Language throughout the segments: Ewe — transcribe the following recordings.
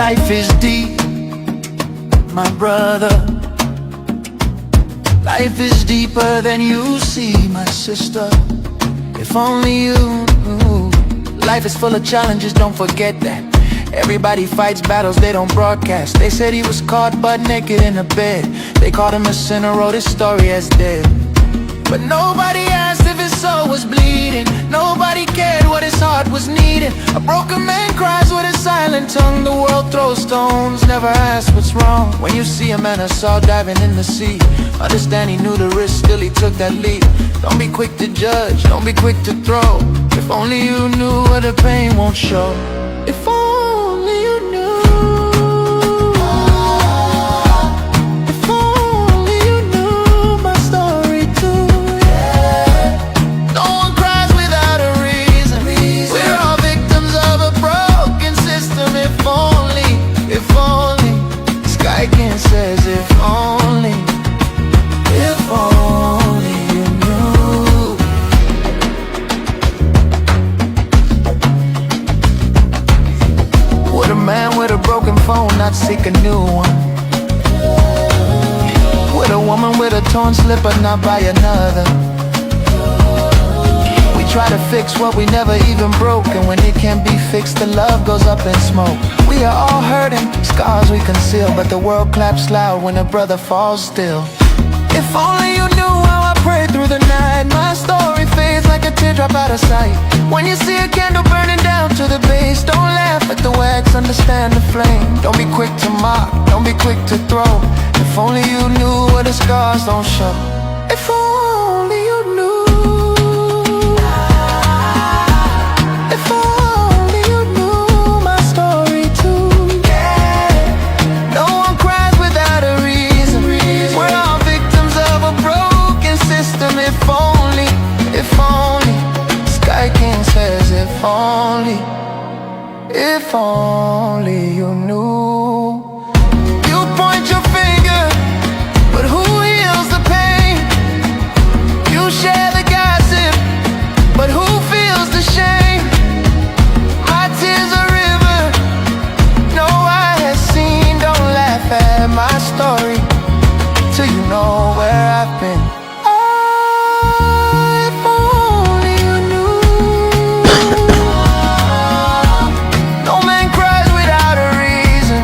Life is deep, my brother. Life is deeper than you see, my sister. If only you knew. Life is full of challenges, don't forget that. Everybody fights battles they don't broadcast. They said he was caught butt naked in a bed. They called him a sinner, wrote his story as dead. But nobody asked if his soul was bleeding. Nobody cared what his heart was needing. A broken man cries with a silent tongue. The world throws stones, never asks what's wrong. When you see a man of salt diving in the sea, understand he knew the risk, still he took that leap. Don't be quick to judge, don't be quick to throw. If only you knew what the pain won't show. If only you knew. If only you knew my story too. Yeah. No one cries without a reason. We're all victims of a broken system. If only. Sky King says, if only you knew. Would a man with a broken phone not seek a new one? Would a woman with a torn slipper not buy another? We try to fix what we never even broke, and when it can't be fixed, the love goes up in smoke. We are all hurting, scars we conceal, but the world claps loud when a brother falls still. If only you knew how I prayed through the night. My story fades like a teardrop out of sight. When you see a candle burning down to the base, don't laugh at the wax, understand the flame. Don't be quick to mock, don't be quick to throw. If only you knew what the scars don't show. If only you knew. If only you knew my story too. Yeah. No one cries without a reason. We're all victims of a broken system. If only, if only. Sky King says, if only you knew. You point your finger, but who heals the pain? You share the gossip, but who feels the shame? My tears a river no eye has seen. Don't laugh at my story till you know where I've been. Oh, if only you knew. No man cries without a reason.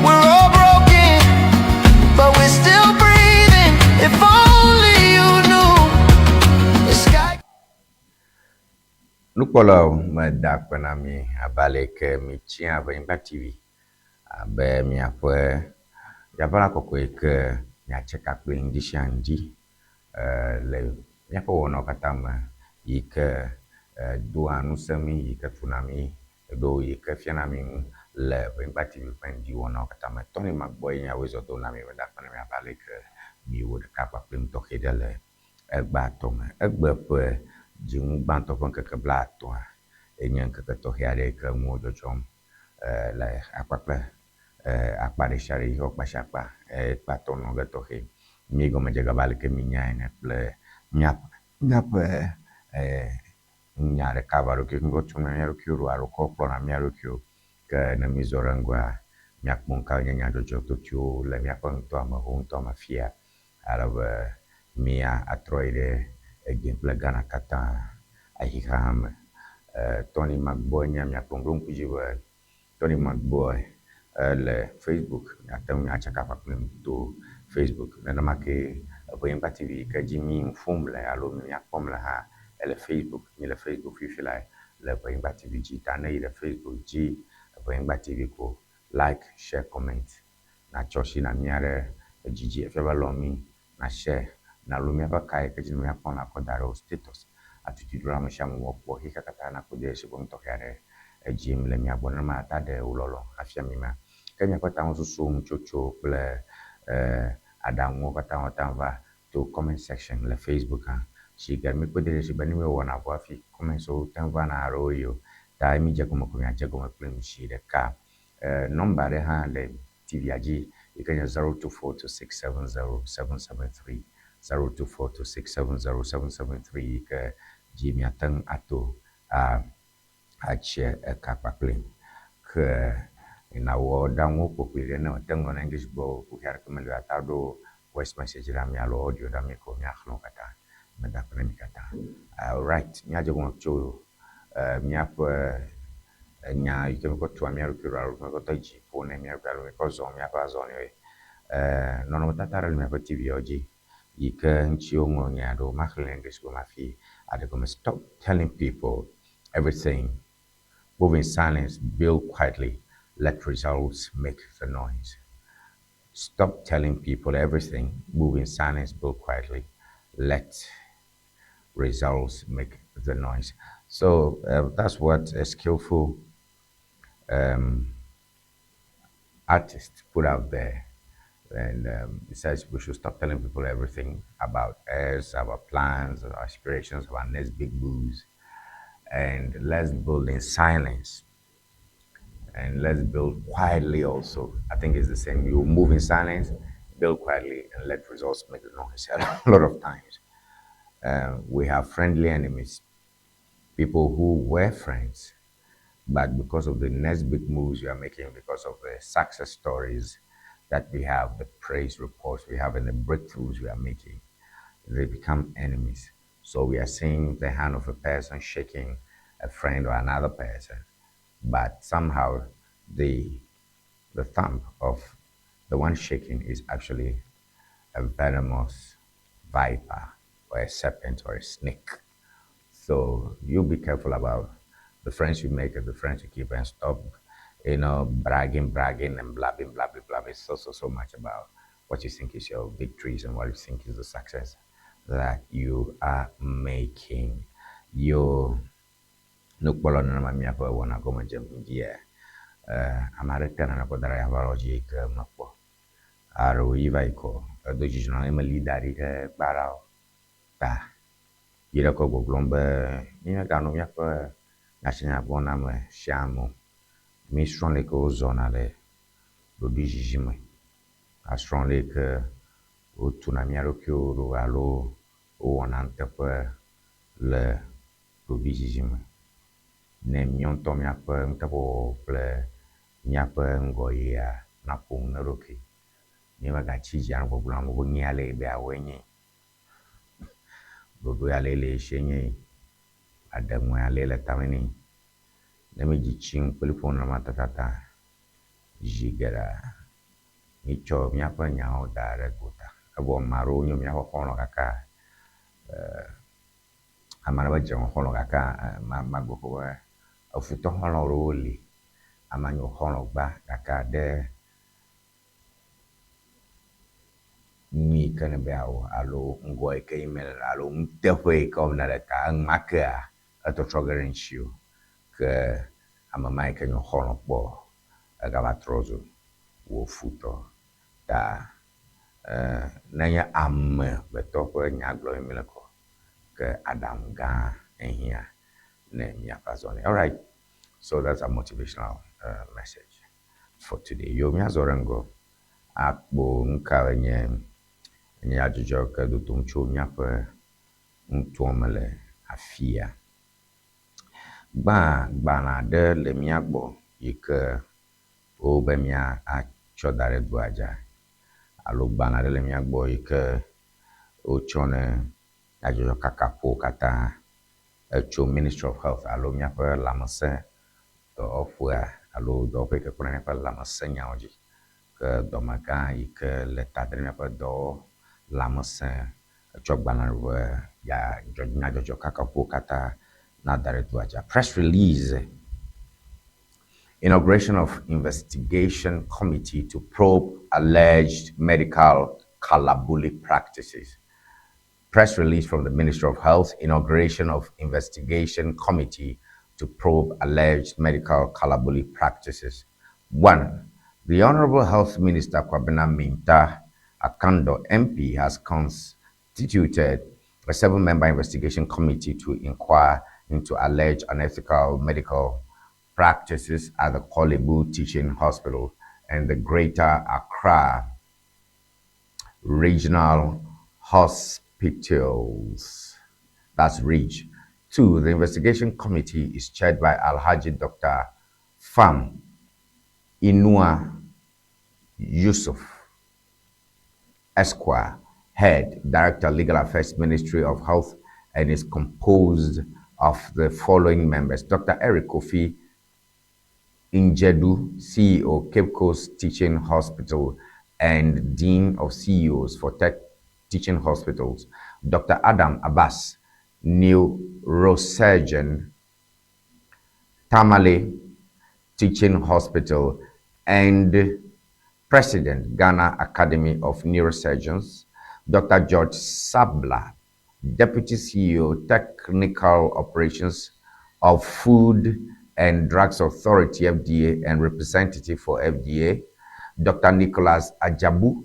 We're all broken, but we're still breathing. If only you knew. The sky. Nukpɔlawo meda akpe na mi abe ale yi ke mitsia Ʋenyigba TV abe miaƒe yaʋala kɔkɔe yi ke miatse ka kpli ŋdi sia ŋdi le míaƒe wɔnawo katã me yi ke doa ŋusẽ mí, yi ke tuna mí ɖo, yi ke fiana mí nu le Ʋenyigba TV ƒe ŋdi wɔnawo katã me. Tɔnye magbɔ ye nye Awezɔ do na mi meda akpe na mi abe ale yi ke miwɔ ɖeka kpakple nu tɔxɛ ɖe le egbea tɔ me. Egbe ƒe dzinu gbãtɔ ƒe ŋkeke blaetɔ̃a enye ŋkeke tɔxɛ aɖe yi ke nuwo dzɔdzɔm le akpa kple akpa ɖe sia ɖe yi ke akpa sia akpa kpatɔ nɔ ge tɔxɛ. Mi gɔmedze ge abe aleke mi nya ene kple míaƒe nya ɖeka ava ɖokui ŋgɔ tso na mía ɖokuiwo ɖo alo kɔ kplɔna mía ɖokuiwo. Ke ne mi zɔ ɖe ŋgɔa, míakpɔ nu kawo nye nyadzɔdzɔtotoewo le míaƒe ŋutɔa me, ho ŋutɔ me fia ale be mía atrɔ yi ɖe Egin kple Ghana katã ayi xexea me. Tony Magbɔ nye miakpɔ ɖo ŋku dzi be Tony Magbɔ le Facebook miate ŋu atsaka kpakple to Facebook. Nenema ke Ʋenyigba TV yi ke dzi mi nu ƒom le alo mi miakpɔm le hã ele Facebook. Mi le Facebook fifi lae le Ʋenyigba TV dzi. Ta ne yi ɖe Facebook dzi Ʋenyigba TV ko like, share, comment natsɔ asi na mía ɖe edzi dzi efia be lɔ̃ mí na share nalo míaƒe ka yi ke dzi míakpɔ nakɔ da ɖe wo status atutu ɖo ame sia ame wòakpɔ xexea katã nakpɔ de esi ƒe nu tɔxɛ aɖe edzim le mia gbɔ nenema ata ɖe wò lɔlɔ̃ afia mi ma. Ke miaƒe tamesusuwo, nutsotso kple aɖaŋuwo katã woate ŋu ava to comment section le Facebook hã. Si ke míkpɔ de dzesi be ne míewɔna vɔ hafi comments wo te ŋu vana alo yi o. Ta mídze gɔme ko miadze gɔme kple nu si ɖeka. Nɔmba ɖe hã le TV-a dzi yi ke nye 0242670773 0242670773 yi ke dzi miate ŋu ato a Atsia eka kpakple. Ke nawɔ ɖaŋuwo kpokploe ɖe ne mete ŋlɔ na English gbɔ o, kuxi aɖeke meli o. Ate ɖo voice message ɖa mi alo audio ɖa mi ko míaxlẽ wo katã. Meda akpe na mi katã. Alright, míadze egɔme tso míaƒe enya yi ke míekɔ tua mía ɖokui ɖo alo míekɔ de dzi ƒo na mía ɖokui alo míekɔ zɔ míaƒe azɔliwoe. Nɔnɔmetata aɖe le míaƒe TV-awo dzi yi ke ŋuti woŋlɔ nya ɖo. Maxlẽ le English gɔme hafi aɖe gɔme. Stop telling people everything. Move in silence, build quietly, let results make the noise. Stop telling people everything. Move in silence, build quietly, let results make the noise. So that's what a skillful artist put out there. And he says we should stop telling people everything about us, our plans, our aspirations, our next big moves, and let's build in silence. And let's build quietly also. I think it's the same. You move in silence, build quietly, and let results make the noise. A lot of times, we have friendly enemies, people who were friends, but because of the next big moves we are making, because of the success stories that we have, the praise reports we have, and the breakthroughs we are making, they become enemies. So we are seeing the hand of a person shaking a friend or another person, but somehow the thumb of the one shaking is actually a venomous viper or a serpent or a snake. So you be careful about the friends you make and the friends you keep, and stop bragging, bragging, and blabbing, blabbing, blabbing so, so, so much about what you think is your victories and what you think is the success that you are making. Yo, nukpɔlɔ nenema míaƒe wɔna gɔme dzem ŋdia. Ame aɖe te nane kɔ da ɖe aʋalɔ dzi yi ke mekpɔ. Alo yi va yi kɔ edo dzidzɔ na meli da ɖi ɖe kparawo ta. Yi ɖe kɔ gbɔgblɔm be mímeganɔ míaƒe nyasinyagblɔname siam o. Mísrɔ̃ le yi ke wozɔna le ɖoɖoezizi me. Asrɔ̃ le yi ke wotuna mía ɖokuiwo ɖo alo wowɔna nuteƒe le ɖoɖoezizi me. Ne míawo ŋutɔ míaƒe nuteƒewɔwɔ kple míaƒe ŋgɔyia naƒo nu na eɖokui. Mímegatsi dzi anɔ gbɔgblɔm amewo be nye ale yi be yeawɔe nye. Ɖoɖo ya le le esi nye yi. Aɖeŋu ya le le tame nɛ. Ne míedzi tsim kple ƒo nenema tatata zi geɖea mítsɔ míaƒe nyawo da ɖe gota. Evɔ ame aɖewo nye míaƒe xɔlɔ̃ gake ame aɖe medze xɔlɔ̃ gake magblɔ ko be efutɔ xɔlɔ̃ ɖewo li. Amea nye xɔlɔ̃ gbã gake ɖe nu yi ke ne be yeawɔ alo ŋgɔ yi ke yim nele alo nuteƒe yi ke wɔm nele ta enumakea etɔtrɔ ge ɖe ŋutiwò. Ke ame ma yi ke nye xɔlɔ̃ kpɔ egava trɔ zu wò futɔ. Ta nenye amegbetɔ ƒe nya gblɔm míle kɔ ke aɖaŋu gã ehiã ne míaƒe azɔli. Alright, so that's a motivational message for today. Yo míazɔ ɖe ŋgɔ akpɔ nu kawoe nye nyadzɔdzɔ ke dodom tso míaƒe nutoa me le afia. Gbã gbalẽ aɖe le mía gbɔ yi ke wobe mía atsɔ da ɖe doa dza alo gbalẽ aɖe le mía gbɔ yi ke wotsɔ ne nyadzɔdzɔ kaka ƒo katã etso Ministry of Health alo míaƒe lãmesẽ dɔwɔƒea alo dɔwɔƒe yi ke kpɔna míaƒe lãmesẽnyawo dzi. Ke dɔmegã yi ke le ta de míaƒe dɔwɔ lãmesẽ etsɔ gbalẽ be ya nyadzɔdzɔ kaka ƒo katã na da ɖe doa dza. Press release. Inauguration of investigation committee to probe alleged medical kalabuli practices. Press release from the Ministry of Health, inauguration of investigation committee to probe alleged medical kalabuli practices. 1. The Honorable Health Minister Kwabena Mintah Akandoh MP has constituted a 7-member investigation committee to inquire into alleged unethical medical practices at the Korle Bu Teaching Hospital and the Greater Accra Regional Hospitals. That's REACH. 2. The investigation committee is chaired by Alhaji Dr. Fam Inua Yusuf, Esquire, Head, Director, Legal Affairs, Ministry of Health, and is composed of the following members: Dr. Eric Kofi Njedu, CEO, Cape Coast Teaching Hospital, and Dean of CEOs for Tech Teaching Hospitals; Dr. Adam Abbas, Neurosurgeon, Tamale Teaching Hospital, and President, Ghana Academy of Neurosurgeons; Dr. George Sabla, Deputy CEO, Technical Operations of Food and Drugs Authority, FDA, and representative for FDA; Dr. Nicholas Ajabu,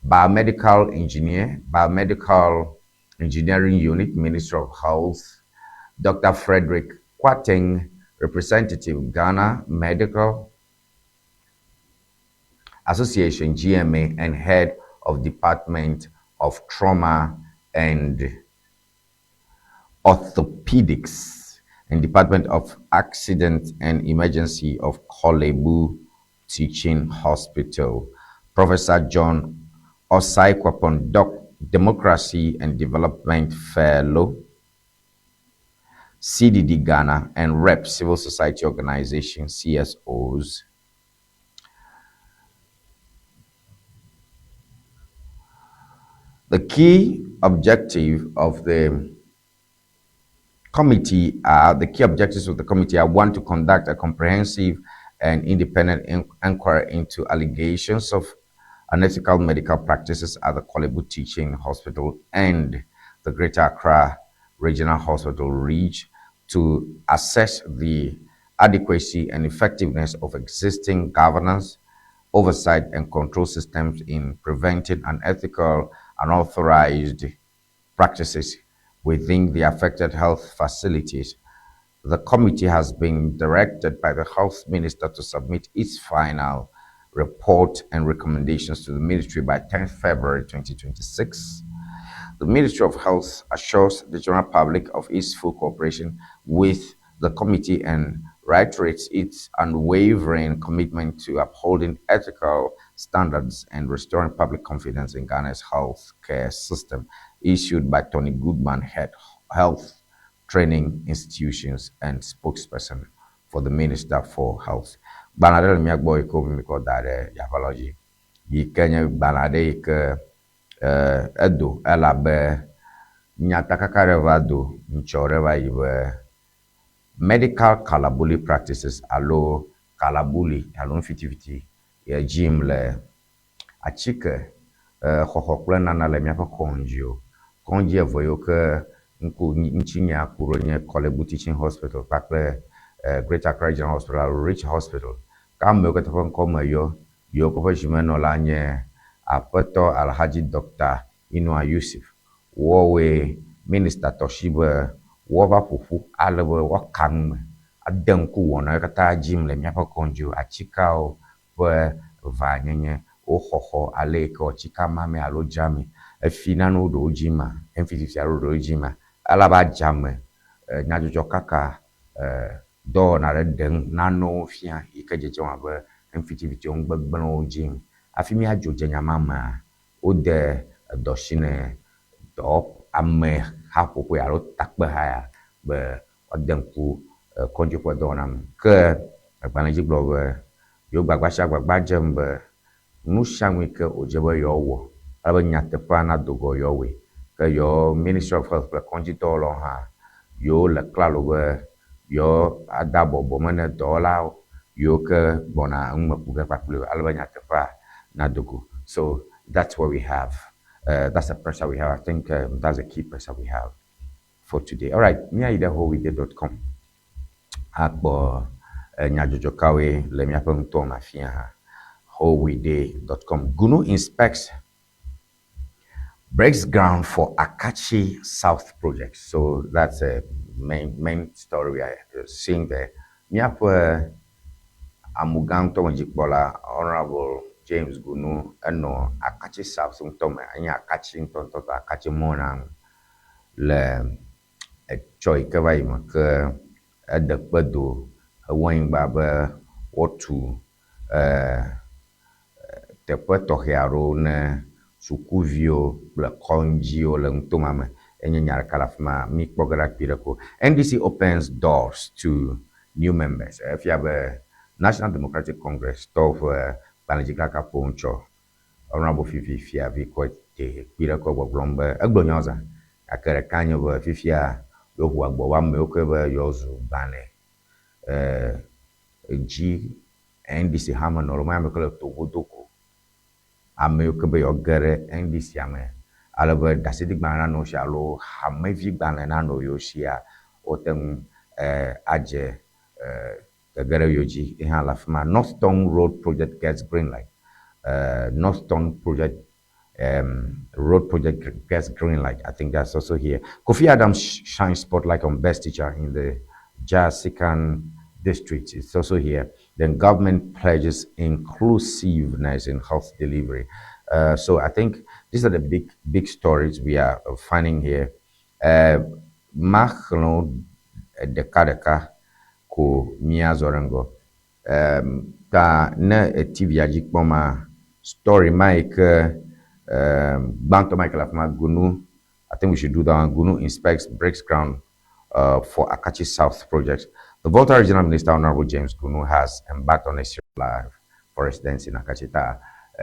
Biomedical Engineer, Biomedical Engineering Unit, Ministry of Health; Dr. Frederick Kwateng, representative, Ghana Medical Association, GMA, and head of Department of Trauma and Orthopedics and Department of Accident and Emergency of Korle Teaching Hospital; Professor John Osai Kwapong, Doc, Democracy and Development Fellow, CDD Ghana, and Rep Civil Society Organization, CSOs. The key objective of the committee are the key objectives of the committee are: 1, to conduct a comprehensive and independent inquiry into allegations of unethical medical practices at the Korle Teaching Hospital and the Greater Accra Regional Hospital, Ridge, to assess the adequacy and effectiveness of existing governance, oversight, and control systems in preventing unethical, unauthorized practices within the affected health facilities. The committee has been directed by the health minister to submit its final report and recommendations to the ministry by 10th February 2026. The Ministry of Health assures the general public of its full cooperation with the committee and reiterates its unwavering commitment to upholding ethical standards and restoring public confidence in Ghana's health care system. Issued by Tony Goodman, Head Health Training Institutions and spokesperson for the Minister for Health. Gbalẽ aɖe le mía gbɔ yi ke wobe míkɔ da ɖe yaʋalɔ dzi yi ke nye gbalẽ aɖe yi ke edo elabe nyatakaka ɖe va do ŋtsɔ ɖe va yi be medical kalabuli practices alo kalabuli alo nufitifiti ye dzim le atike xɔxɔ kple nana le míaƒe kɔŋdziwo. Kɔŋdzi eve yiwo ke ŋku ŋutinya ku ɖo nye Korle Teaching Hospital kpakple Greater Accra Regional Hospital alo Ridge Hospital. Ke amewo katã ƒe ŋkɔ me yɔ yiwo ke ƒe zimenɔla nye Aƒetɔ Alhaji Dr. Inua Yusuf. Woawoe minista tɔ si be woava ƒoƒu ale be woaka nu me ade ŋku wɔna yiwo katã dzim le míaƒe kɔŋdziwo, atikeawo ƒe vanyenye, wo xɔxɔ ale yi ke atsika mame alo dzrame efi nanewo ɖewo dzi ma, nufitifiti alo ɖewo dzi ma. Elabe adzame nyadzɔdzɔ kaka dɔwɔna ɖe ɖem nanewo fia yi ke dzedzem abe nufitifitiwo nu gbegblẽwo dzim. Hafi míadzo dze nya ma mea, wode edɔ si ne dɔ ame haƒoƒoe alo takpeha ya be woade ŋku kɔdzi ƒe dɔwɔna me. Ke agbalẽ dzi gblɔ be yewo gbagba sia gbagba dzem be nu sia nu yi ke wòdze be yewoawɔ ale be nyateƒea nado go yewoawɔe. Ke yewo Ministry of Health kple kɔdzidɔwɔlawo hã yewo le klalo be yewo ade abɔbɔ me ne dɔwɔlawo yiwo ke gbɔna enume ku ge kpakple ale be nyateƒea nado go. So that's what we have. That's the pressure we have. I think that's the key pressure we have for today. All right, míayi ɖe howide.com akpɔ nyadzɔdzɔ kawoe le míaƒe ŋutɔ me afia hã. Howide.com. Gunu inspects breaks ground for Akatsi South project. So that's a main story we are seeing there. Míaƒe amugã ŋutɔ me dzikpɔla Honorable James Gunu enɔ Akatsi South ŋutɔ me, enye Akatsi ŋutɔŋutɔ Akatsi mɔ na le Etsɔ yi ke va yi me ke ede kpe do ewu anyigba be woatu teƒe tɔxɛ aɖewo ne sukuviwo kple kɔŋdziwo le nuto ma me. Enye nya ɖeka le afi ma míkpɔ ge ɖa kpui ɖe ko. NDC opens doors to new members. Efia be National Democratic Congress tɔwo ƒe gbalẽdzikaka ƒo ŋutsɔ Honorable Fifi Fiavi Kɔete kpui ɖe kɔ gbɔgblɔm be egblɔ nyawo zã gake ɖeka nye be fifia yewoʋu agbɔ be amewo ke be yewoazu gbalẽ dzi NDC hamenɔlawo menye ame ke le to godo ko amewo ke be yewoage ɖe NDC me ale be ɖaseɖigbalẽ nanɔ wo si alo hamevigbalẽ nanɔ yewo sia woate ŋu adze gege ɖe yewo dzi. Ye hã le afi ma. North Tongu Road Project gets green light. North Tongu Project Road Project gets green light. I think that's also here. Kofi Adams shines spotlight on best teacher in the Jasikan district. It's also here. Then government pledges inclusiveness in health delivery. So I think these are the big, big stories we are finding here. Maxlẽ wo ɖekaɖeka ko míazɔ ɖe ŋgɔ. Ta ne TV-a dzi kpɔma, story ma yi ke gbãtɔ ma yi ke le afi ma, Gunu, I think we should do that one. Gunu inspects breaks ground for Akatsi South project. The Volta Regional Minister, Honorable James Gunu, has embarked on a series live for residents in Akatsi. Ta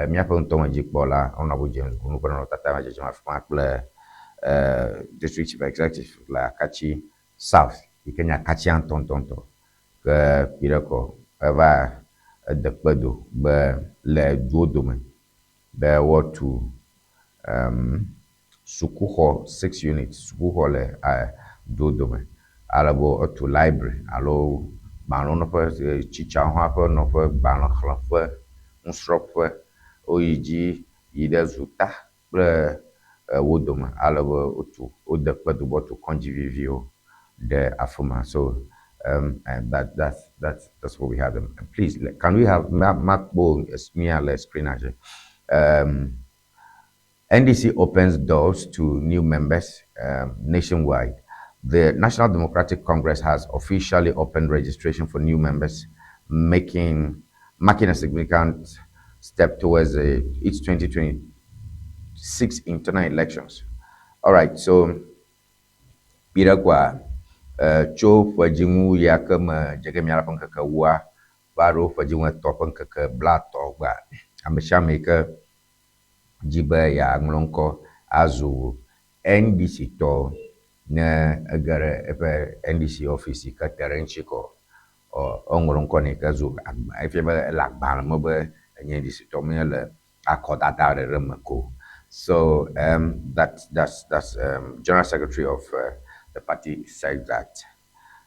míaƒe ŋutɔme dzikpɔla Honorable James Gunu ƒe nɔnɔmetata va dzedzem afi ma kple District Chief Executive le Akatsi South yi ke nye Akatsia ŋutɔŋutɔŋutɔ ke kpui ɖe kɔ eva ede kpe do be le duwo dome be woatu sukuxɔ six units sukuxɔ le duwo dome ale be woatu library alo gbalẽwo nɔƒe tsitsawo hã ƒe nɔƒe, gbalẽxlẽƒe, nusrɔ̃ƒe. Woyi dzi yi ɖe Zuta kple wo dome ale be wotu wode kpe do be woatu kɔdzi viviwo ɖe afi ma. So and that's what we have. And please, can we have makpɔ mía le screen dzi? NDC opens doors to new members nationwide. The National Democratic Congress has officially opened registration for new members, making marking a significant step towards its 2026 internal elections. All right, so kpui kwa tso ƒe dziŋu ya ke me dze ge mía ƒe ŋkeke ewoa va ɖo ƒe dziŋu etɔ̃ ƒe ŋkeke blaetɔ̃ gbea, ame sia ame yi ke dzi be yeaŋlɔ ŋkɔ azu NDC tɔ ne ege ɖe eƒe NDC office yi ke te ɖe eŋuti kɔ eŋlɔ ŋkɔ nɛ ke zu efia be ele agbalẽ me be enye NDC tɔ menye le akɔdada ɖe ɖe me ko. So that's General Secretary of the party said that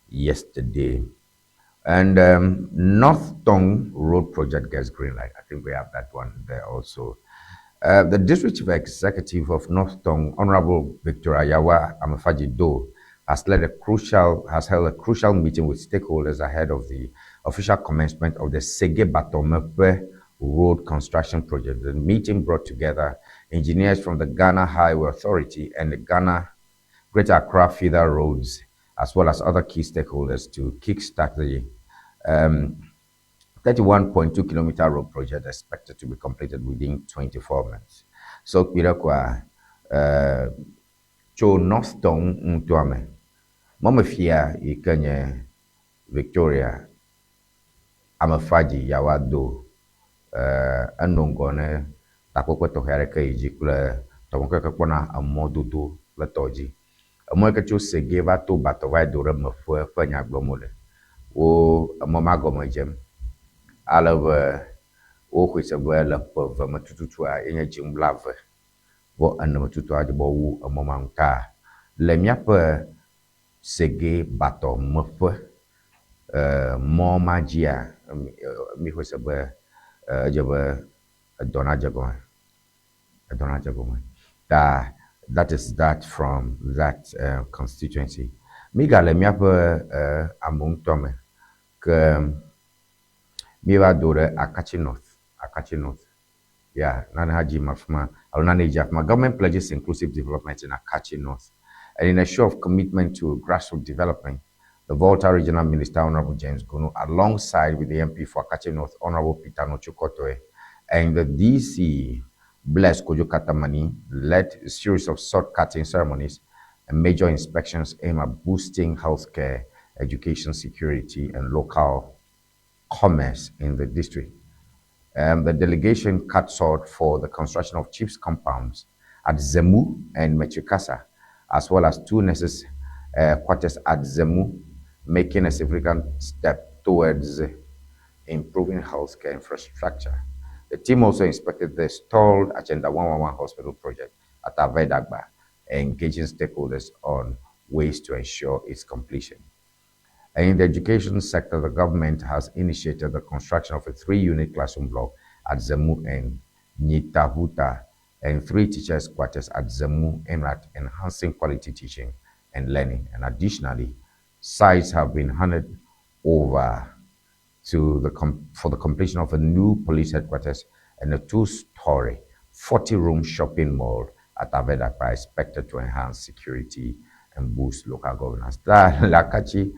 yesterday. And North Tongu Road Project gets green light. I think we have that one there also. The District Chief Executive of North Tongu, Honorable Victor Ayawa Amafaji Do, has held a crucial meeting with stakeholders ahead of the official commencement of the Sege Batomepe Road construction project. The meeting brought together engineers from the Ghana Highway Authority and the Ghana Greater Accra Feeder Roads, as well as other key stakeholders to kickstart the 31.2 kilometer road project expected to be completed within 24 months. So, kpui kwa tso North Tongu ŋutɔa me, mɔmefia yi ke nye Victoria Amefaji Yawa do enɔ ŋgɔ ne takpekpe tɔxɛ aɖeke yi dzi kple tɔmɔkeke kpɔna emɔdodo kple tɔ dzi. Emɔ yi ke tso Sege va to Batɔ va yi do ɖe Meƒe ƒe nya gblɔm wole. Wo emɔ ma gɔme dzem ale be woxɔe se be le ƒe eve me tututua yenye dziŋu blaeve vɔ ene me tutua dzi be wowu emɔ ma ŋu ta le míaƒe Sege Batɔ Meƒe mɔ ma dzia míxɔe se be edze be edɔ nadze gɔme. Edɔ nadze gɔme. Ta that is that from that constituency. Mígale míaƒe amewo ŋutɔ me ke míeva do ɖe Akatsi North. Akatsi North. Yeah, nane hã dzi ma afi ma alo nane dzi afi ma. Government pledges inclusive development in Akatsi North. And in a show of commitment to grassroots development, the Volta Regional Minister, Honorable James Gunu, alongside with the MP for Akatsi North, Honorable Peter Nortsu-Kotoe, and the DC, Bless Kojo Katamani, led a series of sword-cutting ceremonies and major inspections aimed at boosting healthcare, education security, and local commerce in the district. The delegation cut sod for the construction of chiefs' compounds at Zemu and Mechikasa, as well as 2 nurses' quarters at Zemu, making a significant step towards improving healthcare infrastructure. The team also inspected the stalled Agenda 111 hospital project at Avedagba, engaging stakeholders on ways to ensure its completion. And in the education sector, the government has initiated the construction of a 3-unit classroom block at Zemu and Nyitahuta and 3 teachers' quarters at Zemu, aimed at enhancing quality teaching and learning. And additionally, sites have been handed over to the for the completion of a new police headquarters and a 2-story, 40-room shopping mall at Avedakpa, expected to enhance security and boost local governance. Ta le Akatsi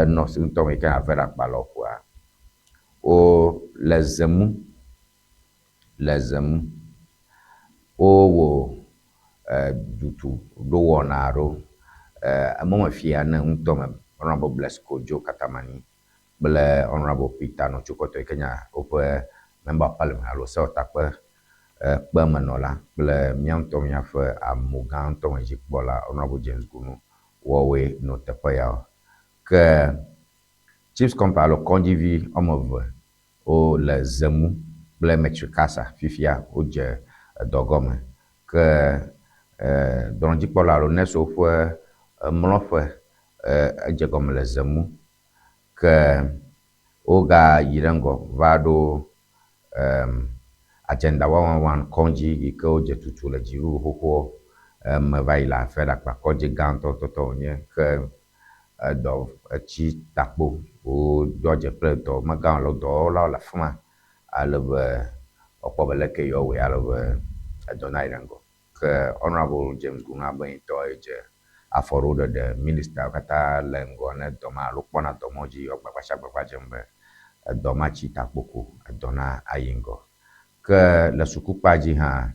North ŋutɔ me yi ke Avedakpa lɔƒoa, wo le Zemu, le Zemu, wowɔ dutu ɖowɔna aɖewo. Emɔmefia ne ŋutɔ me Honorable Bless Kojo Katamani kple Honorable Peter Nortsu-Kotoe yi ke nye woƒe Member of Parliament alo Sewɔtakpe kpemenɔla kple mía ŋutɔ míaƒe amugã ŋutɔ me dzikpɔla Honorable James Gunu wɔwoe nɔ teƒe yawo. Ke Chiefs Compound alo kɔdzivi woame eve wole Zemu kple Metrikasa fifia wodze edɔ gɔme. Ke dɔnɔdzikpɔla alo nursewo ƒe mlɔƒe edze gɔme le Zemu. Ke wogayi ɖe ŋgɔ va ɖo Agenda 111 kɔdzi yi ke wodze tutu le dziɖuɖu xoxoa me va yi le Avedakpa kɔdzi gãtɔ tɔtɔ wònye. Ke edɔ etsi takpo woɖo adze kple dɔmegãwo alo dɔwɔlawo le afi ma ale be woakpɔ be leke yewoawɔe ale be edɔ nayi ɖe ŋgɔ. Ke Honorable James Gunu abe ŋutɔ dze afɔ ɖewo ɖeɖe ministawo katã le ŋgɔ ne dɔ ma alo kpɔna dɔ mɔ dzi yewoa gbagba gbagba dzem be edɔ ma tsi takpo ko edɔ na ayi ŋgɔ. Ke le sukukpa dzi hã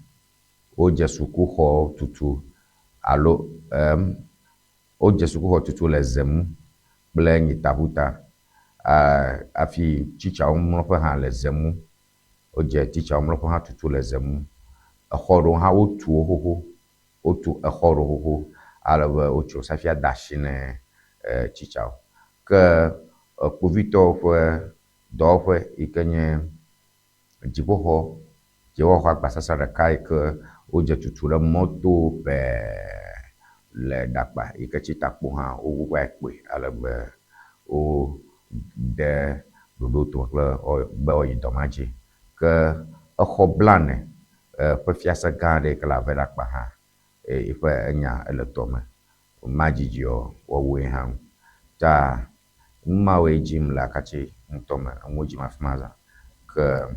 wodze sukuxɔ tutu alo wodze sukuxɔ tutu le Zemu kple Nyitahuta. Hafi tsitsawo mlɔƒe hã le Zemu. Wodze tsitsawo mlɔƒe hã tutu le Zemu. Exɔ ɖewo hã wotu wo xoxo. Wotu exɔ ɖewo xoxo ale be wotso hafi da asi ne tsitsawo. Ke kpovitɔwo ƒe dɔwɔƒe yi ke nye dziƒoxɔ, dziƒoxɔ agbasasa ɖeka yi ke wodze tutu ɖe mɔto pɛɛ le Dakpa yi ke tsi takpo hã wogbugbɔ kpoe ale be wode ɖoɖo to kple be woayi dɔ ma dzi. Ke exɔ 40 ƒe fiase gã aɖe yi ke le Avedakpa hã eƒe enya ele tɔme. Madzidzi o woawɔe hã ŋu. Ta nu mawoe dzim le Akatsi ŋutɔ me enuwo dzim afi ma zã. Ke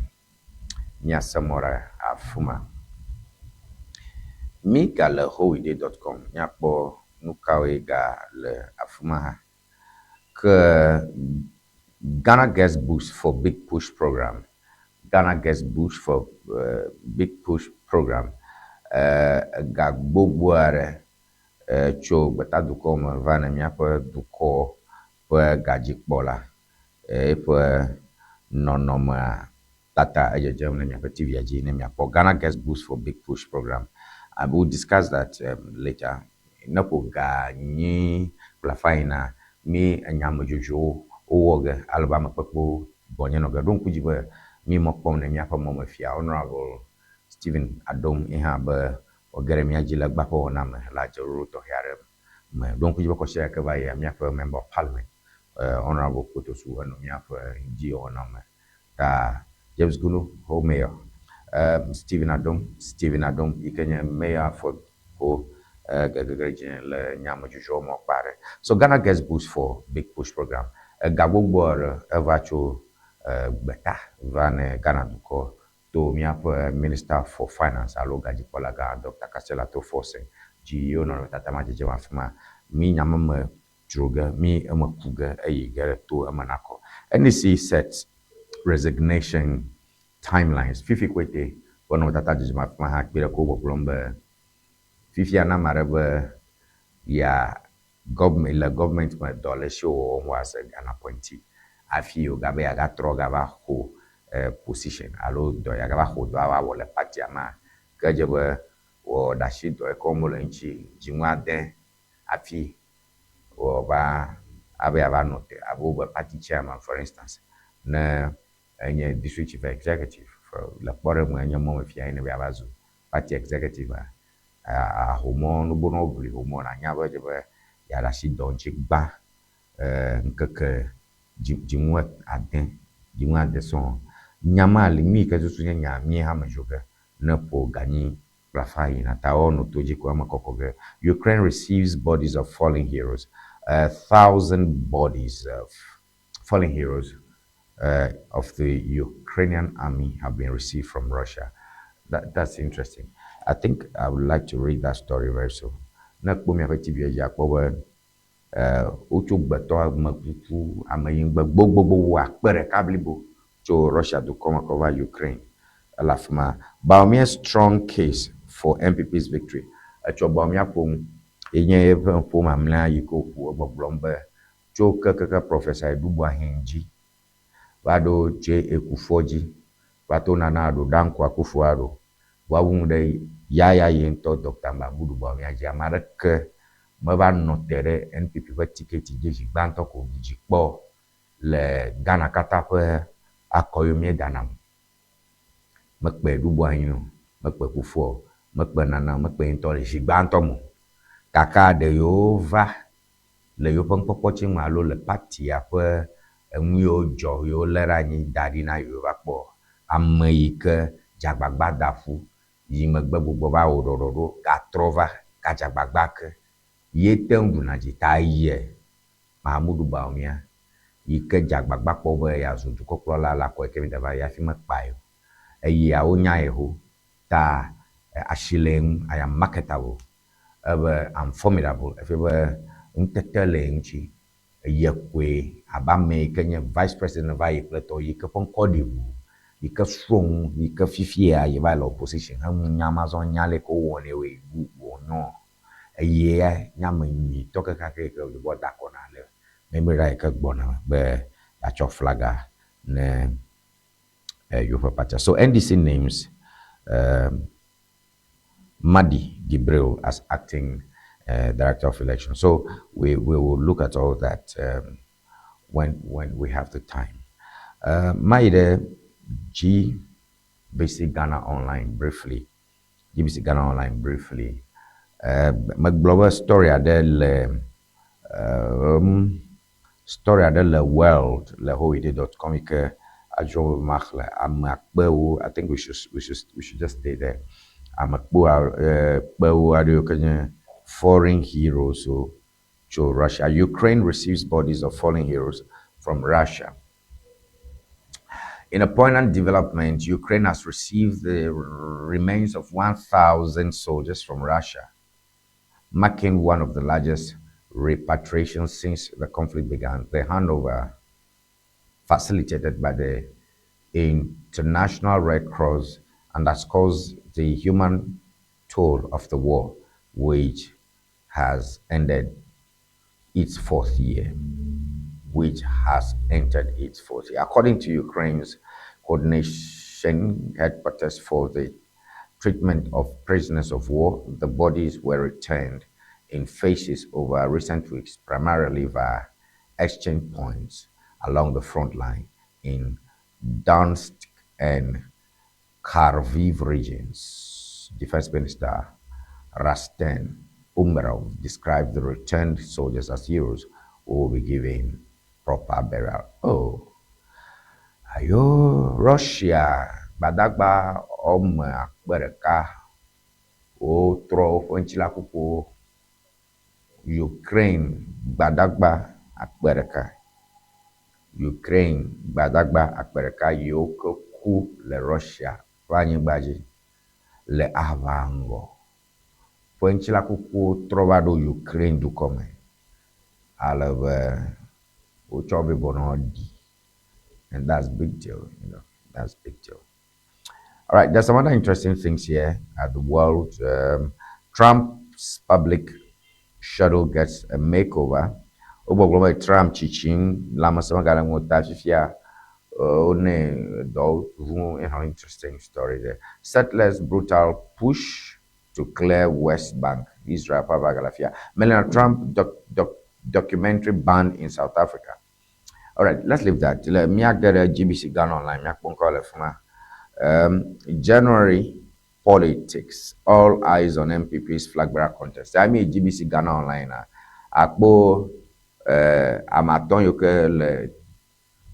míase mɔ ɖe afi ma. Mi gale howide.com míakpɔ nu kawoe ga le afi ma hã. Ke Ghana Gets Boost for Big Push Program. Ghana Gets Boost for Big Push Program. Ga gbogbo aɖe tso gbetadukɔ me va ne míaƒe dukɔ ƒe gadzikpɔla. Eƒe nɔnɔmea tata edzedzem le miaƒe TV dzi ne miakpɔ Ghana Gets Boost for Big Push Program. I will discuss that later. Ne ƒo ga nyi kple afa yina mi enyamedzodzrowo wowɔ ge ale be amekpekpewo gbɔnye nɔ ge. Ɖo ŋku dzi be mi mɔ kpɔm ne míaƒe mɔmefia Honorable Stephen Adom ye hã be wòage ɖe mía dzi le egbea ƒe wɔna me le adzeɖoɖo tɔxɛ aɖe me. Ɖo ŋku dzi be kɔsiɖa ke va yia míaƒe Member of Parliament Honorable Kotosu enɔ míaƒe dziwɔna me. Ta James Gunu, Ho Mayor, Stephen Adom yi ke nye Mayor for Ho gegege dze le nyamedzodzrowo me kpa ɖe. So Ghana Gets Boost for Big Push Program. Ega gbogbo aɖe eva tso gbeta va ne Ghana dukɔ to míaƒe Minister for Finance alo gadzikpɔla gã Dr. Cassiel Ato Forson. dzi ye wo nɔnɔmetata ma dzedzem afi ma. Mi nya ma me dzro ge, mi eme ku ge eyi ge ɖe to eme nakɔ. NDC sets resignation timelines. Fifi Kwete ƒe nɔnɔmetata dzedzem afi ma hã kpi ɖe ko gbɔgblɔm be fifia ne ame aɖe be ya government le government me dɔ le esi wòwɔm wɔ as an appointee hafi wògabe yeagatrɔ gava xɔ position alo dɔ yeagava xɔ dɔ ava wɔ le partia mea, ke edze be wɔ ɖe asi dɔ yi ke wɔm wole ŋuti dzinu ade hafi wòva abe yeava nɔ te abe wobe party chairman, for instance, ne enye district chief executive for le kpɔɖeŋu enye mɔmefia ye ne be yeava zu party executive a, ahomɔ nubo ne woʋli homɔ nanya be edze be yeaɖe asi dɔ ŋuti gbã ŋkeke dzinu ade dzinu ade sɔŋ. Nya ma li nu yi ke tutu nye nya mí hã me dzro ge ne ƒo ganyi kplafa yina ta woanɔ to dzi ko eme kɔkɔ ge. Ukraine receives bodies of fallen heroes. 1,000 bodies of fallen heroes of the Ukrainian army have been received from Russia. That's interesting. I think I would like to read that story very soon. Ne kpɔ miaƒe TV dzi akpɔ be wotso gbetɔ amekuku ameyinugbe gbogbogbò 1000 blibo tso Russia dukɔ me kɔ va Ukraine ele afi ma. Bawumia strong case for NPP's victory. Etsɔ Bawumia ƒo nu ye nye eƒe ƒo mamlɛa yi ke wòƒo egbɔgblɔm be tso kekeke Professor Adu Boahen dzi va ɖo J.A. Kufuor dzi va to Nana Addo Dankwa Akufo-Addo va wu nu ɖe yaya ye ŋutɔ Dr. Mahamudu Bawumia dzi. Ame aɖeke meva nɔ te ɖe NPP ƒe tiketi dzi zi gbãtɔ ko ɖu dzi kpɔ le Ghana katã ƒe akɔyo míedana o. Mekpe Adu Boahen o, mekpe Kufuor o, mekpe Nana o, mekpe ye ŋutɔ le zi gbãtɔ me o. Gake ɖe yewo va le yewoƒe nukpɔkpɔ me alo le partia ƒe enu yiwo dzɔ yiwo lé ɖe anyi da ɖi na yewo va kpɔ ame yi ke dze agbagba da ƒu yi megbe gbugbɔ va wɔ ɖɔɖɔɖo gatrɔ va gadze agbagba ke ye te ŋu ɖuna dzi ta ye Mahamudu Bawumia yi ke dze agbagba kpɔ be yeazu dukɔkplɔla le akɔ yi ke mi da va yi hafi mekpae o. Eyia wonya ye ho ta asi le eŋu I am marketable ebe I'm formidable efia be ŋutete le eŋuti. Eye koe abe ame yi ke nye vice president va yi kple tɔwo yi ke ƒe ŋkɔ ɖi ʋu yi ke srɔ̃ nu yi ke fifia yi va le opposition henu nya ma zɔ nya le ke wowɔnɛ woe wònyɔ eye nye ame nyuitɔ kekeake yi ke wòle da akɔ na le memleɖa yi ke gbɔna be yeatsɔ flaga ne yewoƒe partia. So NDC names Madi Gibril as acting director of election. So we will look at all that when we have the time. Mayi ɖe GBC Ghana Online briefly. GBC Ghana Online briefly. Megblɔ be story aɖe le story aɖe le world le howiday.com yi ke adzro be maxlẽ ame akpewo. I think we should just stay there. Ame kpewo aɖewo ke nye foreign heroes o tso Russia. Ukraine receives bodies of fallen heroes from Russia. In a poignant development, Ukraine has received the remains of 1,000 soldiers from Russia, marking one of the largest repatriations since the conflict began. The handover, facilitated by the International Red Cross, underscores the human toll of the war, which has ended its fourth year, which has entered its fourth year. According to Ukraine's coordination headquarters for the treatment of prisoners of war, the bodies were returned in phases over recent weeks, primarily via exchange points along the front line in Donetsk and Kharkiv regions. Defense Minister Rustem Umerov described the returned soldiers as heroes who will be given proper burial. Oh, ayo, Russia, gbadagba ɔme 1000 wotrɔ woƒe ŋutilã kukuwo. Ukraine gbadagba 1000. Ukraine gbadagba 1000 yiwo ke ku le Russia ƒe anyigba dzi le aʋa ŋgɔ. ƒe ŋutilã kukuwo trɔ va ɖo Ukraine dukɔ me ale be wotsɔ wo vɛ nɔ ɖi and that's big deal. That's big deal. All right, there's some other interesting things here at the world. Trump's public shuttle gets a makeover. Wogbɔgblɔ be Trump tsitsim lãmesẽ megale ŋu ta fifia wone dɔ ŋu interesting story there. Settlers brutal push to clear West Bank. Israel ƒe aʋa Melania Trump documentary banned in South Africa. All right, let's leave that. Míage ɖe GBC Ghana Online, míakpɔ ŋkɔ le fi ma. January politics, all eyes on NPP's flag bearer contest. I mean GBC Ghana Online na akpɔ ame atɔ̃ yiwo ke le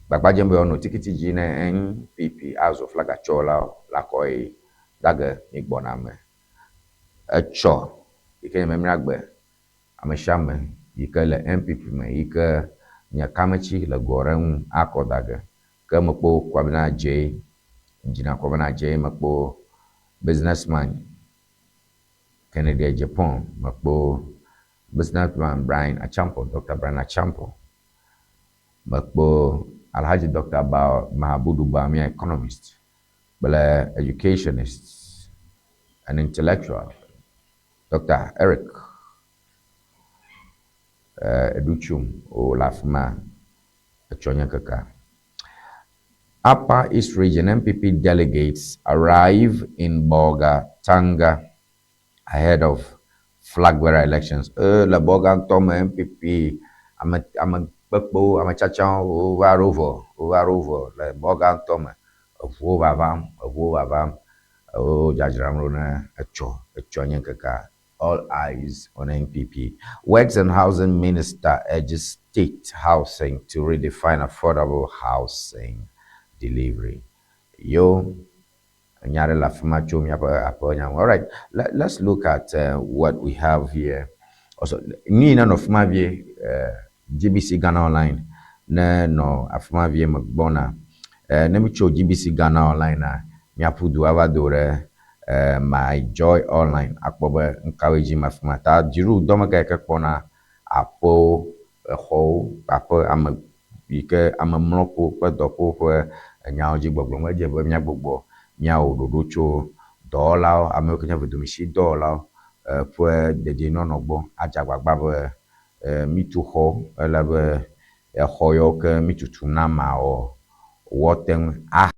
gbagbadzem be woanɔ tikiti dzi ne NPP azɔ flaga tsɔlawo la kɔ yi dage mi gbɔna me. Etsɔ yi ke nye memleagbe ame sia ame yi ke le NPP me yi ke nye kametsi le go ɖe ŋu akɔ dage. Ke mekpɔ Kwabena Adjei, Engineer Kwabena Adjei, mekpɔ businessman Kennedy Agyapong, mekpɔ businessman Brian Acheampong, Dr. Brian Acheampong, mekpɔ Alhaji Dr. Ba Mahamudu Bawumia, economist, kple educationist and intellectual, Dr. Eric Adutwum wole afi ma etsɔ nye keka. Upper East Region NPP delegates arrive in Bolgatanga ahead of flag bearer elections. Le Bolgatanga me NPP ame ame kpekpewo ame tsatsawo wova ɖo vɔ wova ɖo vɔ le Bolgatanga me eʋuwo vavam eʋuwo vavam wo dzadzram ɖo ne etsɔ etsɔ nye keka. All eyes on NPP. Works and Housing Minister urges state housing to redefine affordable housing delivery. Yo, nya ɖe le afi ma tso míaƒe aƒe nya ŋu. All right, let's look at what we have here. Also, nu yi ne nɔ afi ma vie, GBC Ghana Online ne nɔ afi ma vie megbɔna. Ne mi tso GBC Ghana Online na míaƒu du ava do ɖe My Joy Online akpɔ be ŋkawoe dzi ma afi ma. Ta dziɖuɖu dɔmega yi ke kpɔna aƒewo, exɔwo, aƒe ame yi ke ame mlɔƒewo kple dɔƒewo ƒe enyawo dzi gbɔgblɔm. Edze be míagbugbɔ míawɔ ɖoɖo tso dɔwɔlawo, ame yiwo ke nye vedomesi dɔwɔlawo ƒe dedienɔnɔ gbɔ adze agbagba be mítu xɔ ele be exɔ yawo ke mítutum na ameawo woate ŋu a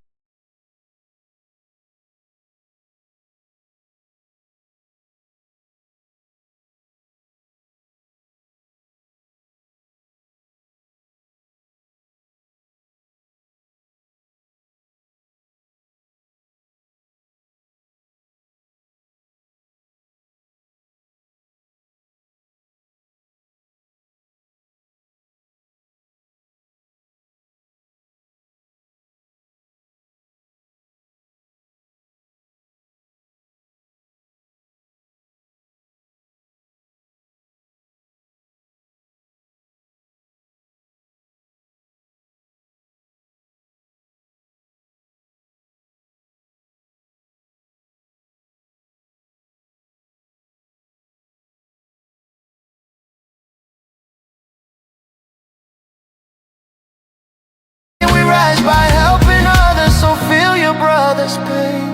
We rise by helping others, so feel your brother's pain.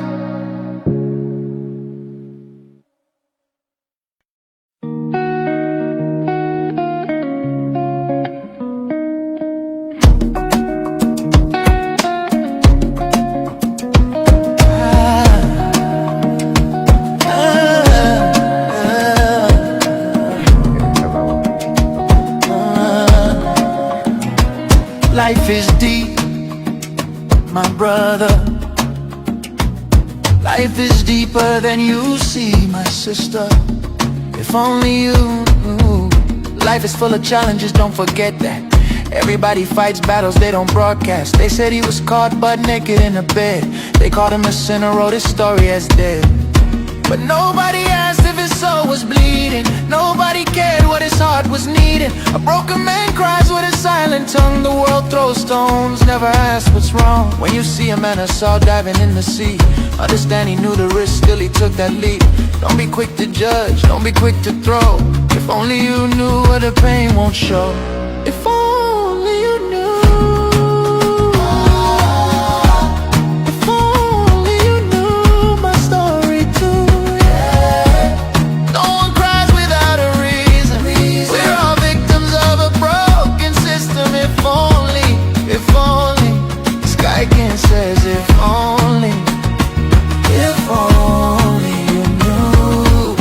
Eva wɔ. Life is deep, my brother. Life is deeper than you see, my sister. If only you knew. Life is full of challenges, don't forget that. Everybody fights battles they don't broadcast. They said he was caught butt naked in a bed. They called him a sinner, wrote his story as dead. But nobody asked if his soul was bleeding. Nobody cared what his heart was needing. A broken man cries with a silent tongue. The world throws throws stones, never asks what's wrong. When you see a man I saw diving in the sea, understand he knew the risk, still he took that leap. Don't be quick to judge, don't be quick to throw. If only you knew what the pain won't show. If only you knew. If only you knew my story too. Yeah. No one cries without a reason. We're all victims of a broken system. If only, Sky King says, if only you knew.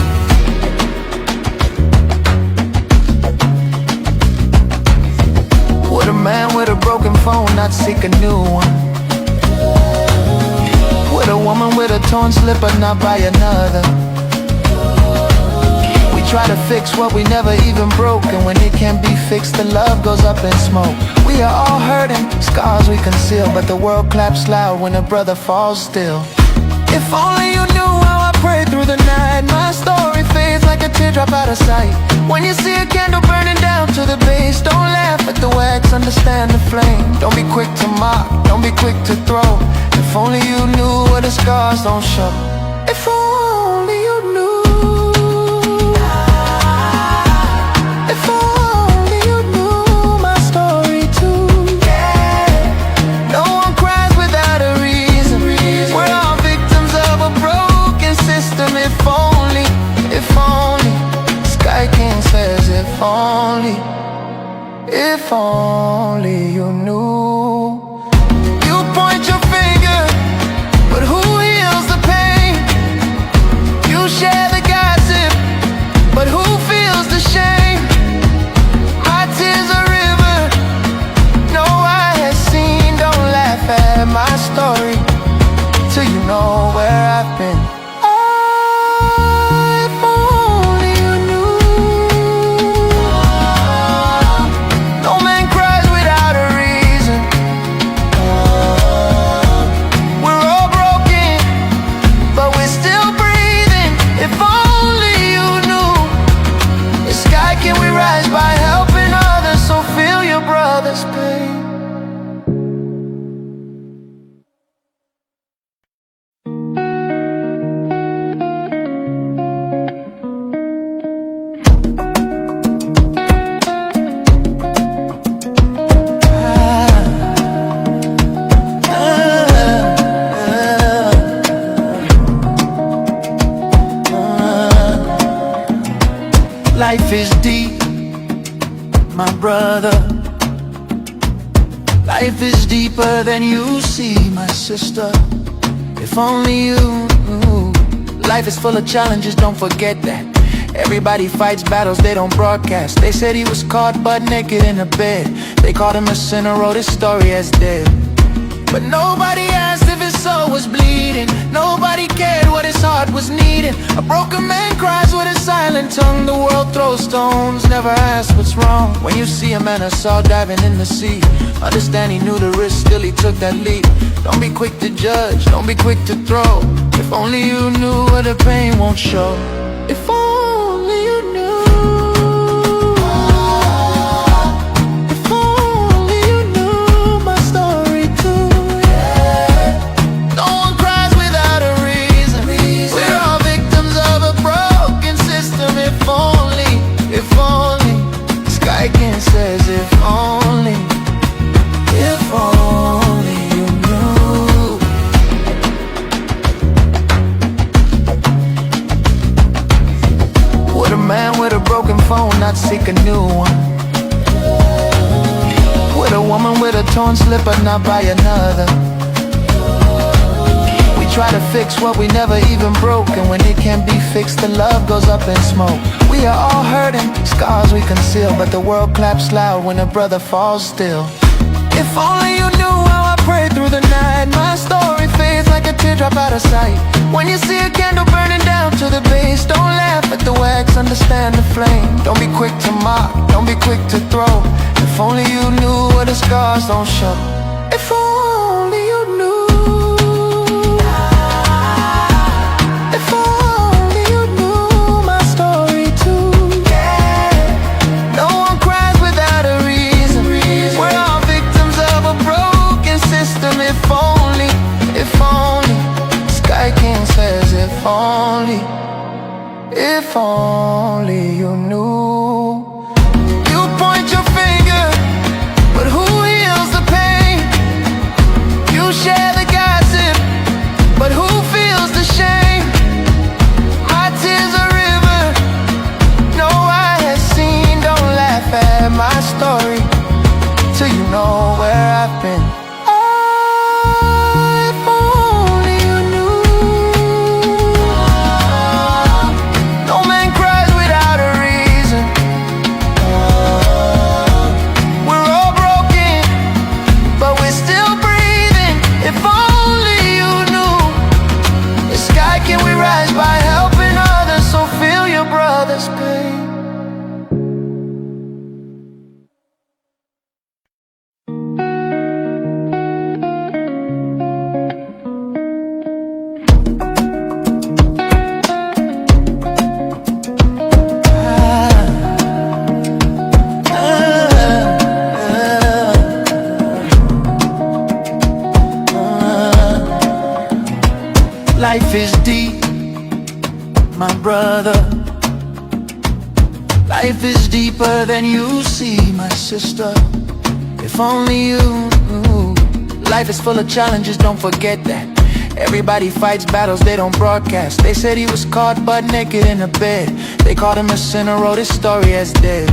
Would a man with a broken phone not seek a new one? Would a woman with a torn slipper not buy another? We try to fix what we never even broke, and when it can't be fixed, the love goes up in smoke. We are all hurting, scars we conceal, but the world claps loud when a brother falls still. If only you knew how I prayed through the night. My story fades like a teardrop out of sight. When you see a candle burning down to the base, don't laugh at the wax, understand the flame. Don't be quick to mock, don't be quick to throw. If only you knew what the scars don't show. If only you knew. If only you knew my story too. Yeah. No one cries without a reason. We're all victims of a broken system. If only, Sky King says, if only you knew. You point your finger, but who heals the pain? You share the gossip, but who feels the shame? My tears are river no eye has seen. Don't laugh at my story till you know where I've been. Ah, if only you knew. No man cries without a reason. We're all broken, but we're still breathing. If only you knew. The sky can we rise by helping others, so feel your brother's pain. Life is deep, my brother. Life is deeper than you see, my sister. If only you knew. Life is full of challenges, don't forget that. Everybody fights battles they don't broadcast. They said he was caught butt naked in a bed. They called him a sinner, wrote his story as dead. But nobody asked if his soul was bleeding. Nobody cared what his heart was needing. A broken man cries with a silent tongue. The world throws stones, never asks what's wrong. When you see a man I saw diving in the sea, understand he knew the risk, still he took that leap. Don't be quick to judge, don't be quick to throw. If only you knew what the pain won't show. If only you knew. If only you knew my story too. Yeah. No one cries without a reason. We're all victims of a broken system. If only, Sky King says, if only you knew. Would a man with a broken phone not seek a new one? Would a woman with a torn slipper not buy another? We try to fix what we never even broke, and when it can't be fixed, the love goes up in smoke. We are all hurting, scars we conceal, but the world claps loud when a brother falls still. If only you knew how I prayed through the night. My story fades like a teardrop out of sight. When you see a candle burning down to the base, don't laugh at the wax, understand the flame. Don't be quick to mock, don't be quick to throw. If only you knew what the scars don't show. If only you knew. If only you knew my story too. Yeah. No one cries without a reason. We're all victims of know where I've been. Ah, if only you knew. No man cries without a reason. We're all broken, but we're still breathing. If only you knew. The sky can we rise by helping others, so feel your brother's pain. Life is deep, my brother. Life is deeper than you see, my sister. If only you knew. Life is full of challenges, don't forget that. Everybody fights battles they don't broadcast. They said he was caught butt naked in a bed. They called him a sinner, wrote his story as dead.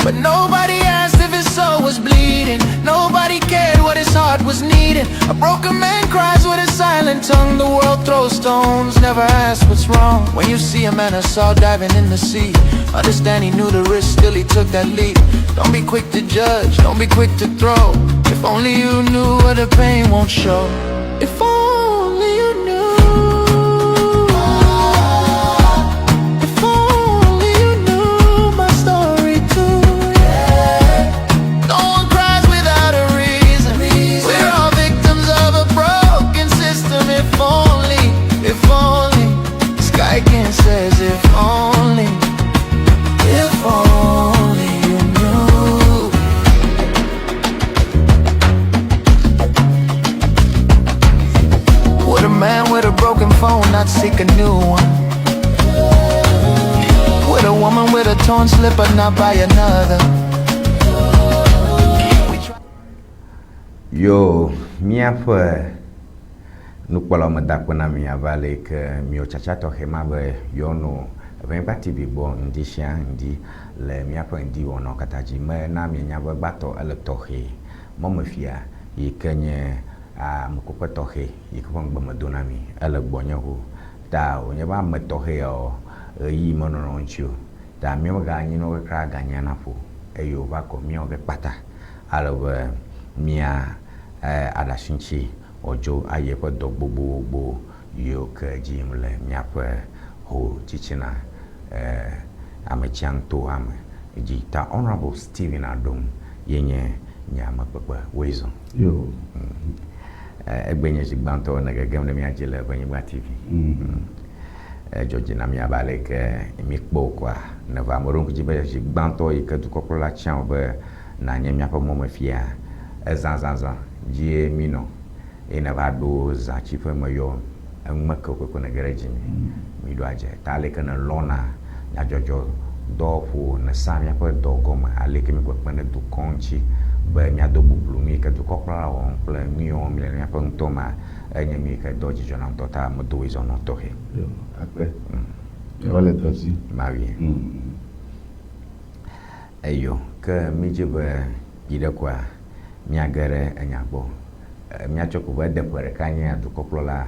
But nobody asked if his soul was bleeding. Nobody cared what his heart was needing. A broken man cries with a silent tongue. The world throws stones, never asks what's wrong. When you see a man I saw diving in the sea, understand he knew the risk, still he took that leap. Don't be quick to judge, don't be quick to throw. If only you knew what the pain won't show. If only you knew. If only you knew my story too. Yeah. No one cries without a reason. We're all victims of a broken system. If only, Sky King says, if only you knew. Would a man with a broken phone not seek a new one? Would a woman with a torn slipper not buy another? We try. Yo, míaƒe nukpɔlawo meda akpe na mi abe ale yi ke miwo tsatsa tɔxɛ ma be yewoanɔ Ʋenyigba TV gbɔ ŋdi sia ŋdi le míaƒe ŋdi wɔnawo katã dzi. Mena mienya be gbãtɔ ele tɔxɛ mɔmefia yi ke nye amekpekpe tɔxɛ yi ke ƒe ŋugbe medo na mi ele gbɔnye ho. Ta wònye be ame tɔxɛ yawo ɣeyiɣi menɔnɔ wo ŋuti o. Ta míawo meganyi na wo kaka ganya naƒo eye wòva kɔ míawo ge kpata ale be mía aɖe asi ŋuti wòadzo ayi eƒe dɔ gbogbogbò yiwo ke dzi yim le míaƒe ho tsitsina ametsiaŋuto hã me dzi. Ta Honourable Stephen Adom ye nye nye amekpekpe woezɔ. Yo. Egbe nye zi gbãtɔ ne gegem ɖe mía dzi le Ʋenyigba TV. Edzɔ dzi na mí abe ale yi ke míkpɔ wò koa, nèva ame ɖewo ŋku dzi be zi gbãtɔ yi ke dukɔkplɔla tia wò be nànye míaƒe mɔmefia, ezãzãzã dzie mínɔ eye nèva ɖo zãtsiƒe me yɔ enume kewo kpekpe nège ɖe dzi mi. Míɖo adze. Ta ale yi ke nèlɔ̃na nyadzɔdzɔ dɔwɔƒo nèsea míaƒe dɔ gɔme ale yi ke míkpekpe ɖe dukɔ ŋuti be míado bublu nu yi ke dukɔkplɔla wɔm kple nu yi wɔm míle le míaƒe ŋutɔ mea, enye nu yi ke doa dzidzɔ nam ŋutɔ ta medo wòe zɔnɔ tɔxɛ. Yo, akpe. Yehowa le dɔ dzi. Mawie. Eyo, ke mídzi be yi ɖe koa míage ɖe enya gbɔ. Míatsɔ ko be ede ƒe ɖeka nye dukɔkplɔla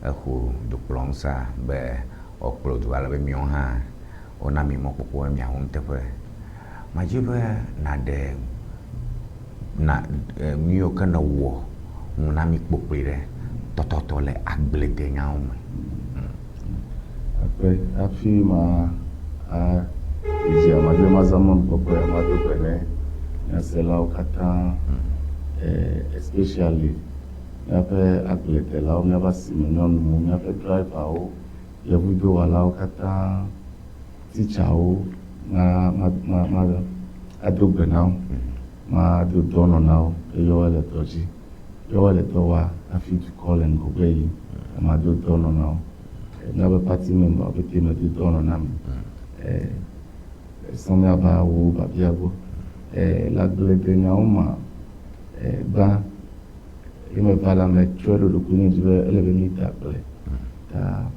exo dukplɔŋusa be wòakplɔ du ale be míawo hã wona mí mɔkpɔkpɔ be míawɔ nuteƒe. Madzi be nàɖe na nu yiwo ke nèwɔ ŋu na mí kpokploe ɖe tɔtɔtɔ le agbledenyawo me. Akpe hafi ma a edzia madzi be mazã mɔnukpɔkpɔ ya mado gbe ne nyaselawo katã especially míaƒe agbledelawo, míaƒe asimenyɔnuwo, míaƒe driverwo, yevudowɔlawo katã, teacherwo ma ma ma ma ado gbe na wo, mado dɔnɔ na wo eye woawo le dɔ dzi. Ye woawo le dɔ wɔa hafi dukɔ le ŋgɔgbe yim. Mado dɔnɔ na wo. Míaƒe party memberwo pɛtɛ medo dɔnɔ na mi. Esɔ míava wo biabia gbɔ. Le agbledenyawo mea, gbã ye meva la metsɔe ɖo ɖokuinye dzi be ele be míde agble. Ta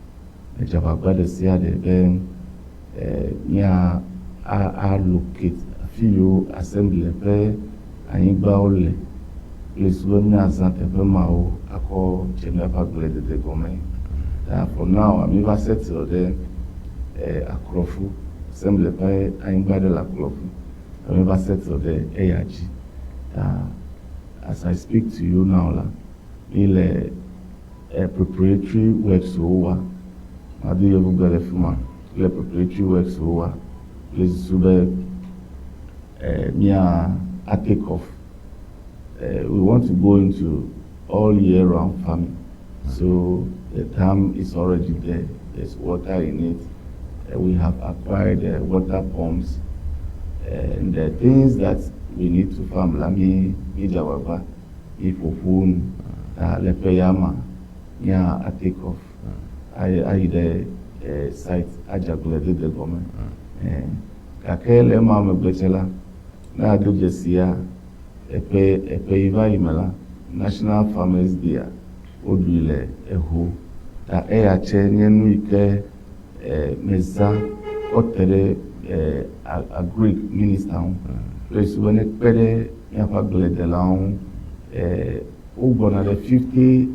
medze agbagba ɖe sia ɖe be mía allocate afi yiwo assembly ƒe anyigbawo le kple susu be míazã teƒe mawo akɔ dze míaƒe agbledede gɔme. Ta for now mi va settle ɖe Akrɔfu, assembly ƒe anyigba ɖe le Akrɔfu. Mi va settle ɖe eya dzi. Ta as I speak to you now la, mi le preparatory works wo wa. Mado yevugbe le fi ma. Le preparatory works wo wa. Le susu be mía a take off. We want to go into all year round farming. So the dam is already there. There's water in it. We have acquired water pumps and the things that we need to farm la mi mi dzawagba mi ƒoƒu nu ta le ƒe ya ma mía a take off ayi ayi ɖe site adze agbledede gɔme. Gake le ema megbe tsɛ la, ne ado dzesia eƒe eƒe yi va yi me la, National Farmers Day a woɖui le Eho. Ta eya tsɛ nye nu yi ke mezã kɔ te ɖe agric minister ŋu kple susu be nekpe ɖe míaƒe agbledelawo ŋu. Wogbɔna ɖe 50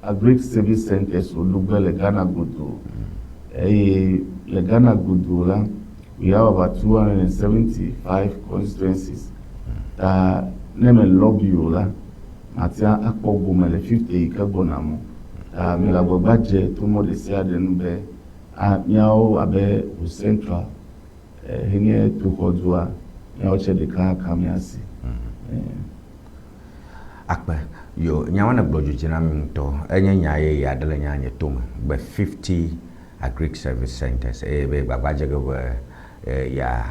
agric service centers woɖo gbe le Ghana godoo. Eye le Ghana godoo la, we have about 275 constituencies. Ta ne me lobby o la, matia akpɔ gome le 50 yi ke gbɔna me. Ta mi le agbagba dze to mɔ ɖe sia ɖe nu be a míawo abe Ho Central henye toxɔdua míawo tse ɖeka ka mía si. Akpe yo nyawo ne gblɔ dzodzi na mi ŋutɔ enye nya yeye aɖe le nya nye tome be 50 agric service centers eye be gbagba dze ge be ya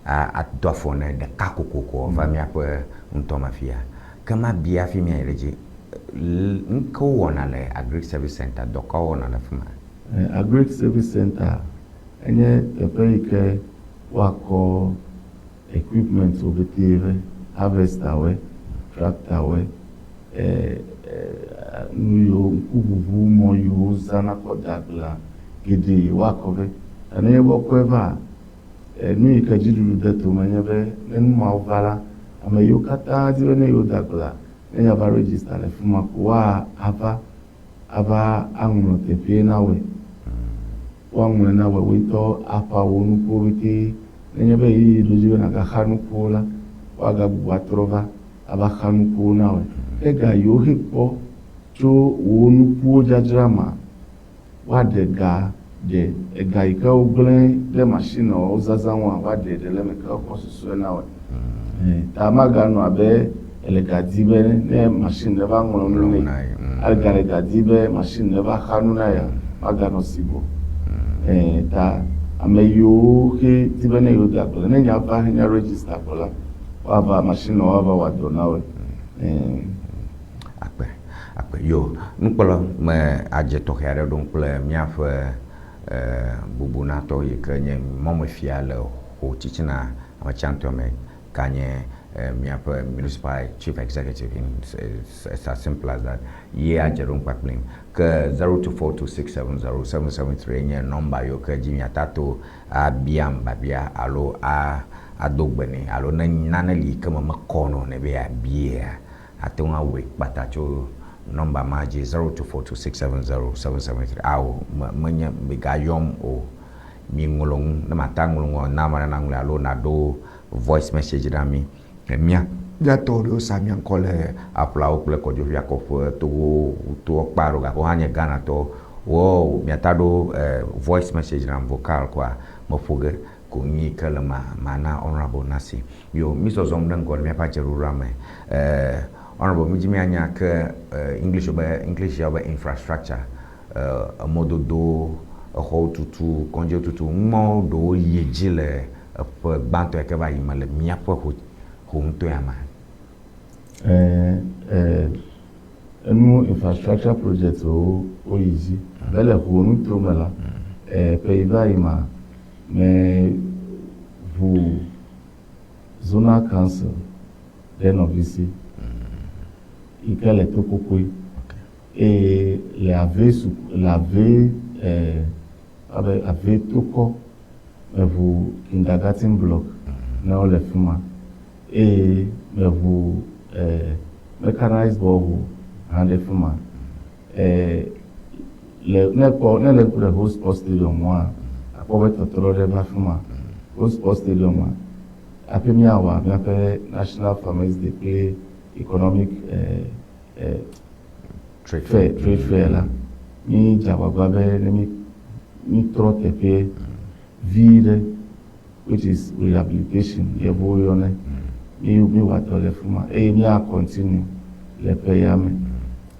ado afɔ ne ɖeka kokoko va míaƒe ŋutɔ me fia. Ke ma bia hafi míayi ɖe dzi. Nuke wowɔna le agric service center dɔ ka wowɔna le fi ma? Agric service center enye teƒe yi ke woakɔ equipment wo pete ve harvester wɔe, tractor wɔe, nu yiwo ŋkuʋuʋu mɔ yiwo wozãna kɔ da agblea geɖe woakɔ vɛ. Ta nenye be wokɔe va, nu yi ke dziɖuɖu de tome nye be ne nu mawo va la, ame yiwo katã di be ne yewo da agblea, ne yeava register le fi ma ko woa ava ava aŋlɔ teƒee na woe. Woaŋlɔe na woe, woe ŋutɔ aƒa wo nukuwo pete. Nenye be ɣeyiɣi ɖo dzi be nàgaxa nukuwo la, woagagbugbɔ atrɔ va ava xa nukuwo na woe. Ke ga yiwo he kpɔ tso wò nukuwo dzadzra mea, woaɖe ga ɖe ega yi ke wogblẽ ɖe mashinewo zazã ŋua, woaɖe ɖe le eme ke woakɔ susɔe na woe. Ta maganɔ abe ele ga di be ne machine ne va ŋlɔ nu nɛ, agale ga di be machine ne va xa nu na ya, maganɔ si gbɔ. Ta ame yiwo ke di be ne yewo de agble, ne nya va henya register ko la, woava machine woava wɔ dɔ na woe. Akpe, akpe. Yo, nukpɔla me adze tɔxɛ aɖe ɖom kple míaƒe bubunatɔ yi ke nye mɔmefia le Ho Titina ametsiãtɔ me ka nye míaƒe municipal chief executive in it's as simple as that. Ye adze ɖom kpakplim. Ke 0242670773 nye nɔmba yiwo ke dzi miata to abiam babia alo a ado gbe nɛ alo ne nane li ke me mekɔ nɔ ne be yeabiea ate ŋu awɔe kpata tso nɔmba ma dzi 0242670773. Ao me menye migayɔm o. Mi ŋlɔ nu ne mata ŋlɔ nua na ame aɖe naŋlɔe alo naɖo voice message na mi. Mía míatɔ ɖewo sa mía ŋkɔ le aƒlawo kple kɔdzoƒea kɔƒe towo toɔ kpa ɖo gake wohã nye Ghanatɔwo. Wo miata ɖo voice message nam vocal koa meƒo ge ko nyi ke le ma mana honorable nasi. Yo mi zɔzɔm ɖe ŋgɔ le míaƒe adzeɖoɖoa me. Honorable mi dzi míanya ke English be English ya be infrastructure emɔdodowo, exɔwo tutu, kɔdziwo tutu, numɔwo ɖewo yi dzi le eƒe gbãtɔ yi ke va yi me le míaƒe ho ho ŋutɔea me. Enu infrastructure project wo woyi dzi. Abe le ho nutome la, ƒe yi va yi ma, me ʋu zonal council ɖe nɔvi si yi ke le Tokokoe. Eye le ave su le ave abe ave tokɔ meʋu kindergarten block. ne wo le fi ma eye meʋu mechanized borehole hã ɖe fi ma. Le ne kpɔ ne le ŋku ɖe Ho Sports Stadium ŋua, akpɔ be tɔtrɔ ɖe va fi ma. Ho Sports Stadium a, hafi míawɔ míaƒe National Farmers Day kple Economic Fair, Trade Fair la, mídze agbagba be ne mí mítrɔ teƒe vi ɖe which is rehabilitation yevuwo yɔnɛ. Mí míwɔ dɔ le fi ma eye mía continue le ƒe ya me.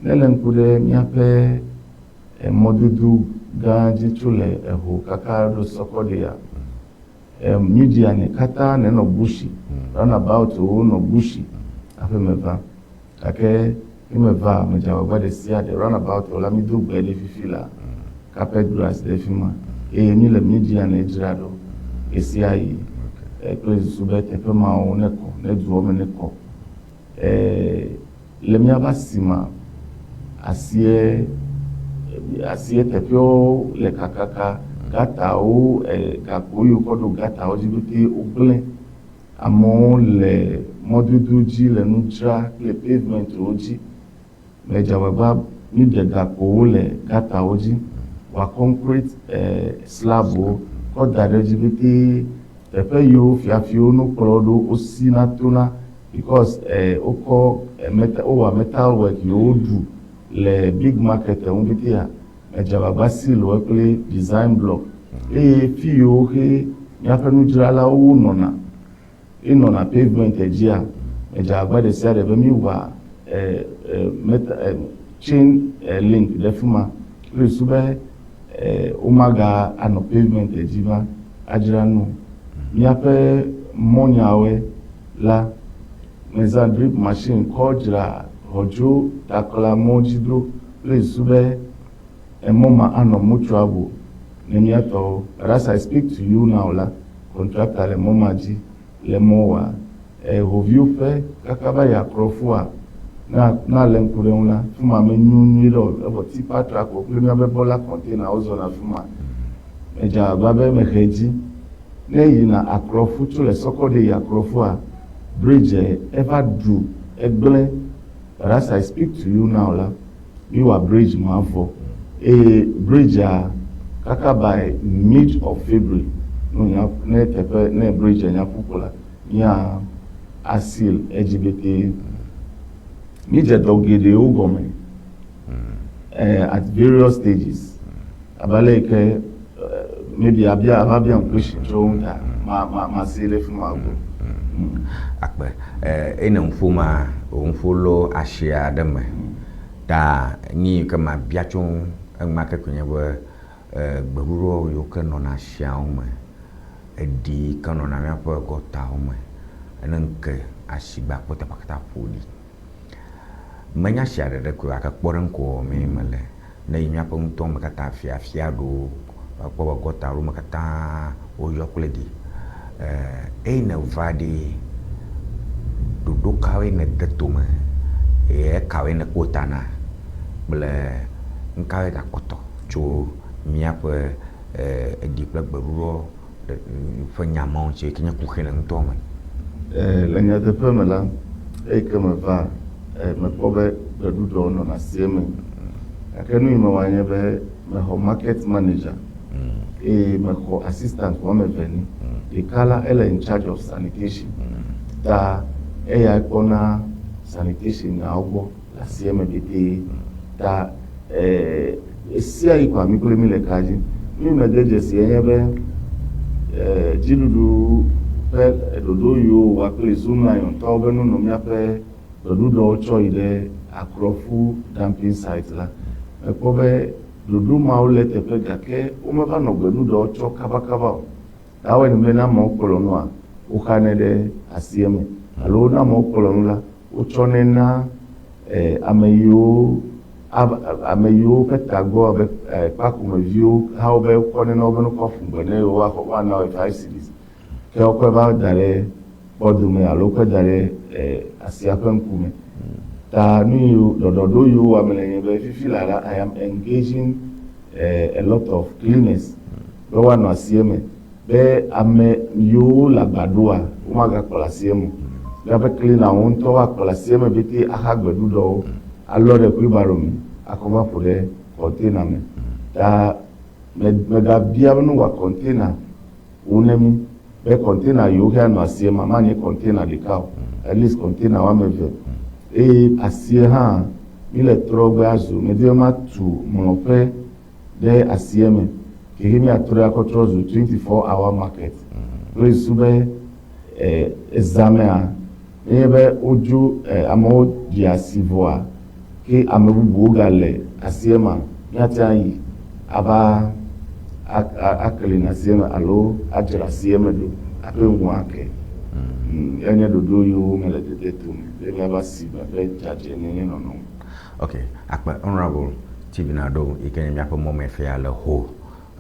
Ne le ŋku ɖe míaƒe mɔdodo gã dzi tso le eho kaka ɖo Sɔkɔɖia, media ne katã nenɔ bushi, roundabout wo nɔ bushi hafi meva. Gake ne meva, medze agbagba ɖe sia ɖe roundabout la mi do gbe ɖe fifi la, carpet grass ɖe fi ma eye mi le media ne dzra ɖo ɣesia ɣi kple susu be teƒe mawo ne kɔ, ne duawo me ne kɔ. Le míaƒe asima, asie asie teƒewo le kakaka, gatawo gakpo yiwo kɔ ɖo gatawo dzi pete wogblẽ. Amewo le mɔdodo dzi le nu dzra kple pavementwo dzi. Medze agbagba míɖe gakpowo le gatawo dzi, wa concrete slabwo kɔ da ɖe edzi pete. Teƒe yiwo fiafiwo nukplɔ ɖo wosina tona because wokɔ metal wowɔ metal work yiwo woɖu le big market ŋu petea, medze agbagba seal wo kple design block eye fi yiwo xe míaƒe nudzralawo nɔna enɔna pavement dzia, medze agbagba ɖe sia ɖe be míwɔa metal chain link ɖe fi ma kple susu be womaga anɔ pavement dzi va adzra nu o. Míaƒe mɔnyawoe la, mezã drip machine kɔ dzra xɔdzo takla mɔ dzi ɖo kple susu be emɔ ma anɔ motorable ne mía tɔwo. But as I speak to you now la, contractor le mɔ ma dzi le mɔ wɔa. Hoviwo ƒe kaka va yi Akrɔfua, ne ne alé ŋku ɖe eŋu la, fi ma menyo nyuie ɖe o. Evɔ tipa truck kple míaƒe bɔla container wozɔna fi ma. Medze agbagba be mehe edzi. Ne eyina Akrɔfu tso le Sɔkɔɖe yi Akrɔfua, bridge eva ɖu egblẽ. But as I speak to you now la, míwɔ bridge ma vɔ eye bridgea kaka by mid of February ne wònya ne teƒe ne bridgea nya ƒu ko la, mía aseal edzi petee. Mídze dɔ geɖewo gɔme at various stages abe ale yi ke maybe abia ava biam question tso wo ŋu ta ma ma masi ɖe fi ma gbɔ. Akpe. Eye ŋƒo ma, wò ŋƒo lo asi aɖe me. Ta nu yi ke mabia tso ema ke koe nye be gbeɖuɖɔ yiwo ke nɔna asiawo me, eɖi yi ke nɔna míaƒe gɔtawo me, ne ŋke asigba kpɔ teƒea katã ƒo ɖi. Menye asia ɖeɖe koe o gake kpɔɖeŋu mee mele. Ne yi míaƒe ŋutɔ me katã fiafia ɖewo akpɔ be gɔta ɖewo me katã woyɔ kple ɖi. Eyi nèva ɖi, ɖoɖo kawoe nède tome eye ekawoe nèkpɔ ta na kple nu kawoe gakpɔtɔ tso míaƒe eɖi kple gbeɖuɖɔ ƒe nya mawo ŋuti yi ke nye kuxi le ŋutɔ me? Le nyateƒe me la, eyi ke meva, mekpɔ be gbeɖuɖɔ nɔna asie me. Gake nu yi mewɔa nye be mexɔ market manager eye mexɔ assistant woame eve nɛ. Ɖeka la, ele in charge of sanitation ta eyae kpɔna sanitation nyawo gbɔ le asie me petee. Ta ɣesia ɣi koa mi kple mi le ka dzi. Nu yi mede dzesi enye be dziɖuɖu ƒe ɖoɖo yiwo wòwa kple Zoomlion tɔwo be nonɔ míaƒe gbeɖuɖɔwo tsɔ yi ɖe Akrɔfu dumping site la, mekpɔ be ɖoɖo mawo le eteƒe gake womeva nɔ gbeɖuɖɔwo tsɔ kabakaba o. Ta ewɔe be ne amewo kplɔ nua, woxanɛ ɖe asie me alo ne amewo kplɔ nu la, wotsɔnɛ na ame yiwo ame yiwo ƒe tagbɔ abe kpakumeviwo hawo be wokɔnɛ na wo be ne wokɔ ƒu gbe ne yewo woaxɔ woana wo 5 cedis. Ke wokɔe va da ɖe kpɔdome alo wokɔe da ɖe asia ƒe ŋkume. Ta nu yiwo ɖɔɖɔɖo yiwo wɔm mele nye be fifi laa la, I am engaging a lot of cleaners be woanɔ asie me be ame yiwo le agba ɖoa, Womagakplɔ asie me o. Míaƒe cleaner-wo ŋutɔ woakplɔ asie me pɛtɛ axa gbeɖuɖɔwo, alɔ ɖe wheelbarrow me akɔ va ƒo ɖe container me. Ta me megabia be ne wowɔ container wo ne mí be container yiwo xe anɔ asie ma manye container ɖeka o, at least container woame eve. Eye asie hã míle trɔ be azu medi be matu mlɔƒe ɖe asie me ke míatrɔe akɔ trɔ zu 24 hour market kple susu be ezã mea nenye be wodzo amewo ɖi asi vɔa ke ame bubuwo gale asie ma míate ayi ava aklin asie me alo adzra asie me ɖo aƒe ŋu ake. Enye ɖoɖo yiwo mele dede tome be míava si me ƒe dzadzɛnyenye nɔnɔ. Ok, akpe Honourable Stephen Aɖo yi ke nye míaƒe mɔmefia le Ho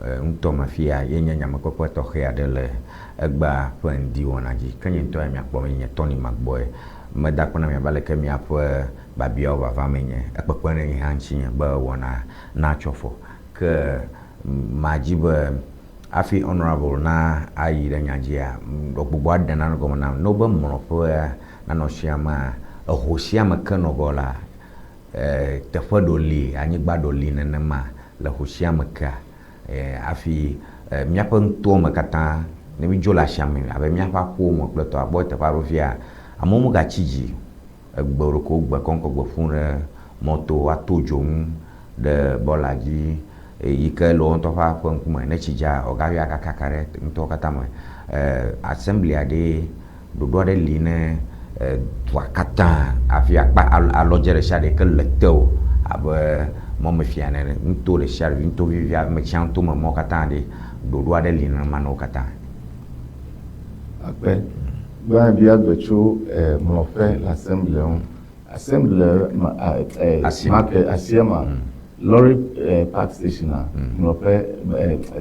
ŋutɔ me fia ye nye nyamekpekpe tɔxɛ aɖe le egbea ƒe ŋdi wɔna dzi. Ke nye ŋutɔ ya miakpɔ be nye Tony Magbɔe. Meda akpe na mi abe aleke miaƒe biabiawo vava mee nye ekpekpe ɖe nye hã ŋutinye be wɔna natsɔ afɔ. Ke madzi be hafi Honourable na ayi ɖe nya dzia, gbogbo aɖe nane gɔme nam. Ne wobe mlɔƒea nanɔ sia mea, eho sia me ke nɔ gɔ la, teƒe ɖo li, anyigba ɖo li nenema le ho sia me kea, hafi míaƒe nutoa me katã, ne mídzo le asia me abe míaƒe aƒewo me kple tɔa gbɔ teƒe aɖewo fia, amewo megatsi dzi o. Egbe ɖeko wogbe kɔŋkɔ gbe ƒum ɖe mɔto, woato dzo ŋu ɖe bɔla dzi yi ke le woawo ŋutɔ ƒe aƒe ŋkume. Ne tsi dza, wògayɔ agakaka ɖe nutoawo katã me. Assembly aɖee, ɖoɖo aɖe li ne dua katã hafi akpa alɔdze ɖe sia ɖe ke le tewò abe mɔmefia ene, nuto ɖe sia ɖe, nuto vivi ametsia nuto me mɔ katã ɖe, ɖoɖo aɖe li nenema na wo katã. Akpe. Gbã bia gbe tso mlɔƒe le assembly ŋu. Assembly ma market asia ma lorry park station a mlɔƒe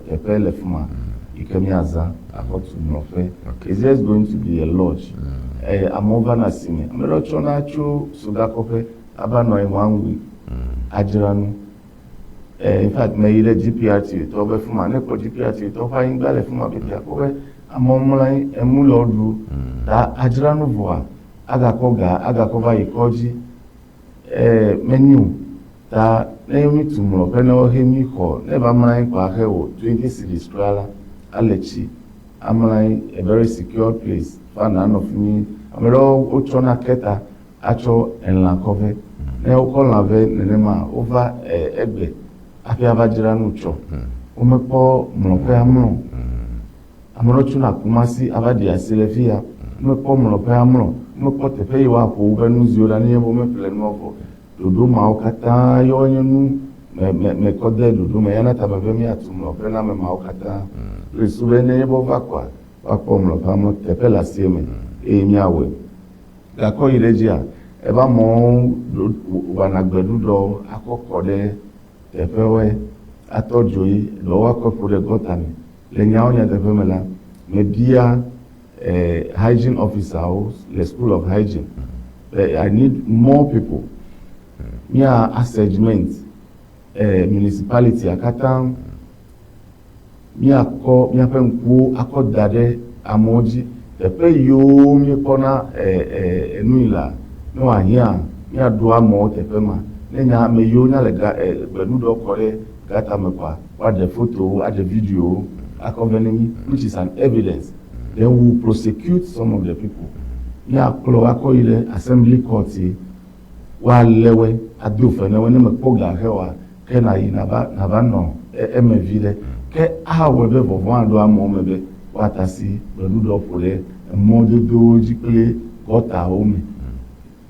teƒe le fi ma yi ke míazã akɔ tu mlɔƒe. It's just going to be a lodge. Amewo vana asime. Ame ɖewo tsɔna tso Sogakɔƒe ava nɔ anyi one week adzra nu. In fact, meyi ɖe GPRT tɔwo be fi ma. Ne ekpɔ GPRT tɔwo ƒe anyigba le fi ma pɛtɛ akpɔ be amewo mlɔ anyi enu le wo ɖu. Ta adzra nu vɔa agakɔ ga agakɔ va yi kɔdzi. Menyo o. Ta ne mi tu mlɔƒe ne wohe mi xɔ ne eva mlɔ anyi kɔa xe wò 20 cedis kura la ale tsi amlɔ anyi a very secure place fa nanɔ fi mi. Ame ɖewo wotsɔna keta atsɔ elã kɔ vɛ. Ne wokɔ lã vɛ nenema wova egbe hafi ava dzra nu tsɔ. Womekpɔ mlɔƒe amlɔ o. Ame ɖewo tsona Kumasi ava ɖi asi le fi ya. Womekpɔ mlɔƒe amlɔ o. Womekpɔ teƒe yi woaƒo woƒe nuziwo ɖa nenye be womeƒle nua vɔ. Ɖoɖo mawo katã ye wonye nu me me mekɔ de ɖoɖo me. Eyana ta mebe míatu mlɔƒe na ame mawo katã. Kple susu be nenye be wova kɔa, woakpɔ mlɔƒe amlɔ teƒe le asie me eye míawɔe. Gakɔ yi ɖe edzia, eva mɔwo wɔna gbeɖuɖɔ akɔ kɔ ɖe teƒewoe atɔ dzo yi, ɖewo akɔe ƒo ɖe gɔta me. Le nyawo nyateƒe me la, mebia hygiene officerwo le school of hygiene be I need more people. Mía assessment municipality katã míakɔ míaƒe ŋkuwo akɔ da ɖe amewo dzi. Teƒe yiwo míekpɔna enu yi lea, ne wòahiã míaɖo amewo teƒe ma. Ne nya ame yiwo nya le ga gbeɖuɖɔ kɔ ɖe gata me kɔa, woaɖe fotowo, aɖe videowo akɔ vɛ ne mí which is an evidence. Then we will prosecute some of the people. Míakplɔ akɔ yi ɖe assembly court ye woalé woe ado fe ne woe ne mekpɔ ga xe oa ke nayi nava nava nɔ eme vi ɖe. Ke awɔe be vɔvɔ̃ aɖo amewo me be woatasi gbeɖuɖɔ ƒo ɖe emɔdodowo dzi kple gɔtawo me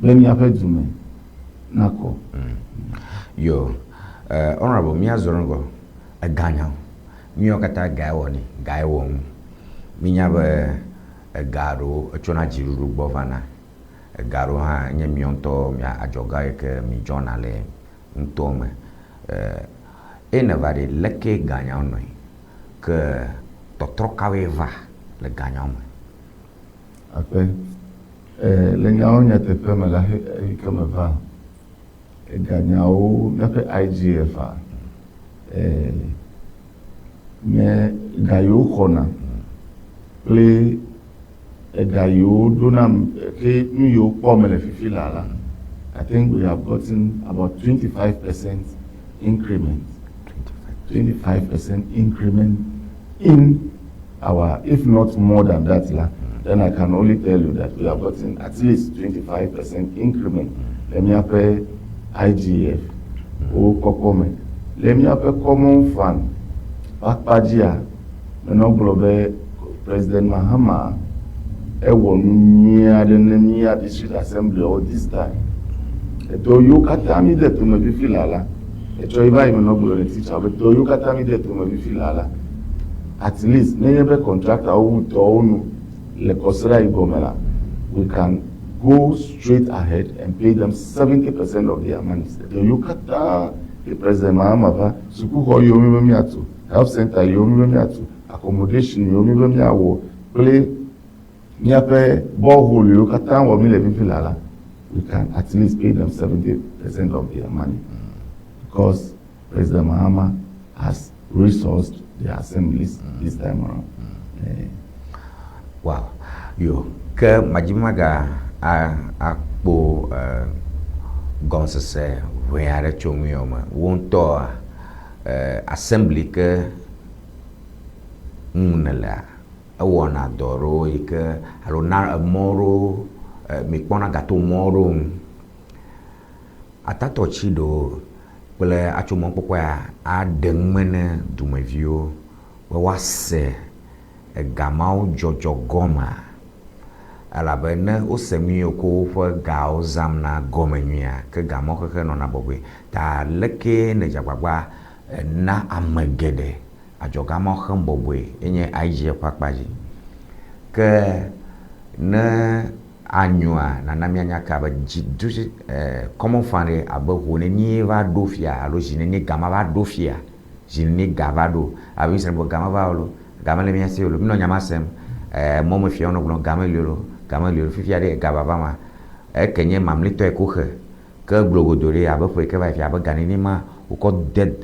be míaƒe du me nakɔ. Yo, honorable míazɔ ŋgɔ eganya míawo katã gae wɔ ni gae wɔ nu. Mínya be ega ɖewo etsona dziɖuɖu gbɔ vana. Ega ɖewo hã nye míawo ŋutɔ mía adzɔga yi ke mídzɔna le nutoa me. Eye neva ɖe leke ganyawo nɔe? Ke tɔtrɔ kawoe va le ganyawo me? Akpe. Le nyawo nyateƒe me la, eyi ke meva eganyawo míaƒe IGF a nye ga yiwo xɔna kple Ega yiwo ɖo nam ke nu yiwo kpɔ mele fifi la la, I think we have gotten about 25% increment. 25% increment in our, if not more than that, la, then I can only tell you that we have gotten at least 25% increment. Le míaƒe IGF wo kɔkɔ me. Le míaƒe common fund ƒe akpa dzia, menɔ gblɔ be President Mahama ewɔ nu nyui aɖe ne mía district assembly wo this time. Edɔ yiwo katã mi de tome fifi la la, etsɔ yi va yi menɔ gblɔ ne teacher be dɔ yiwo katã mi de tome fifi la la, at least nenye be contractor wo wu dɔwo nu le kɔsiɖa yi gɔme la, we can go straight ahead and pay them 70% of their money. Dɔ yiwo katã ke President Mahama va, sukuxɔ yiwo mi be míatu, health center yiwo mi be míatu, accommodation yiwo mi be míawɔ kple míaƒe borehole yiwo katã wɔ mi le fifi la la, we can at least pay them 70% of their money because President Mahama has resourced the assemblies this time around. Wow. Yo, ke madzi maga akpo gɔmesese ʋɛ aɖe tso nu yawo me. Wo ŋutɔa assembly ke ŋu nelea, ewɔna dɔ ɖewo yi ke alo na emɔ ɖewo mikpɔna gato mɔ ɖewo ŋu. Atatɔ tsi ɖewo kple atso mɔkpɔkpɔa aɖe nume ne dumeviwo be woase ega mawo dzɔdzɔ gɔmea elabe ne wose nu yiwo ko woƒe gawo zam na gɔme nyuia ke ga mawo xexe nɔna bɔbɔe. Ta leke nedze agbagba na ame geɖe adzɔga mawo xem bɔbɔe enye IGF ƒe akpa dzi. Ke ne anyoa nana míanya ke abe dzi du common fund ɖe abe ho nenie va ɖo fia alo zi nenie ga ma va ɖo fia zi nenie ga va ɖo abe mi se be ga ma va o ga mele mía si o mi nɔ nya ma sem mɔmefiawo nɔ gblɔm ga meli o ga meli o fifia ɖe ga vava ma eke nye mamlɛtɔe ko xe ke gblɔgodo ɖe abe ƒe ke va yi fia abe ga nenie ma wokɔ de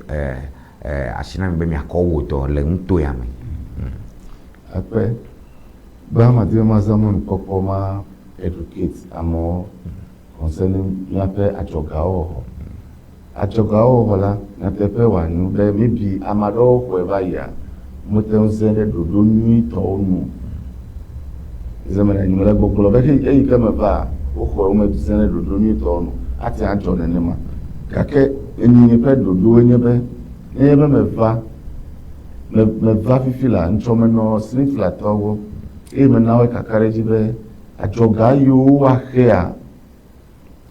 asi na mi be miakɔ wɔ dɔ le nuto ya me. Akpe gbã madi be mazã mɔnukpɔkpɔ ma educate amewo concerning míaƒe adzɔgawo xɔxɔ. Adzɔgawo xɔxɔ la, nyateƒe wòanyo be maybe ame aɖewo xɔe va yia, wote ŋu zẽ ɖe ɖoɖo nyuitɔwo nu o. Zeme ɖe mele gbɔgblɔ be eyi ke meva woxɔe womezẽ ɖe ɖoɖo nyuitɔwo nu ate adzɔ nenema. Gake enyinyi ƒe ɖoɖoe nye be nenye be meva meva fifi la ŋtsɔ menɔ Sniflatɔwo gbɔ eye mena woe kaka ɖe edzi be adzɔga yiwo woaxea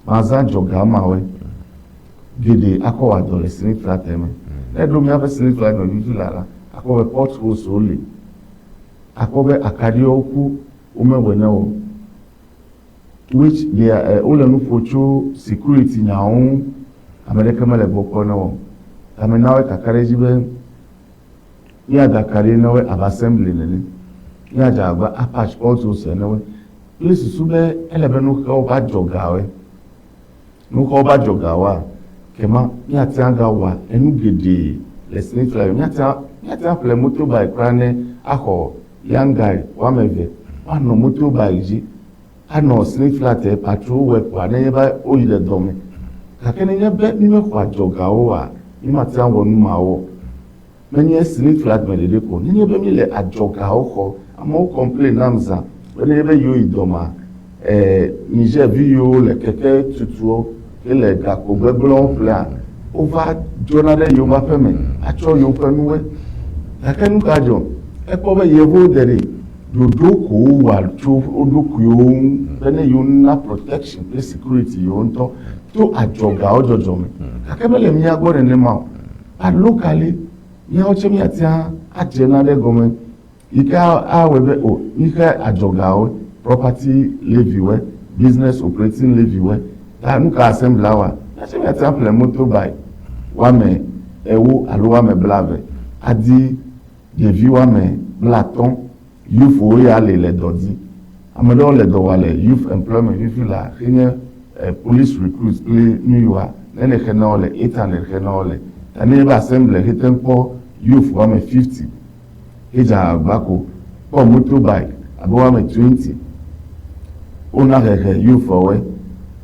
mazã adzɔga mawoe geɖe akɔ wɔ dɔ le Sniflat me. Ne eɖo míaƒe Sniflat me fifi la la, akpɔ be potholes wo li, akpɔ be akaɖiwo ku womewɔe ne o which they are wole nu ƒo tso security nyawo ŋu ame ɖeke mele gbɔ kpɔ ne o. Ta mena woe kaka ɖe edzi be míada akaɖi ne woe abe assembly nene, míadze agbagba apatch potholes ene woe kple susu be ele be nuxewo ƒe adzɔgawoe. Nuxewo ƒe adzɔgawoa, kema míate ŋu agawɔ enu geɖe le Snifla míate míate ŋu aƒle motorbike kura ne axɔ young guy woame eve woanɔ motorbike dzi anɔ Snifla te patrol work kpoa nenye be woyi ɖe dɔ me. Gake nenye be mímexɔ adzɔgawo oa, mímate ŋu awɔ nu mawo o. Menye Snifla me ɖeɖe ko o, nenye be míle adzɔgawo xɔ, amewo complain nam zã be nenye be yewo yi dɔmea, Niger vi yiwo le keke tutuwo hele gakpo gbegblẽwo ƒlea, wova dzona ɖe yewo aƒe me atsɔ yewoƒe nuwoe. Gake nu ka dzɔ? Ekpɔ be yevuwo de ɖe ɖoɖo ko wowɔa tso wo ɖokuiwo ŋu be ne yewo na protection kple security yewo ŋutɔ to adzɔgawo dzɔdzɔ me. Gake mele mía gbɔ nenema o. But locally, míawo tse míate ŋu adze nane gɔme yi ke awɔe be o míxe adzɔgawo, property levy wɔe, business operating levy wɔe. Ta nu ka assembly awɔa? Míatse míate ŋu aƒle motorbike woame ewo alo woame blaeve adi ɖevi woame blatɔ̃. Youthwo ya li le dɔ di. Ame ɖewo le dɔ wɔa le youth employment fifi laa xe nye police recruit kple nu yiwoa nene xe na wo le 800 xe na wo le. Ta nenye be assembly xe te ŋu kpɔ youth woame 50 hedze agbagba ko kpɔ motorbike abe woame 20. Wona hehe youthɔwoe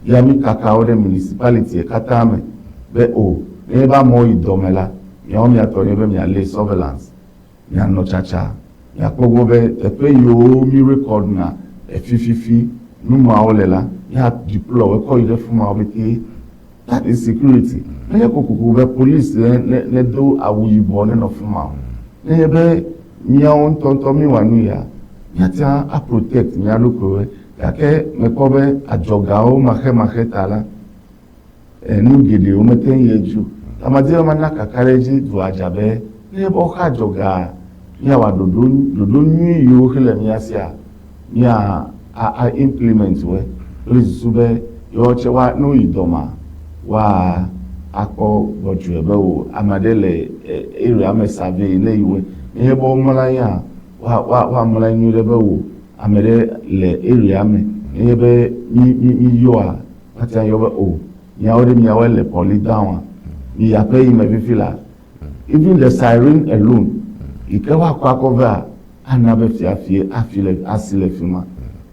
ya mi kaka wo ɖe municipality katã me be o nenye be amewo yi dɔme la, miawo miatɔ nye be mialé surveillance, mianɔ tsatsa, miakpɔ gbɔ be teƒe yiwo mi record na efififi nu mawo le la, mia deploy wo kɔ yi ɖe fi mawo pete. That is security. Menye kokoko be police ne ne nedo awu yibɔ nenɔ fi ma o. Nenye be míawo ŋutɔŋutɔ míwɔ nu ya, míate ŋu a protect mía ɖokuiwo gake mekpɔ be adzɔgawo maxemaxe ta la, enu geɖewo mete ŋu yi edzi o. Ta madi be mana kakaɖedzi dua dza be nenye be woxe adzɔgaa, míawɔ ɖoɖo ɖoɖo nyui yiwo xe le mía sia, mía a a implement woe kple susu be yewoa tse woa ne woyi dɔmea, woa akpɔ gbɔdzɔe be o ame aɖe le area me survey ne yiwoe. Nenye be womlɔ anyia, woa woa woamlɔ anyi nyuiɖe be o ame ɖe le area me. Nenye be mí mí míyɔa, woate ŋu ayɔ be o miawo ɖe miawoe le pɔli down mi yi aƒe yi me fifi la. Even the siren alone yi ke woakɔ akɔ vea ana be fiafie afi le asi le fi ma.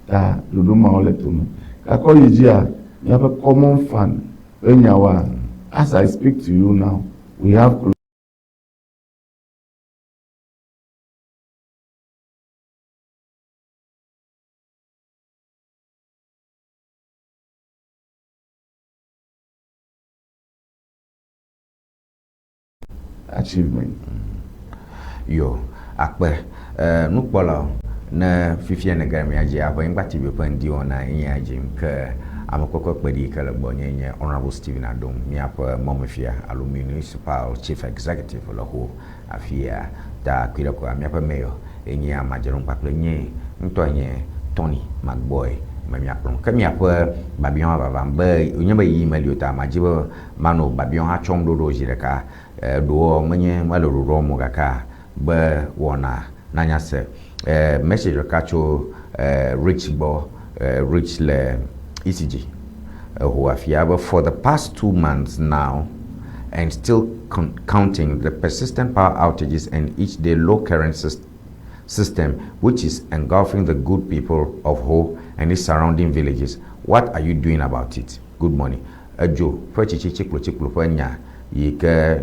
Ta ɖoɖo mawo le tome. Gakɔ yi dzia, míaƒe common fund ƒe nyawoa, as I speak to you now, we have achievement. Yo, akpe. E, nukpɔlawo, ne fifia nège ɖe mía dzi, Aʋenyigba TV ƒe ŋdi wɔna ye nye dzi ke ame kpekpe kpeɖi yi ke le gbɔnye nye Honourable Stephen Adom, míaƒe mɔmefia alo Municipal Chief Executive le Ho afia. Ta kui ɖe koa, míaƒe Mayor ye nye Amadzeɖom kpakple nye ŋutɔe nye Tony Magboy me míakplɔm. Ke míaƒe biabiawo hã vavam be wònye be ɣeyiɣi meli o ta madzi be manɔ biabiawo hã tsɔm ɖo ɖo zi ɖeka. Ɖoɔ menye mele ɖoɖoɔ mo gakea be wɔna nanya se. Message ɖeka tso Rich gbɔ, Rich le ECG eho afia be for the past 2 months now and still counting the persistent power outages and each day low current system which is engulfing the good people of Ho and its surrounding villages. What are you doing about it? Good morning. Edzo ƒe tsitsi tsikplotsikplo ƒe nya yi ke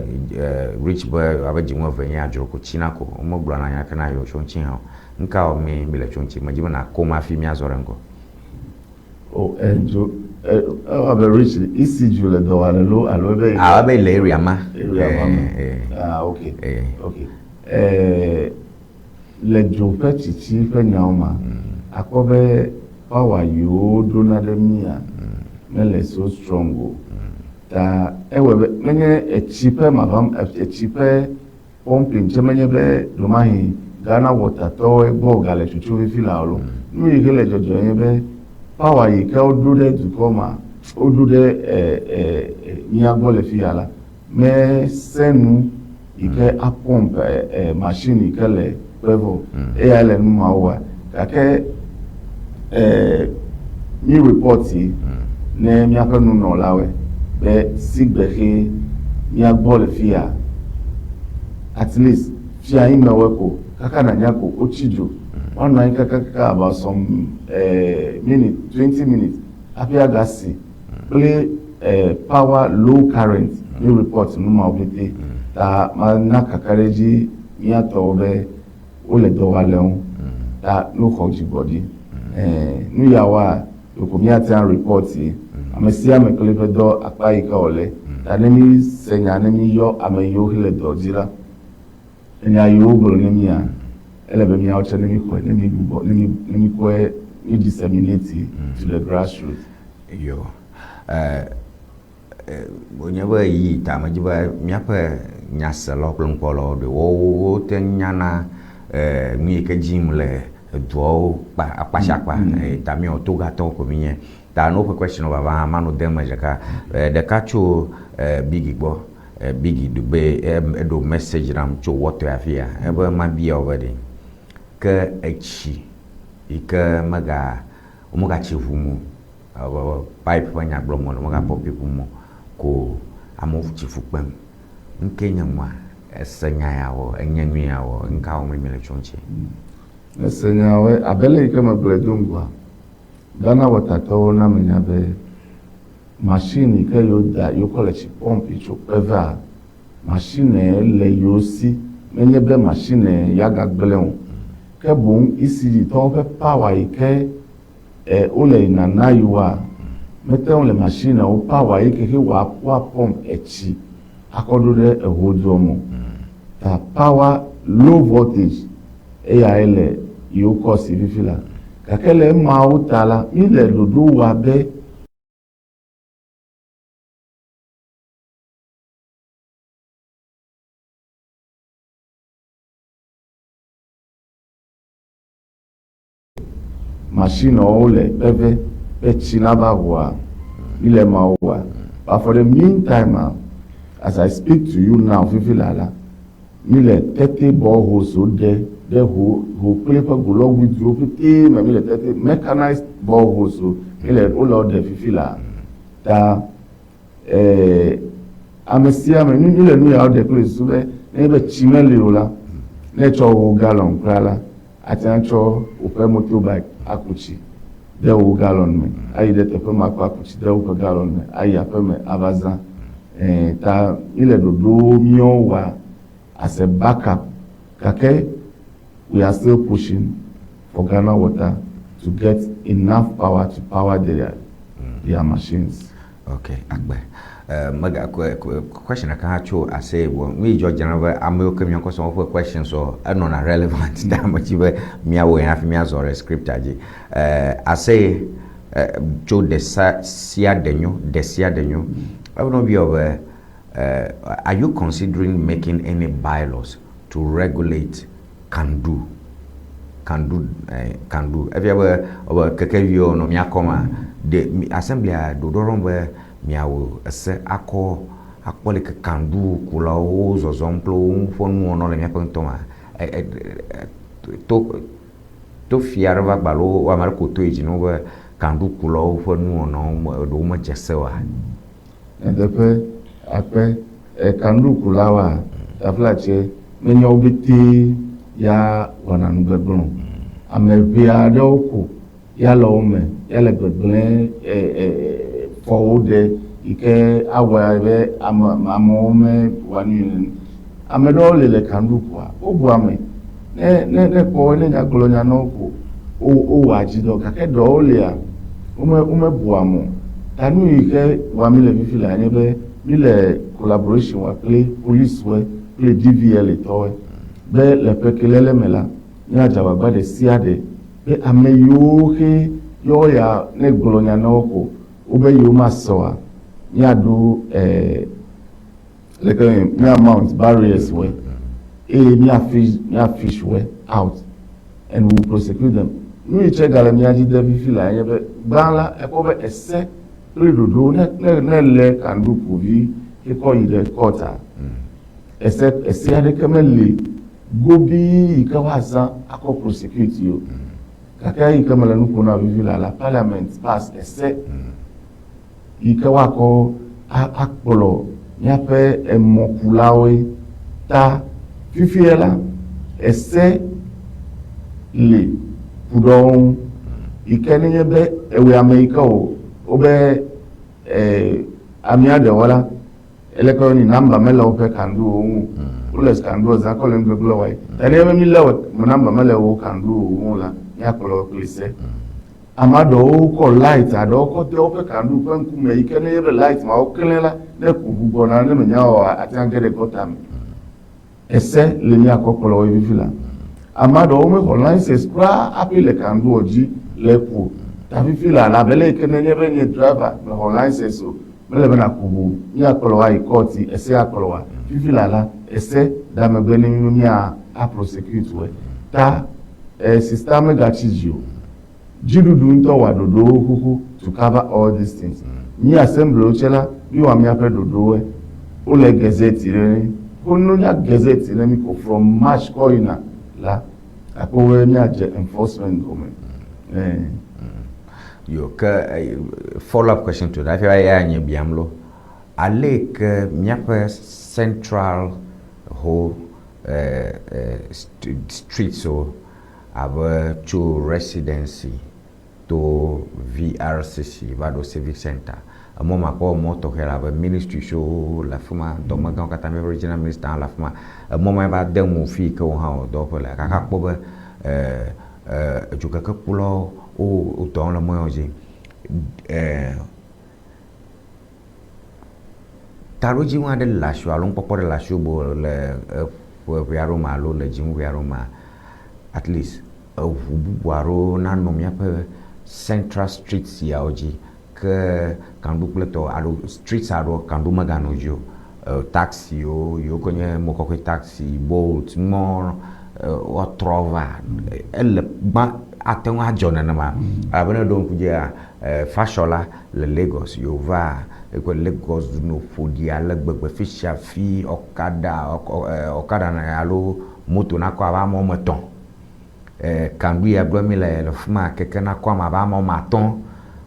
Rich be abe dziŋu eve nye adzro ko tsina ko. Womegblɔna nya ke na yewo tso ŋuti hã o. Nuka wɔm mi mile tso ŋuti? Medi be nàkom hafi míazɔ ɖe ŋgɔ. O edzo ewɔ abe Rich ECG le dɔ wɔm loo alo ebe. Ah ebe le area ma. Area ma me. Ah ok. Ok. Le dzo ƒe tsitsi ƒe nyawo ma, akpɔ be power yiwo ɖona ɖe mía mele so strong o. Ta ewɔe be menye etsi ƒe mavam etsi ƒe pumping tse menye be ɖomahi Ghana Water tɔwoe gbɔ gale tsotso fifi laa o lo. Nu yi ke le dzɔdzɔ nye be power yi ke woɖo ɖe dukɔ ma, woɖo ɖe mía gbɔ le fiya la, mesẽ nu yi ke apɔmp machine yi ke le kpe vɔ eya le nu mawo wa gake mi report yi ne míaƒe nunɔlawoe be sigbe xe mía gbɔ le fiya at least fia yi mewoe ko kaka nanya ko wotsi dzo woanɔ anyi kakaka about some minute 20 minutes hafi agasi kple power low current mi report nu mawo pete ta mana kakaɖedzi mía tɔwo be wole dɔ wɔm le ŋu ta nu xɔ dzigbɔɖi. Nu ya woa ɖeko míate ŋu report yi ame sia ame kple eƒe dɔ akpa yi ke wòle. Ta ne mi se nya ne mi yɔ ame yiwo le dɔ dzi la, enya yiwo wogblɔ ne mía ele be míawo tse ne mi xɔe ne mi gbugbɔ ne mi ne mi kɔe mi disseminate to the grassroots. Yo. Wònye be ɣeyiɣi ta medzi be míaƒe nyaselawo kple nukpɔlawo ɖe wote ŋu nyana nu yi ke dzi yim le eduawo kpa akpa sia akpa. Ta míawo togatɔwo ko míenye. Ta ne woƒe question vava hã manɔ dem eme ɖeka. Ɖeka tso Biggie gbɔ. Biggie ɖo be eɖo message nam tso wɔtɔe afi ya. Ebe mabia wò be ɖe ke etsi yi ke mega womegatsi ʋum o pipe ƒe nya gblɔm wole, womegapɔpi ʋum o ko amewo tsi fu kpem. Nu kae nye nua? Ese nya ya wɔ, enye nu ya wɔ, nu ka wɔm míele tso eŋuti? Mese nya wɔe abe le yi ke megblɔe do ŋgɔa. Ghana Water tɔwo na menya be machine yi ke yewo da yewo kɔ le tsi pɔmpi tso kpevea, machine le yewo si. Menye be machine ya gagblẽ o. Ke boŋ ECG tɔwo ƒe power yi ke e wole nana yewoa, mete ŋu le machinewo power yi ke xe woa woa pump etsi akɔ ɖo ɖe eʋodoa me o. Ta power low voltage eyae le yewo kɔ si fifi la. Gake le emawo ta la, mi le ɖoɖo wɔa be Machinewo le kpeve be tsi nava ʋua, mi le emawo wɔa. But for the meantime a, as I speak to you now fifi laa la, mi le 30 boreholes wo ɖe ɖe ho ho kple ƒe golɔguiduwo ƒetee me mi le 30 mechanized boreholes wo mi le wole wo ɖe fifi laa. Ta eh, ame sia ame mi mi le nu yawo ɖe kple susu be nenye be tsi meli o la, ne etsɔ wò galon kura la, Ate ŋu atsɔ woƒe motorbike aku tsi de wò galɔn me ayi ɖe teƒe ma kɔ aku tsi de woƒe galɔn me ayi aƒe me ava zã. Ɛɛ ta míle ɖoɖowo míawo wɔa as a backup gake we are still pushing for Ghana Water to get enough power to power their their machines. Ok, akpe. Eh, mega question ɖeka hã tso aseye gbɔ. Nu yi dzɔ dzena be amewo ke míakɔ sɔ woƒe questions ɔ, enɔna relevant ɖe ame dzi be míawɔe hafi míazɔ ɖe scripture dzi. Eh, aseye eh, tso ɖe sia ɖe nyo, ɖe sia ɖe nyo. Enɔ biɔ be, eh, are you considering making any bylaws to regulate can do can do eh, can do efia be be kekeviwo nɔ mía kɔma ɖe assemblya ɖoɖo ɖom be miawɔ ese akɔ akpɔ leke kandu kulawo zɔzɔm kple woƒe nuwɔnawo le míaƒe ŋutɔ ma to to fia ɖe va gba alo ame aɖe ko to yi dzi na wo be kandu kulawo ƒe nuwɔnawo ɖewo medze se oa. Nyateƒe, akpe, kandukulawoa, taflatse, menye wo ƒete ya wɔna nu gbegblẽ o. Ame ʋɛ aɖewo ko ya le wo me, ya le gbegblẽ fɔ wo ɖe yi ke awɔe be ame amewo mewɔa nu nyui nene. Ame ɖewo li le kandukua, wobu ame. Ne ne ne kpɔ wo ne nya gblɔ nya na wo ko wo wowɔa dzi dɔ gake ɖewo lia wome womebua ame o. Ta nu yi ke wɔa mi le fifi lea nye be mi le collaboration wɔa kple police wɔe kple DVLA tɔwoe be le ƒe ke lele me la míadze agbagba ɖe sia ɖe be ame yiwo xe yewo ya ne gblɔ nya na wo ko wobe yewo mase oa míaɖo eh, leke mía mount barriers wɔe eye mía fish mía fish wɔe out and we will prosecute them. Nu yi tse gale mía dzi de fifi la enye be gbã la ekpɔ be ese kple ɖoɖo ne ne ne le kanɖukuvi kekɔ yi ɖe kɔta ese ese aɖeke meli gobii yi ke woazã akɔ prosecute yi o. Gake yi ke mele nu ƒom na fifi la la parliament pass ese yi ke woakɔ akplɔ míaƒe emɔkulawoe. Ta fifia la, ese li ku ɖe wo ŋu yi ke nenye be ewɔe ame yi ke o wobe e, amea ɖewo la, eleke woni namba mele woƒe kanduwo ŋu o. Wole kanduwo zã kɔ le nu gbegblẽ wɔe. Ta nenye be mílé wɔ namba mele wo kanduwo ŋu o la, míakplɔ wo kple se. Ame aɖewo kɔ light aɖewo kɔ de woƒe kanɖu ƒe ŋkume yi ke ne ye be light mawo klẽ la, ne ku ʋu gbɔna ne menya oa, ate ŋu age ɖe gɔta me. Ese le míakɔ kplɔ woe fifi la. Ame aɖewo mexɔ license kura hafi le kanɖuɔ dzi le ku o. Ta fifi la, abe le yi ke nenye be nye driver mexɔ license o, mele be nàku ʋu míakplɔ wò ayi kɔti, ese akplɔ wòa? Fifi la la, ese da megbe ne mí be mía a prosecute woe. Ta e sista megatsi dzi o. Dziɖuɖu ŋutɔ wɔa ɖoɖowo xoxo to cover all these things. Mí assembly wo tsɛ la, míwɔa míaƒe ɖoɖowoe. Wole gazette ɖe mí. Ko ne wonya gazette ɖe mí ko from March kɔ yina la, akpɔ be míadze enforcement gɔme. Ɛɛ. Yo, ke follow up question to that, hafi eya nye biam lo. Aleke míaƒe central ho streets wo abe tso residency. to VRCC va ɖo Civic Center. Emɔ ma kpɔ emɔ tɔxɛ le abe ministry siwo le afi ma, dɔmegãwo katã, míaƒe regional minister hã le afi ma. Emɔ ma va de ŋu fi yi ke wo hã wɔ dɔwɔƒe le. Gake akpɔ be e e dzokekekulawo wo wo dɔ wɔm le mɔ yawo dzi. E taɖodzinu aɖe le asiwò alo nukpɔkpɔ ɖe le asiwò be le eƒe ʋɛ aɖewo me alo le dzinu ʋɛ aɖewo mea, at least eŋu bubu aɖewo nanɔ míaƒe central street siawo dzi ke kanɖu kple tɔ alo streets aɖewo kanɖu meganɔ dzi o. Taxiwo yiwo ke nye mɔ kɔkɔe taxi, bolt, mɔ woatrɔ va. Ele gbã ate ŋu adzɔ nenema elabe ne èɖo ŋku dzia fashion la le Lagos yi wova eƒe Lagos no ƒoɖi ale gbegbe fi sia fi ɔkada ɔkada alo moto nakɔ abe ame woame etɔ̃. Kanɖu ya gblɔm mi le le fi ma keke nakɔ ame abe ame woame atɔ̃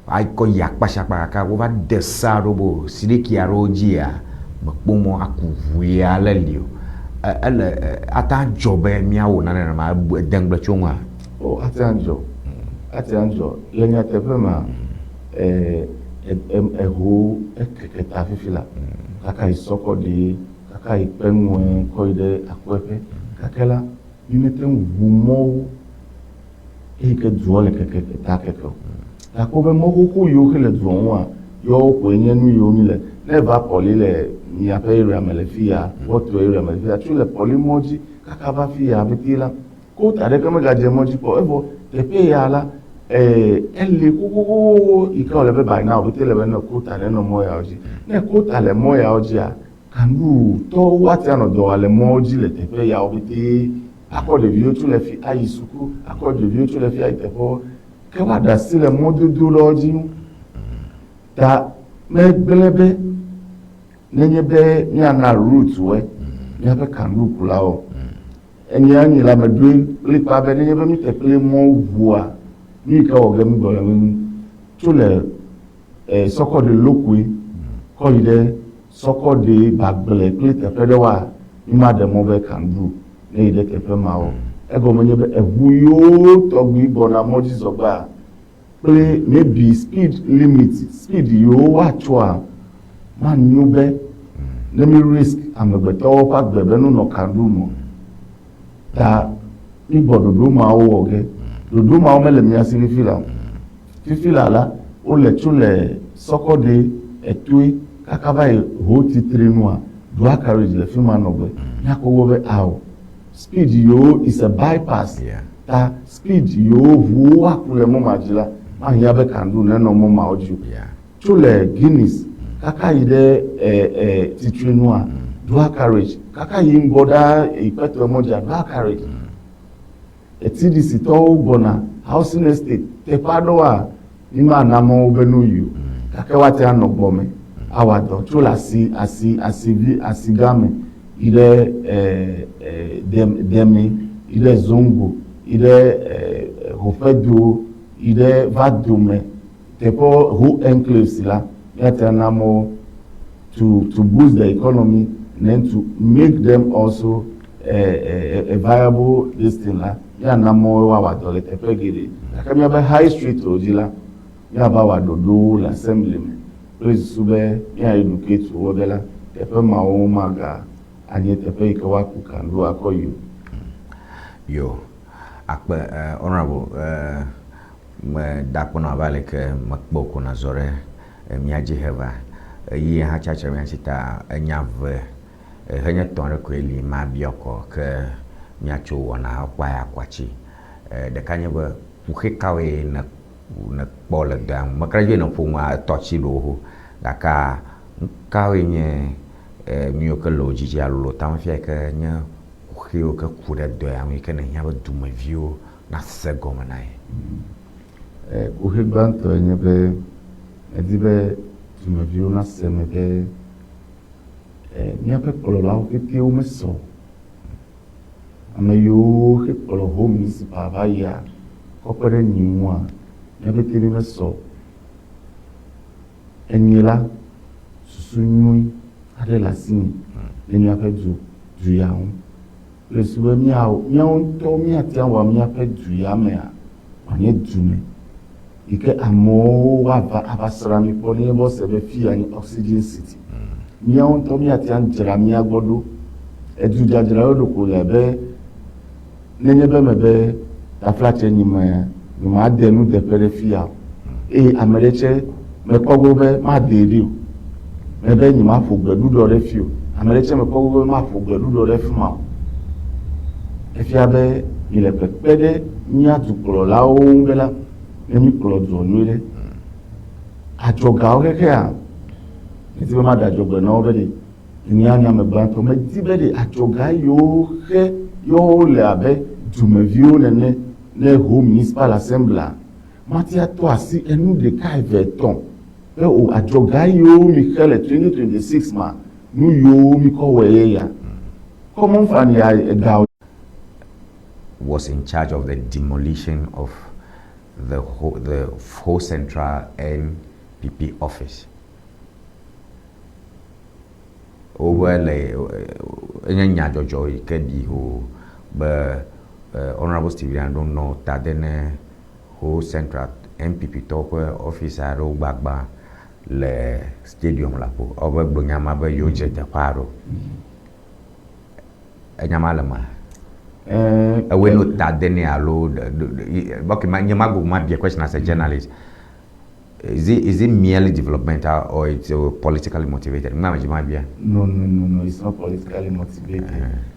akɔ yi akpa sia akpa gake wova de sea ɖo be siɖiki aɖewo dzia mekpɔ mɔ aku ʋu ya le li o. Ele ate adzɔ be míawɔ nane nenema ede ŋugble tso eŋua? O ate adzɔ. Ate adzɔ. Le nyateƒe mea, eho ekeke ta fifi la. Kaka yi sɔkɔ ɖi, kaka yi kpe ŋue kɔ yi ɖe akɔeƒe. Gake la, mi mete ŋu ʋu mɔwo eyi ke dua le keke ta keke o. Gake wobe mɔ xoxo yiwo ke le dua ŋua, yewo koe nye nu yiwo mi le. Ne eva Pɔli le miaƒe area me le fiya, Wɔto area me le fiya, tso le Pɔli mɔ dzi kaka va fiya pɛtɛ la, kota aɖeke megadze mɔ dzi kpɔ o. Evɔ teƒe ya la, eli xoxoxoxo yi ke wòle be by now pɛtɛ le be ne kota nenɔ mɔ yawo dzi. Ne kota le mɔ yawo dzia, Kanɖutɔwo woate anɔ dɔ wɔa le mɔwo dzi le teƒe yawo pɛtɛ, akɔ ɖeviwo tso le fi ayi suku, akɔ ɖeviwo tso le fi ayi teƒewo. Ke woaɖe asi le mɔdodo ɖewo dzi ŋu. Ta megblẽ be nenye be míana route woe míaƒe kanɖukulawo. Enye anyi la meɖoe kplikpaa be nenye be míte kple mɔ ʋua, nu yi ke wɔ ge mígbɔ le ŋu tso le sɔkɔɖi lokoe kɔ yi ɖe sɔkɔɖi bagble kple teƒe ɖewoa, mímaɖe mɔ be kanɖu neyi ɖe teƒe mawo. Egɔme nye be eʋu yiwo tɔgbi gbɔna mɔdzi zɔgbea kple maybe speed limit, speed yiwo woatsɔa manyo be ne mi risk amegbetɔwo ƒe agbe be nonɔ kanɖu me o. Ta mígbɔ ɖoɖo mawo wɔ ge. Ɖoɖo mawo mele mía si fifi la o. Fifi la la, wole tso le sɔkɔɖe etoe kaka va yi ho titri nua, dual carriage le fi ma nɔgbe. Míakpɔ gbɔ be ao, speed yiwo is a bypass. Ta speed yiwo ʋuwo woaku le mɔ ma dzi la, mahiã be kanɖu nenɔ mɔ mawo dzi o. Tso le Guinness kaka yi ɖe titri nua, dual carriage kaka yi ŋgɔ ɖaa yi kpetɔe mɔ dzia, dual carriage. TDC tɔwo gbɔna housing estate teƒe aɖewoa, mi mana mɔ wo be no yi o. Gake woate anɔ gbɔme awɔ dɔ tso le asi asi asivi asigã me yi ɖe deme yi ɖe zongo yi ɖe hoƒedo yi ɖe va dome teƒewo ho enclaves la míate ana mɔ wo to to boost the economy and then to make them also a, a, a viable this thing la míana mɔ wo woawɔ dɔ le teƒe geɖe gake míabe high street wo dzi la míava wɔ ɖoɖowo le assembly me kple susu be mía educate wo be la teƒe mawo maga anye teƒe yi ke woaku kanɖo akɔ yi o. Yo, akpe honorable meda akpe nɔ abe aleke mekpɔ ko nazɔ ɖe mía dzi heva. Ɣeyiɣi hã tsi atsitre mía si ta enya ve henye tɔ̃ ɖe koe li mabiɔ kɔ ke míatso wɔna kpɔ aya kɔatsi. Ɖeka nye be kuxi kawoe ne nèkpɔ le dɔa ŋu? Meka ɖe edzi be nèƒo nua etɔ tsi ɖewo xoxo gakea nu kawoe nye nu yiwo ke le wò dzi dzi alo le wò tame fia yi ke nye kuxiwo ke ku ɖe dɔ ya ŋu yi ke nèhiã be dumeviwo nase gɔme na ye? Kuxi gbãtɔe nye be medi be dumeviwo nase eme be míaƒe kplɔlawo pɛtɛ womesɔ o. Ame yiwo xe kplɔ Ho Municipal va yia kɔ kpe ɖe nyi ŋua, mía pɛtɛ mímesɔ o. Enyi la, susu nyui aɖe le asinye le míaƒe du du ya ŋu. Le susu be míawo míawo ŋutɔ míate ŋu awɔ míaƒe du ya mea wòanye du me. yi ke amewo woava ava srã mí kpɔ ne be wose be fi ya nye Oxygen City. Míawo ŋutɔ míate ŋu adzra mía gbɔ ɖo. Edudzadzraɖo ɖeko le be nenye be mebe taflatse nyi me nyemade nudeƒe ɖe fi ya o eye ame ɖe tse mekpɔ gbɔ be madee ɖi o. Mebe nyemaƒo gbeɖuɖɔ ɖe fi o. Ame ɖe tse mekpɔ gbɔ be maƒo gbeɖuɖɔ ɖe fi ma o. Efia be mi le kpekpe ɖe mía dukplɔlawo ŋu be la ne míkplɔ dua nyuie ɖe. Adzɔgawo xexea, medi be maɖe adzɔgbe na wo be ɖe nye nye ame gbãtɔ. Medi be ɖe adzɔga yiwo xe yewo le abe dumeviwo nene ne Ho Municipal Assembly mate atɔ asi enu ɖeka eve etɔ̃ be o adzɔga yiwo mi xe le 2026 ma nu yiwo mi kɔ wɔe ye ya. Common fund ya ega was in charge of the demolition of the whole Central NPP office. Wobe le enye nyadzɔdzɔ yi ke ɖi ho be Honourable Stephen Adom nɔ ta de ne Ho Central NPP tɔwo ƒe office aɖewo gbagbã le stadium la ƒo. Wobe gblɔ nya ma be yewo dze teƒea ɖo. Enya ma le ma. Ewoe no ta de ne alo okay, ma nye ma go ma bia question as a journalist. Is it merely developmental or it's politically motivated? Nga ma ma bia. No, it's not politically motivated.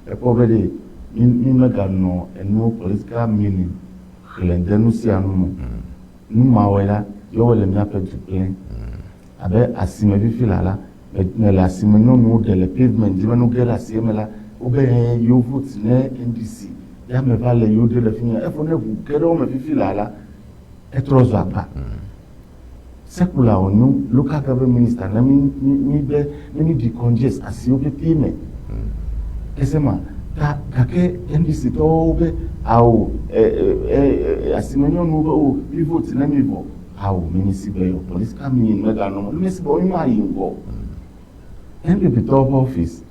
Ekpɔ be ɖe mi mi meganɔ enuwo political meaning xlẽ de nu sia nu me. Nu mawoe la, yewo le míaƒe du gblẽ. Abe asime fifi la la, me le asime nyɔnuwo ɖe le pavement dzi be ne woge ɖe asie me la, wobe yewo vote ne NDC ya me va le yewo ɖe le fi mia. Evɔ ne ʋu ge ɖe wo me fifi la la, etrɔ zu agba. Secular wònyo local government minister ne mi mi mi be ne mi decongest asiwo pete me. Ese ma ta gake NDC tɔwo be awo ɛ ɛ ɛ asime nyɔnuwo be o mi vote ne mi vɔ awo mi si be yɔ political meaning meganɔ me mi si be wo ma yi ŋgɔ. NPP tɔwo ƒe office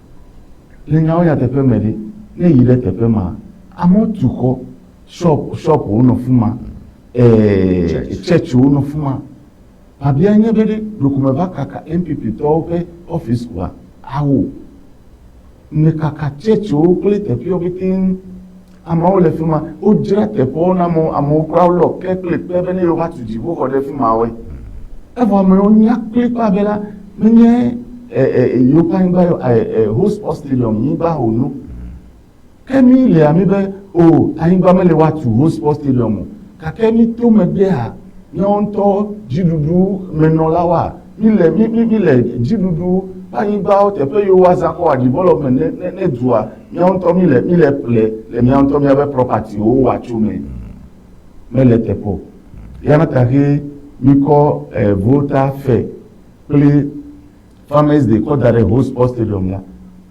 le nyawo nyateƒe me ɖe ne yi ɖe teƒe ma amewo tu xɔ shop shop wo nɔ fi ma church wo nɔ fi ma babia nye be ɖe ɖeko meva kaka NPP tɔwo ƒe office koa awo me kaka churchwo kple teƒewo pete amewo le fi ma wodzra teƒewo na amewo amewo kura lɔ ke kple kpe be ne yewo va tu dziƒoxɔ ɖe fi ma woe evɔ amewo nya kplikpa be la menye ɛ ɛ yewoƒe anyigba yɔ ɛ ɛ Ho Sports Stadium nyigba wònyo ke mi le ami be o anyigba mele woatu Ho Sports Stadium o gake mi to megbea míawo ŋutɔ dziɖuɖu menɔlawoa mi le mi mi mi le dziɖuɖu ƒe anyigbawo teƒe yiwo woazã kɔ wɔ development ne ne ne dua míawo ŋutɔ mi le mi le ƒle le míawo ŋutɔ míaƒe property wo woatso me mele teƒe o yana ta he mi kɔ ɛ Volta Fair kple Farmers Day kɔ da ɖe Ho Sports Stadium la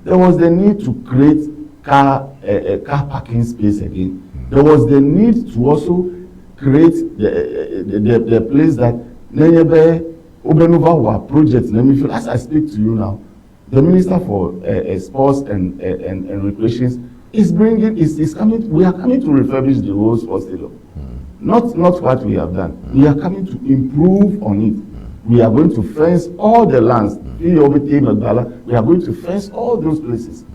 there was the need to create car parking space again. There was the need to also create the place that nenye be wobe nu va wɔ project na mi feel as I speak to you now the minister for sports and recreations is bringing is coming we are coming to refurbish the whole sports stadium. Not what we have done. We are coming to improve on it. We are going to fence all the lands. We are going to fence all those places.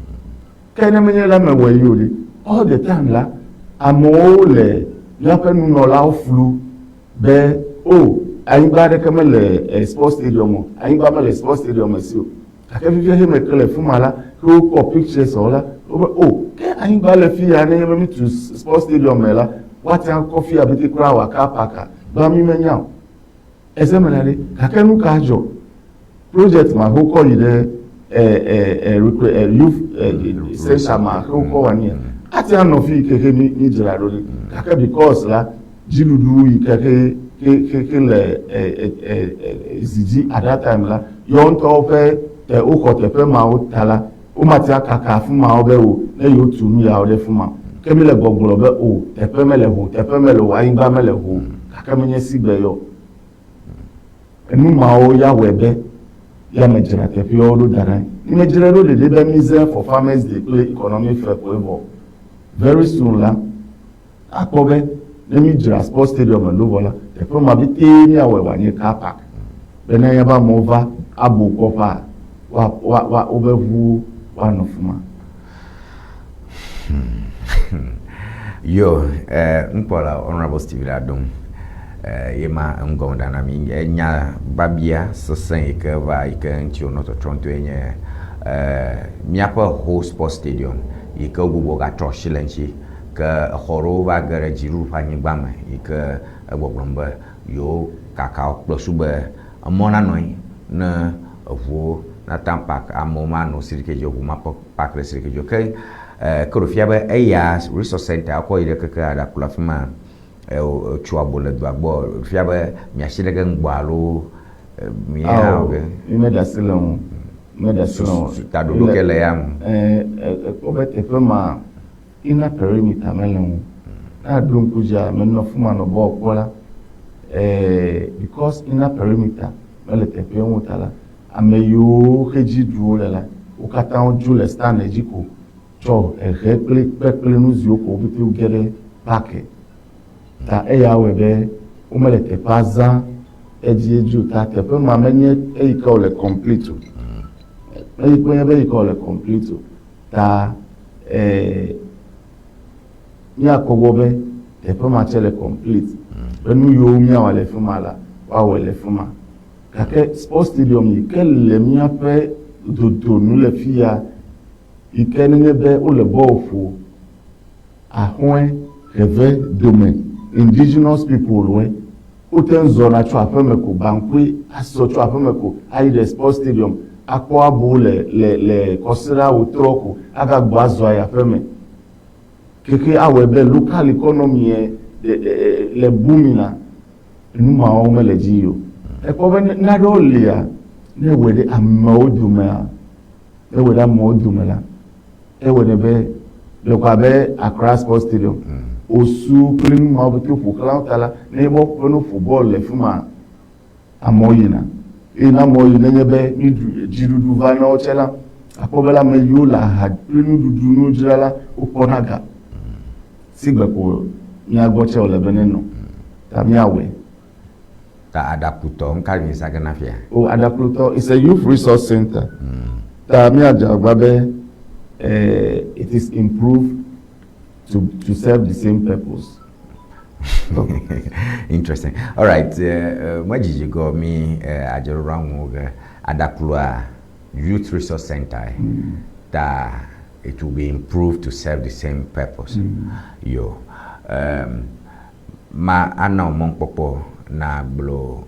Ke ne menye la mewɔ yi o ɖe all the time la amewo le míaƒe nunɔlawo flu be o anyigba aɖeke mele sports stadium o anyigba mele sports stadium si o gake fifia he me ke le fi ma la ke wokpɔ pictures wo la wobe o ke anyigba le fi ya nenye be mi tu sports stadium me la woate ŋu akɔ fi ya pete kura wɔ car park a gba mi menya o ese me la ɖe gake nu ka dzɔ project ma wokɔ yi ɖe ɛ ɛ ɛ recre ɛ youth ɛ center ma ke wokɔ wɔ ania ate anɔ fi yi ke ke mi mi dzra ɖo ɖe gake because la dziɖuɖu yi ke ke ke ke ke le ɛ ɛ ɛ ɛ zi dzi at that time la yewo ŋutɔwo ƒe te woxɔ teƒe mawo ta la womate akaka afi mawo be o ne yewo tu nu yawo ɖe fi ma ke mi le gbɔgblɔ be o teƒe mele ho teƒe mele o anyigba mele ho gake menye sigbe yɔ enu mawo ya wɔe be ya me dzra teƒewo ɖo da ɖe anyi ne me dzra ɖo ɖeɖe be mi ze for Farmers Day kple economic fair koe vɔ very soon la akpɔ be Ne mídzra sports stadium ɖo vɔ la, teƒe ma ƒetee míawɔe wòanye car park. Be ne míaƒe amewo va abo kpɔƒea, woa woa woa wobe ʋuwo woanɔ fi ma. Yo, eh, ŋkpɔla Honorable Stephen Adom, eh, ye ma ŋgɔme ɖa na mi. Enya babia sesẽ yi ke va yi ke ŋuti wònɔ tɔtrɔm ŋutɔe nye eh, míaƒe Ho Sports Stadium yi ke wogbugbɔ gatrɔ asi le eŋuti ke exɔ ɖewo va ge ɖe dziɖuɖu ƒe anyigba me yi ke egbɔgblɔm be yewo kaka wo kple su be emɔ nanɔ anyi ne eʋuwo nate ŋu park, amewo manɔ sirike dzi o, ʋu makpɔ park ɖe sirike dzi o. Ke ke ɖo fia be eya resource center wokɔ yi ɖe keke aɖakplɔ afi ma tso abo le dua gbɔ fia be miasi ɖe ge ŋgbɔ alo mia Ao, ge. mi meɖe asi le ŋu. Meɖe asi le ŋu. Taɖoɖo ke le ya ŋu. Ekpɔ be teƒe ma inner perimeter mele ŋu. Ne aɖo ŋku dzia, menɔ fi ma nɔ bɔl kpɔ la, because inner perimeter mele teƒea ŋu ta la, ame yiwo xe dzi ɖu wole la, wo katã wodzo le stand dzi ko tsɔ ehe kple kpe kple nu ziwo ko wo pete woge ɖe park. Ta eya wɔe be womele teƒea zã edziedzi o. Ta teƒe ma menye eyi ke wòle complete o. Eyi ke menye be eyi ke wòle complete o. Ta eh, míakpɔ gbɔ be teƒe ma tse le complete. Be nu yiwo míawɔ le fi ma la, woawɔe le fi ma. Gake sports stadium yi ke le míaƒe dodonu le fi ya yi ke nenye be wole bɔl ƒo axɔe heve dome indigenous people woe wote ŋu zɔna tso aƒeme ko bankui asɔ tso aƒeme ko ayi ɖe sports stadium akpɔ abo le le le kɔsiɖa wòtrɔ ko agagbɔ azɔ ayi aƒeme. Keke awɔe be local economy le booming la, enu mawo mele dzi yi o. Ekpɔ be naɖewo lia, ne ewɔe ɖe amewo domea, ne ewɔe ɖe amewo dome la, ewɔe ɖe be ɖeko abe Accra Sports Stadium, Osu kple nu mawo pete ƒo xlã wo ta la, ne be woƒe no ƒo bɔl le fi ma, amewo yina. Eye ne amewo yi nenye be nuɖu dziɖuɖu va na wo tsɛ la, akpɔ be la ame yiwo le aha kple nuɖuɖu nudzra la, wokpɔna ga. Sigbe ko mía gbɔ tsɛ wòle be nenɔ. Ta míawɔe. Ta aɖaklutɔ, nuka mi zã ge na fia? O, aɖaklutɔ is a youth resource center. Ta míadze agbagba be eh, it is improved to, to serve the same purpose. Interesting. All right. Medzidzi gɔ mi adzeɖoɖoa ŋu ge aɖaklua Youth Resource Center ta it will be improved to serve the same purpose. Yo. Ma ana wò mɔnukpɔkpɔ na gblɔ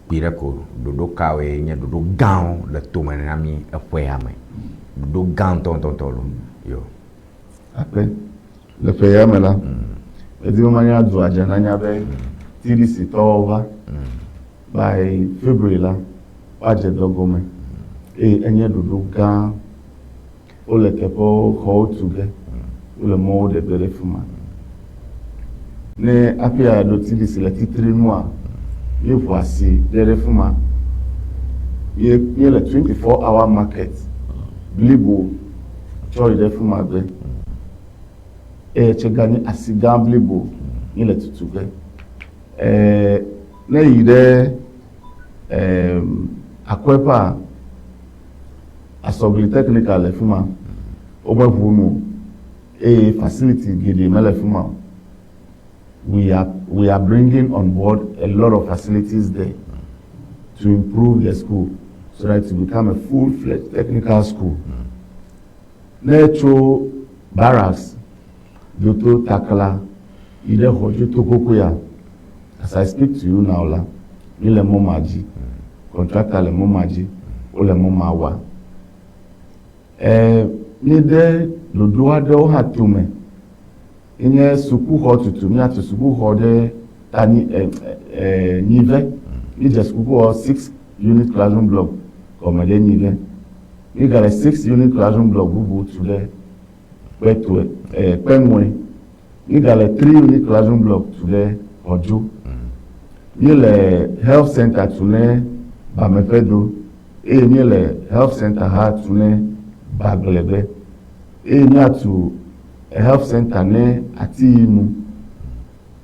kpui ɖe ko ɖoɖo kawoe nye ɖoɖo gãwo le tome na mí eƒe ya me. Ɖoɖo gã ŋutɔŋutɔŋutɔ lo. Yo. Akpe. Le ƒe ya me la, medi be manya dua dze nanya be TDC tɔwo va. By February la, woadze dɔ gɔme eye enye ɖoɖo gã. Wole teƒewo xɔwo tu ge, wole mɔwo ɖe ge ɖe fi ma. Ne hafi aɖo TDC le titri nua, míeʋu asi ɖe ɖe fi ma. Míele 24 hour market blibo tsɔ yi ɖe fi ma gbe. Eye tse ganye asi gã blibo míele tutu ge. Ɛɛ ne yi ɖe ɛɛ Akɔeƒea, Asɔgli Technical le fi ma, womeʋu nu o eye facility geɖe mele fi ma o. We are, we are bringing on board a lot of facilities there to improve the school so that it will become a full-fledged technical school. Ne etso barracks doto takla yi ɖe xɔdzo to kokoea, as I speak to you now la, mi le mɔ ma dzi. Contractor le mɔ ma dzi, wole mɔ ma wa. E, mi ɖe ɖoɖo aɖewo hã tome. Enye sukuxɔ tutu, míatu sukuxɔ ɖe ta nyi e, e, Nyive. Mídze sukuxɔ six unit classroom block gɔme ɖe Nyive. Mígale six unit classroom block bubu tu ɖe Kpetoe, e, Kpeŋue. Mígale three unit classroom block tu ɖe Xɔdzo. Míele health center tu ne Bameƒedo eye míele health center hã tu ne Bagblebe eye míatu health center ne Atiyinu.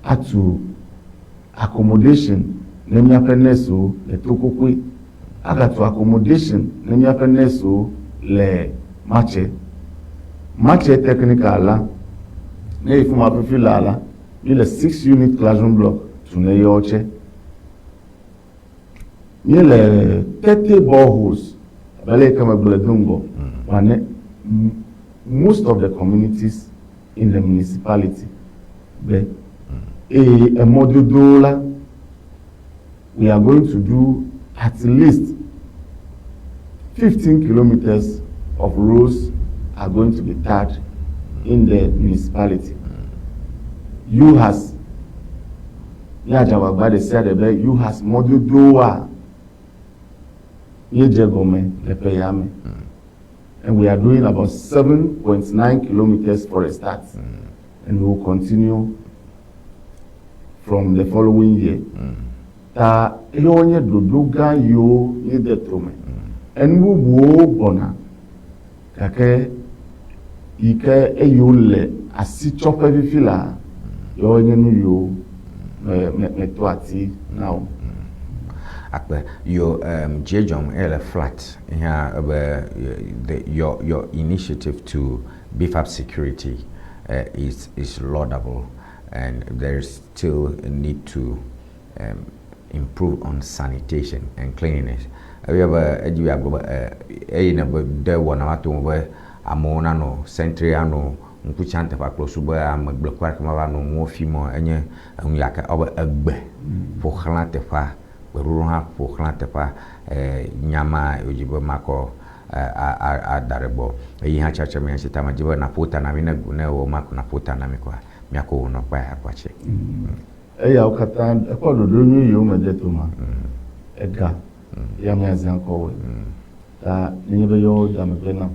Atu accommodation ne míaƒe nursewo le Tokokoe. Agatu accommodation ne míaƒe nursewo le Matse. Matse technical la, ne yi fima fifi laa la, mi le six unit classroom block tu ne yewo tse. Míele 30 boreholes abe ale yi ke megblɔe do ŋgɔ vɔ ne most of the communities in the municipality be eye emɔdodowo la we are going to do at least 15 kilometers of roads are going to be tarred in the municipality. You has míadze agbagba ɖe sia ɖe be you has mɔdodowoa míedze gɔme le ƒe ya me. And we are doing about 7.9 kilometers for a start. And we will continue from the following year. Ta eyawo nye ɖoɖo gã yiwo míede tome. Enu bubuwo gbɔna gake yi ke eyiwo le asitsɔƒe fifi la, yawo nye nu yiwo me me meto ati na wo. Akpe yo Dziedzɔm ele flat here be the your initiative to beef up security is laudable and there is still a need to improve on sanitation and cleanliness. Ebia be edzi be agblɔ be eyi ne be de wɔna ma to be amewo nanɔ sentry anɔ ŋkutsã teƒea kple su be ame gblẽku aɖeke mava nɔ nuwo fim o enye enu ya ke ewɔ be egbe ƒo xlã teƒea gbeɖuɖɔ hã ƒo xlã teƒea nyama wodzi be makɔ ada ɖe gbɔ eyi hã tsatsa mi si ta medzi be naƒo ta na mi ne ne wɔ mako naƒo ta na mi koa miako wò nɔkpa akɔ atsi. Eyawo katã ekpɔ ɖoɖo nyui yiwo me de toma ega ya miazã kɔ wɔe. Ta nenye be yewo da megbe nam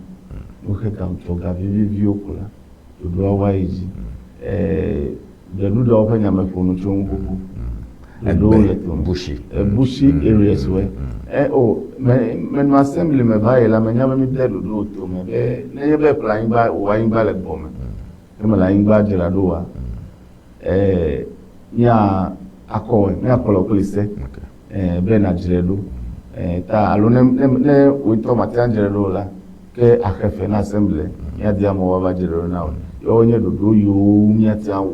nuxe ga dzɔ ga viviviwo ko la ɖoɖoa wa yi dzi. Gbeɖuɖɔwo ƒe nya me ƒo nu tso ŋu xoxo. Ɖoɖowo le tome. Bushi. Bushi areas wɛ. O me menɔ assembly me va yi la menya be mi de ɖoɖowo tome be nenye be ƒle anyigba wò anyigba le gbɔme ne mele anyigba dzra ɖo wa mía akɔ míakplɔ kple se be nadzrae ɖo ta alo ne ne ne wò ŋutɔ mate adzrae ɖo o la ke axe fe na assembly míadi amewo woava dzrae ɖo na wò. Yewo nye ɖoɖo yiwo míate awɔ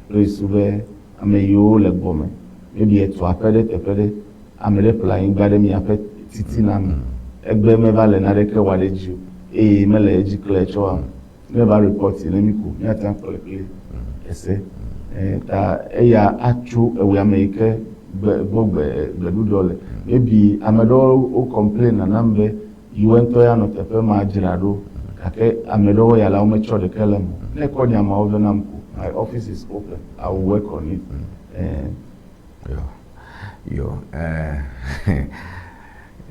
kple susu be ame yiwo le gbɔme maybe etu aƒe ɖe teƒe ɖe ame ɖe ƒle anyigba ɖe miaƒe titina me egbe meva le naneke wɔ ɖe edzi o eye mele edzi kle tsɔ ne va report ne mi ko míate akplɔe kple ese ta eya atso ewɔe ame yi ke gbe gbɔ gbe gbeɖuɖɔ le maybe ame ɖewo wo complain nanam be yiwo ŋutɔ ya nɔ teƒe ma dzra ɖo gake ame ɖewo ya la wometsɔ ɖeke le eme o ne ekɔ nya mawo vɛ nam ko my office is open I will work on it. Yo yo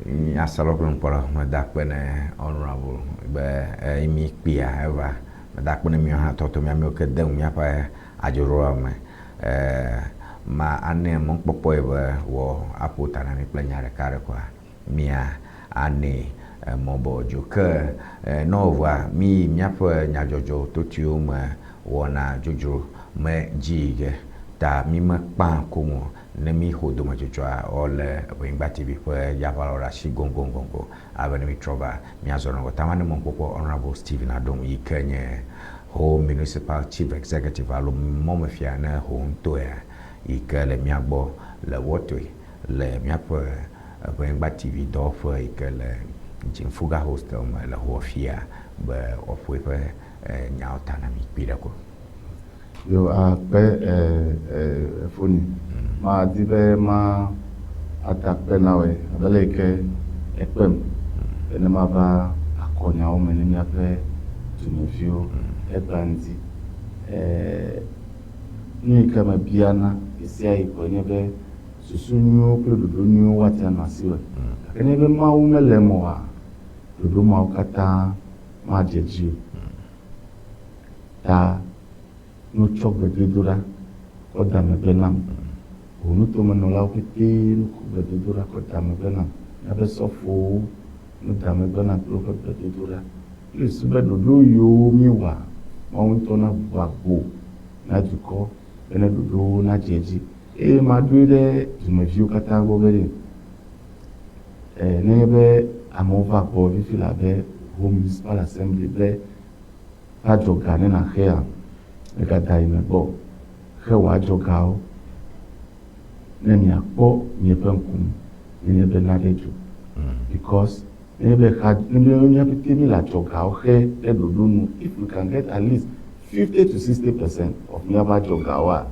nyaselawo kple nukpɔlawo meda akpe ne honorable be mi kpia eva meda akpe ne miawo hã tɔtɔ mia amewo ke de ŋu míaƒe adzoɖoa me ma ane mɔkpɔkpɔ yi be wɔ aƒo ta na mi kple nya ɖeka ɖe koa mia ane mɔ be wòadzo ke ne wòva mi míaƒe nyadzɔdzɔ totoewo me wɔna dzodzro me dzi yi ge ta mi mekpã koŋ o ne mi xo dometsotsoa wole Ʋenyigba TV ƒe yaʋalawo ɖe asi goŋgoŋgoŋgo ale be ne mi trɔ va miazɔ nɔ ta ma ne mɔkpɔkpɔ Honorable Stephen Adom yi ke nye Ho Municipal Chief Executive alo mɔmefia ne Ho ŋutɔea yi ke le mía gbɔ le Wɔtoe le míaƒe Ʋenyigba TV dɔwɔƒe yi ke le Dzimfuga Hostel me le Hoa fia be woaƒo eƒe nyawo ta na mi kpui ɖe ko. Yo akpe efoni. Ma di be ma atakpe na wɔe abe le yi ke ekpem be ne mava akɔ nyawo me ne míaƒe dumeviwo egbea ŋdi. Nu yi ke mebiana ɣesiaɣi koe nye be susu nyuiwo kple ɖoɖo nyuiwo woate anɔ asiwò. Gake nenye be Mawu mele eme oa, ɖoɖo mawo katã madze edzi o. Ta nutsɔ gbedodoɖa kɔ da megbe nam. Wò nutomenɔlawo ƒete nukɔ gbedodoɖa kɔ da megbe nam. Míaƒe sɔfowo nu da megbe nam kple woƒe gbedodoɖa. Kple susu be ɖoɖo yiwo míewɔa, Mawu ŋutɔ naʋu agbo na dukɔ. be ne ɖoɖowo nadze edzi. Eye maɖoe ɖe dumeviwo katã gbɔ be ɖe e nenye be amewo va gbɔ fifi le abe Ho Municipal Assembly be va dzɔga ne naxea, mègada yi megbe o. Xe wò adzɔgawo ne miakpɔ miaƒe ŋkume nenye be nane dzɔ. Because nenye be xa nenye be mía pɛtɛ míle adzɔgawo xe ɖe ɖoɖo nu, if we can get at least 50 to 60% of míaƒe adzɔgawoa,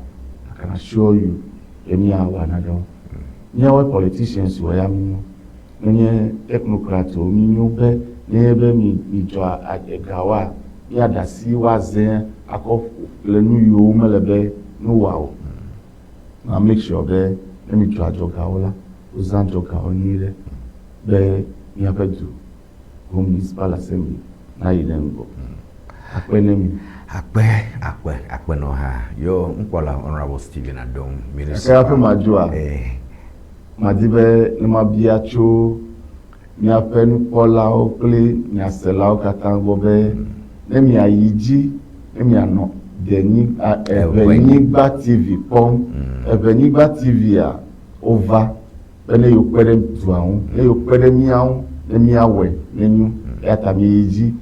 I can assure you be míawɔ nanewo. Míawoe politicians wo ya mínyo. Menye technocrats wo mínyo be nenye be mi midzɔ egawoa, míaɖe asi woazẽ akɔ le nu yiwo mele be nuwɔa o. Ma make sure be ne midzɔ adzɔgawo la, wozã adzɔgawo nyuie ɖe be míaƒe du Ho Municipal Assembly nayi ɖe ŋgɔ. Akpe ne mi. Akpe, akpe, akpe nɔ ha. Yo, ŋkpɔla Honorable Stephen Adom, Gake municipal. hafi madzoa, Eh, madi be ne mabia tso míaƒe nukpɔlawo kple nyaselawo katã gbɔ be ne miayi dzi ne mianɔ denyi a Eʋenyigba TV kpɔm. Eʋenyigba TV-a wova be ne yewo kpe ɖe dua ŋu, ne yewo kpe ɖe mía ŋu ne míawɔe nenyo. Eya ta miyi dzi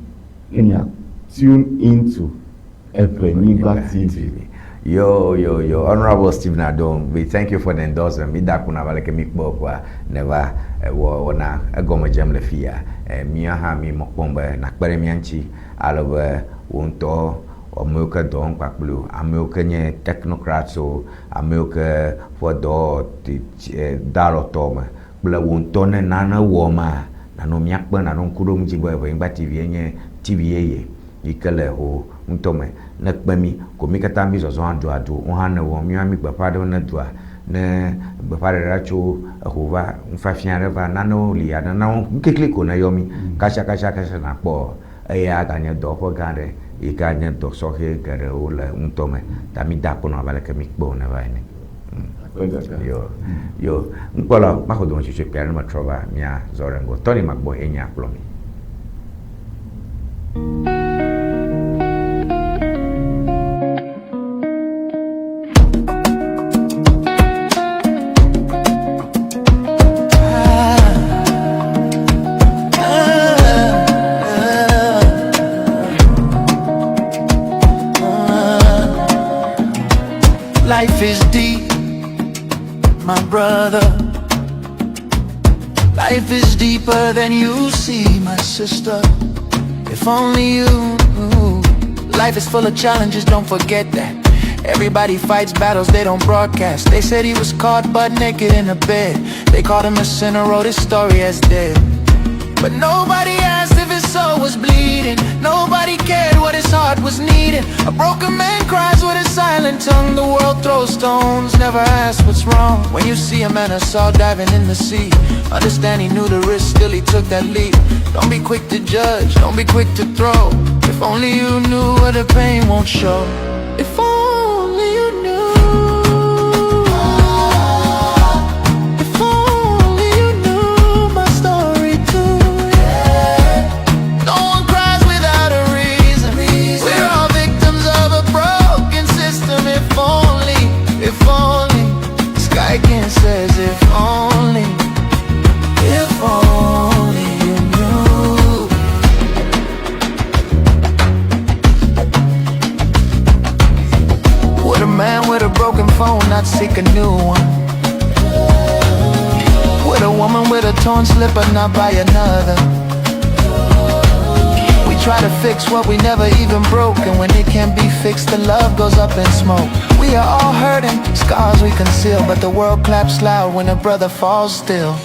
ne mia tune into Eʋenyigba TV. Yo, yo, yo, Honorable Stephen Adom, we thank you for the endorsement. Mi da kuna vale ke mi kpɔ ƒua neva wɔ wɔna egɔme dzem le fia. Mía hã mi mɔ kpɔm be nakpe ɖe mía ŋuti ale be wo ŋutɔ amewo ke dɔ wɔm kpakple wò, amewo ke nye technocrats wo, amewo ke ƒe dɔ dalɔtɔ me kple wò ŋutɔ ne nane wɔma nanɔ mía kpe nanɔ ŋku ɖom dzi be Eʋenyigba TV enye TV yeye yi ke le ho ŋutɔ me. Ne kpe mi ko mi katã mi zɔzɔ aduadu wo hã ne wɔ míawo mi gbeƒã ɖewo ne dua ne gbeƒãɖeɖe tso eho va nufiafia ɖe va nanewo li ya nanawo nukekli ko ne yɔ mi kasia kasia kasia nakpɔ eya ganye dɔwɔƒe gã ɖe yi ke anye dɔ sɔhɛ geɖewo le ŋutɔ me ta mi da akpe nɔ abe aleke mi kpe wo ne va ene. Akpe gaka. Yo yo ŋkpɔla maxɔ dometsotsotso kpia ne metrɔ va mía zɔ ɖe ŋgɔ. Tɔni magbɔ ye nye akplɔ mi. Life is deep, my brother. Life is deeper than you see, my sister. If only you knew. Life is full of challenges, don't forget that. Everybody fights battles they don't broadcast. They said he was caught butt naked in a bed. They called him a sinner, wrote his story as dead. But nobody asked if his soul was bleeding. Nobody cared what his heart was needing. A broken man cries with a silent tongue. The world throws stones, never asks what's wrong. When you see a man assault diving in the sea, understand he knew the risk, still he took that leap. Don't be quick to judge, don't be quick to throw. If only you knew what the pain won't show. If only you knew. If only you knew my story too. Yeah. No one cries without a reason. We're all victims of a broken system. If only, Sky King says, if only you knew. Would a man with a broken phone not seek a new one? Would a woman with a torn slipper not buy another? We try to fix what we never even broke, and when it can't be fixed, the love goes up in smoke. We are all hurting, scars we conceal, but the world claps loud when a brother falls still.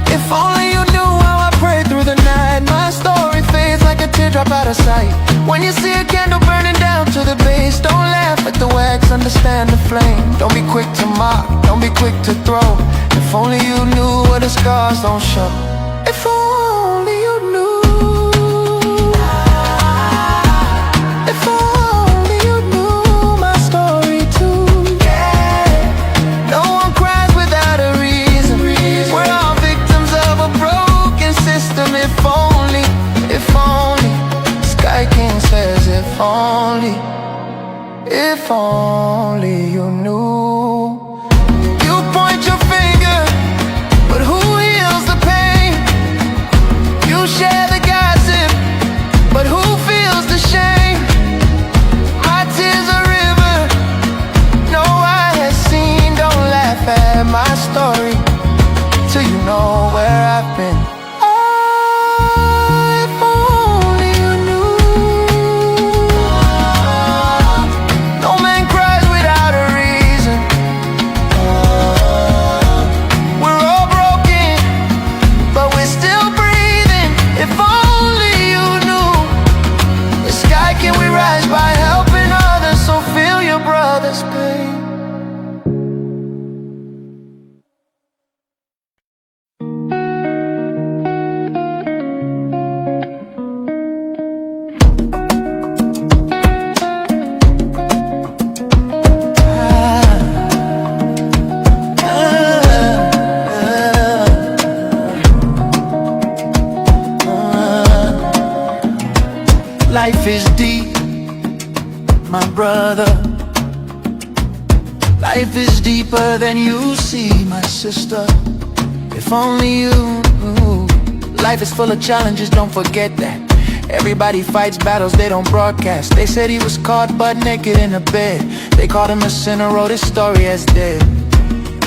If only you knew how I prayed through the night. My story fades like a teardrop out of sight. When you see a candle burning down to the base, don't laugh at the wax, understand the flame. Don't be quick to mock, don't be quick to throw. If only you knew what the scars don't show. If only you knew. If only you knew my story too. Yeah. No one cries without a reason. We're all victims of a broken system. If only, Sky King says, if only you knew. Life is deep, my brother. Life is deeper than you see, my sister. If only you knew. Life is full of challenges, don't forget that. Everybody fights battles they don't broadcast. They said he was caught butt naked in a bed. They called him a sinner, wrote his story as dead.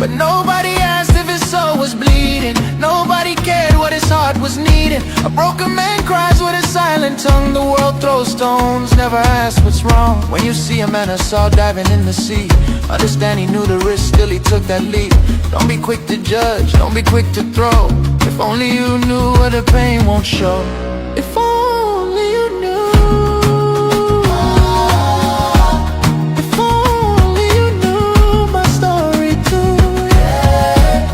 But nobody asked if his soul was bleeding. Nobody cared what his heart was needing. A broken man cries with a silent tongue. The world throws stones, never asks what's wrong. When you see a man I saw diving in the sea, understand he knew the risk, still he took that leap. Don't be quick to judge, don't be quick to throw. If only you knew what the pain won't show. If only you knew. If only you knew my story too, yeah.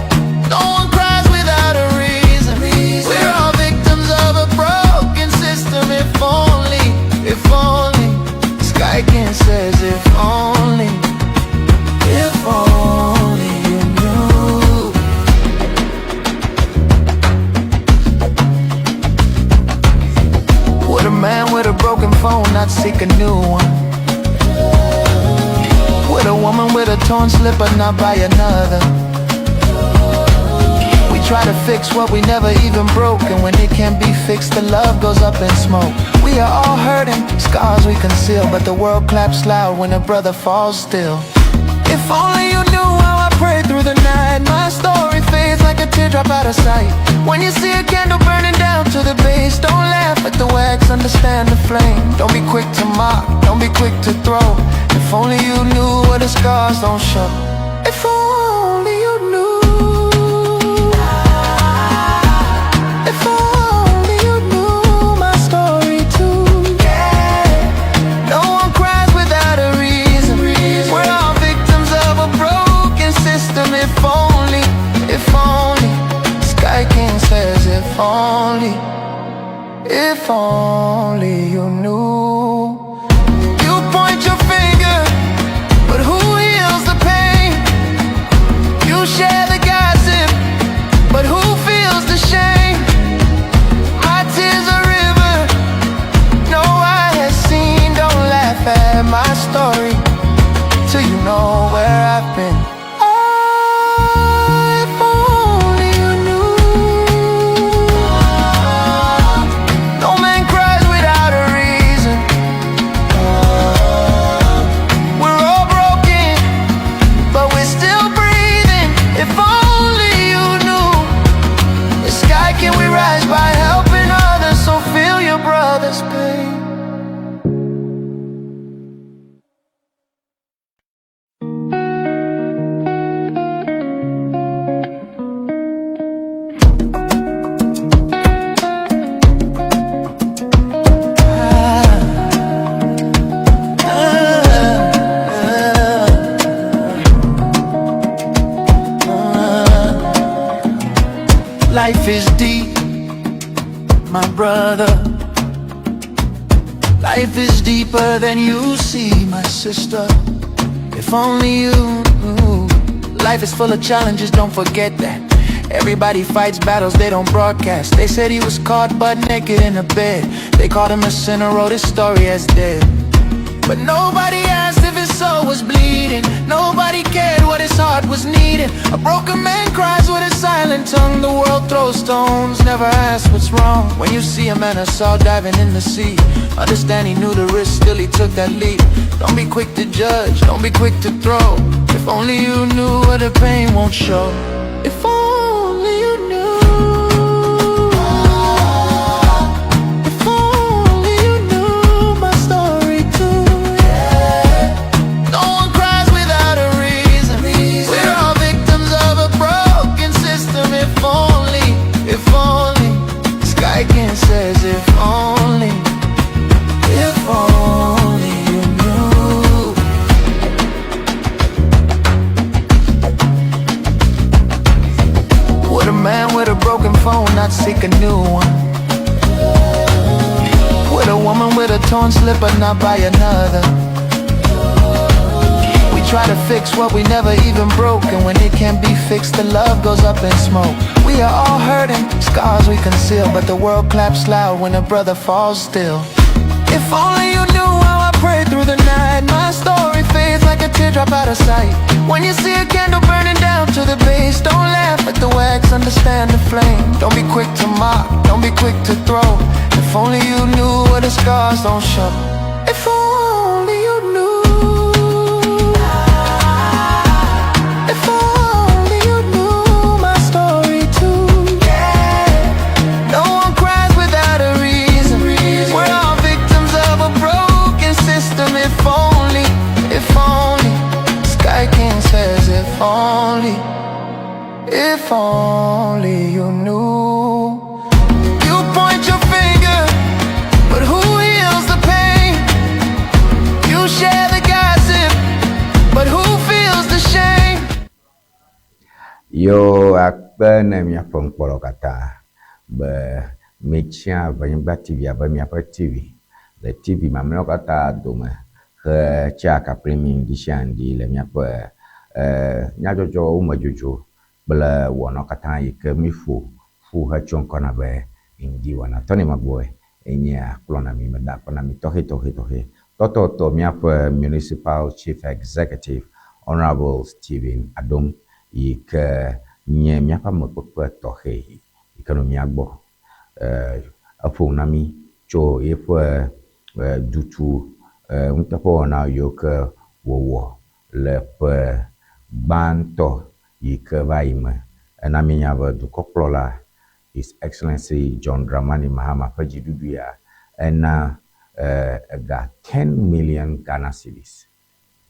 No one cries without a reason. We're all victims of a broken system. If only, Sky King says, if only you knew. Would a man with a broken phone not seek a new one? Would a woman with a torn slipper not buy another? We try to fix what we never even broke, and when it can't be fixed, the love goes up in smoke. We are all hurting, scars we conceal, but the world claps loud when a brother falls still. If only you knew how I prayed through the night. My story fades like a teardrop out of sight. When you see a candle burning down to the base, don't laugh at the wax, understand the flame. Don't be quick to mock, don't be quick to throw. If only you knew what the scars don't show. If only you knew. If only you knew my story too. Yeah. No one cries without a reason. We're all victims of a broken system. If only, Sky King says, if only you knew. You point your finger, but who heals the pain? You share the gossip, but who feels the shame? My tears are river no eye has seen. Don't laugh at my story till you know where I've been. Oh, if only you knew. No man cries without a reason. We're all broken, but we're still breathing. If only you knew. The sky can we rise by helping others, so feel your brother's pain. Life is deep, my brother. Life is deeper than you see, my sister. If only you knew. Life is full of challenges, don't forget that. Everybody fights battles they don't broadcast. They said he was caught butt naked in a bed. They called him a sinner, wrote his story as dead. But nobody asked if his soul was bleeding. Nobody cared what his heart was needing. A broken man cries with a silent tongue. The world throws stones, never asks what's wrong. When you see a man I saw diving in the sea, understand he knew the risk, still he took that leap. Don't be quick to judge, don't be quick to throw. If only you knew what the pain won't show. If only you knew. If only you knew my story too. Yeah. No one cries without a reason. We're all victims of a broken system. If only, Sky King says, if only you knew. Would a man with a broken phone not seek a new one? Would a woman with a torn slipper not buy another? We try to fix what we never even broke, and when it can't be fixed, the love goes up in smoke. We are all hurting, scars we conceal, but the world claps loud when a brother falls still. If only you knew how I prayed through the night. My story fades like a teardrop out of sight. When you see a candle burning down to the base, don't laugh at the wax, understand the flame. Don't be quick to mock, don't be quick to throw. If only you knew what the scars don't show. If only you knew. If only you knew my story too. Yeah. No one cries without a reason. We're all victims of a broken system. If only. Sky King says, if only you knew. You point your finger, but who heals the pain? You share the gossip, but who feels the shame? Yo akpe ne miaƒe ŋkpɔlawo katã be mitsia Evenyigba TV abe miaƒe TV le TV mamlɛawo katã dome hetsia kakple mi ŋdi sia ŋdi le miaƒe nyadzɔdzɔwo me dzodzo kple wɔnawo katã yi ke miƒo ƒu hetsɔ ŋkɔ na be ŋdi wɔna. Tɔni Magbɔe enye akplɔ na mi meda akɔ na mi tɔxɛ tɔxɛ tɔxɛ. Tɔtɔtɔ miaƒe Municipal Chief Executive, Honorable Stephen Adom, yi ke nye miaƒe amekpekpe tɔxɛ yi ke nɔ mia gbɔ. Eƒo na mi tso eƒe dutu nuteƒewɔna yiwo ke wòwɔ le ƒe gbãtɔ yi ke va yi me. Ena míenya be dukɔkplɔla His Excellency John Dramani Mahama ƒe dziɖuɖu ya ena ega 10 million Ghana cedis.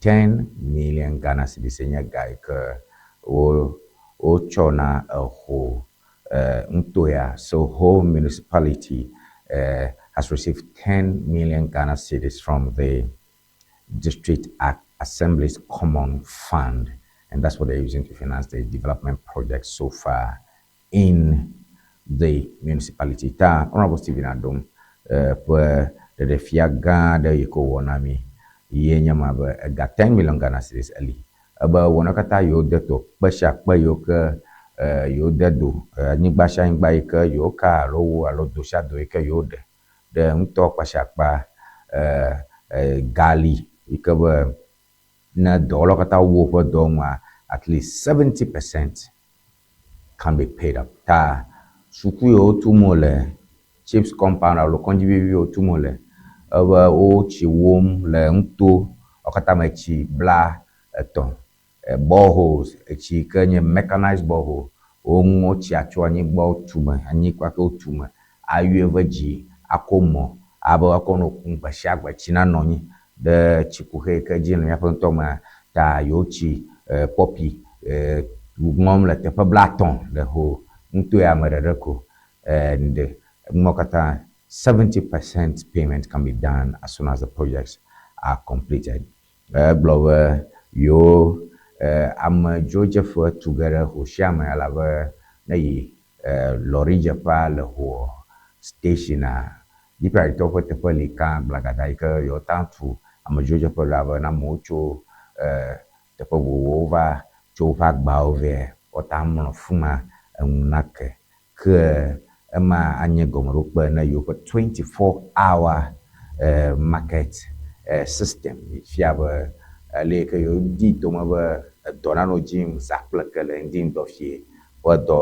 10 million Ghana cedis enye ga yi ke wo wotsɔ na exo ŋuto ya. So Ho Municipality has received 10 million Ghana cedis from the District Assembly's Common Fund, and that's what they're using to finance the development projects so far in the municipality. Ta Honorable Stephen Adom ƒe ɖeɖefia gã aɖe yi ke wòwɔ na mi ye nye ma be ega 10 million Ghana cedis eli. Ebe wɔna katã yiwo de to kpe sia kpe yiwo ke yiwo de do anyigba sia anyigba yi ke yiwo ka alo wo alo do sia do yi ke yiwo ɖe ɖe ŋutɔ kpa sia kpa gali yi ke be ne dɔwɔlawo katã wu woƒe dɔ nua, at least 70% can be paid up. Ta suku yiwo tum wole, CHPS compound alo kɔdzi vivi yiwo tum wole, ebe wotsi wom le ŋuto wo katã me tsi 30, boreholes, etsi yi ke nye mechanized borehole, woŋɔ tsia tso anyigba wotu me, anyigba ke wotu me ayɔe va dzi akɔ mɔ abe woakɔ nɔ kum gbe sia gbe tsi nanɔ anyi ɖe tsikuxe yi ke dzi le míaƒe ŋutɔ mea ta yewo tsi pɔpi ŋɔm le teƒe 30 le Ho ŋuto ya me ɖeɖe ko and nuwo katã 70% payment can be done as soon as the projects are completed. Egblɔ be yewo amedzrodzeƒe tu ge ɖe Ho sia me elabe ne yi lɔridzeƒea le Ho station a GPRA tɔwo ƒe teƒe li kã gblagada yi ke yewo te tu amedzrodzeƒe ɖo abe ne amewo tso teƒe vovovowo va tso woƒe agbawo vɛ woate mlɔ fi ma enu nake ke ema anye gɔmeɖokpe ne yewoƒe 24 hour market system fia be le yi ke yewodi tome be edɔ nanɔ dzi yim zã kple kele ŋdi ŋdɔ fie ƒe dɔ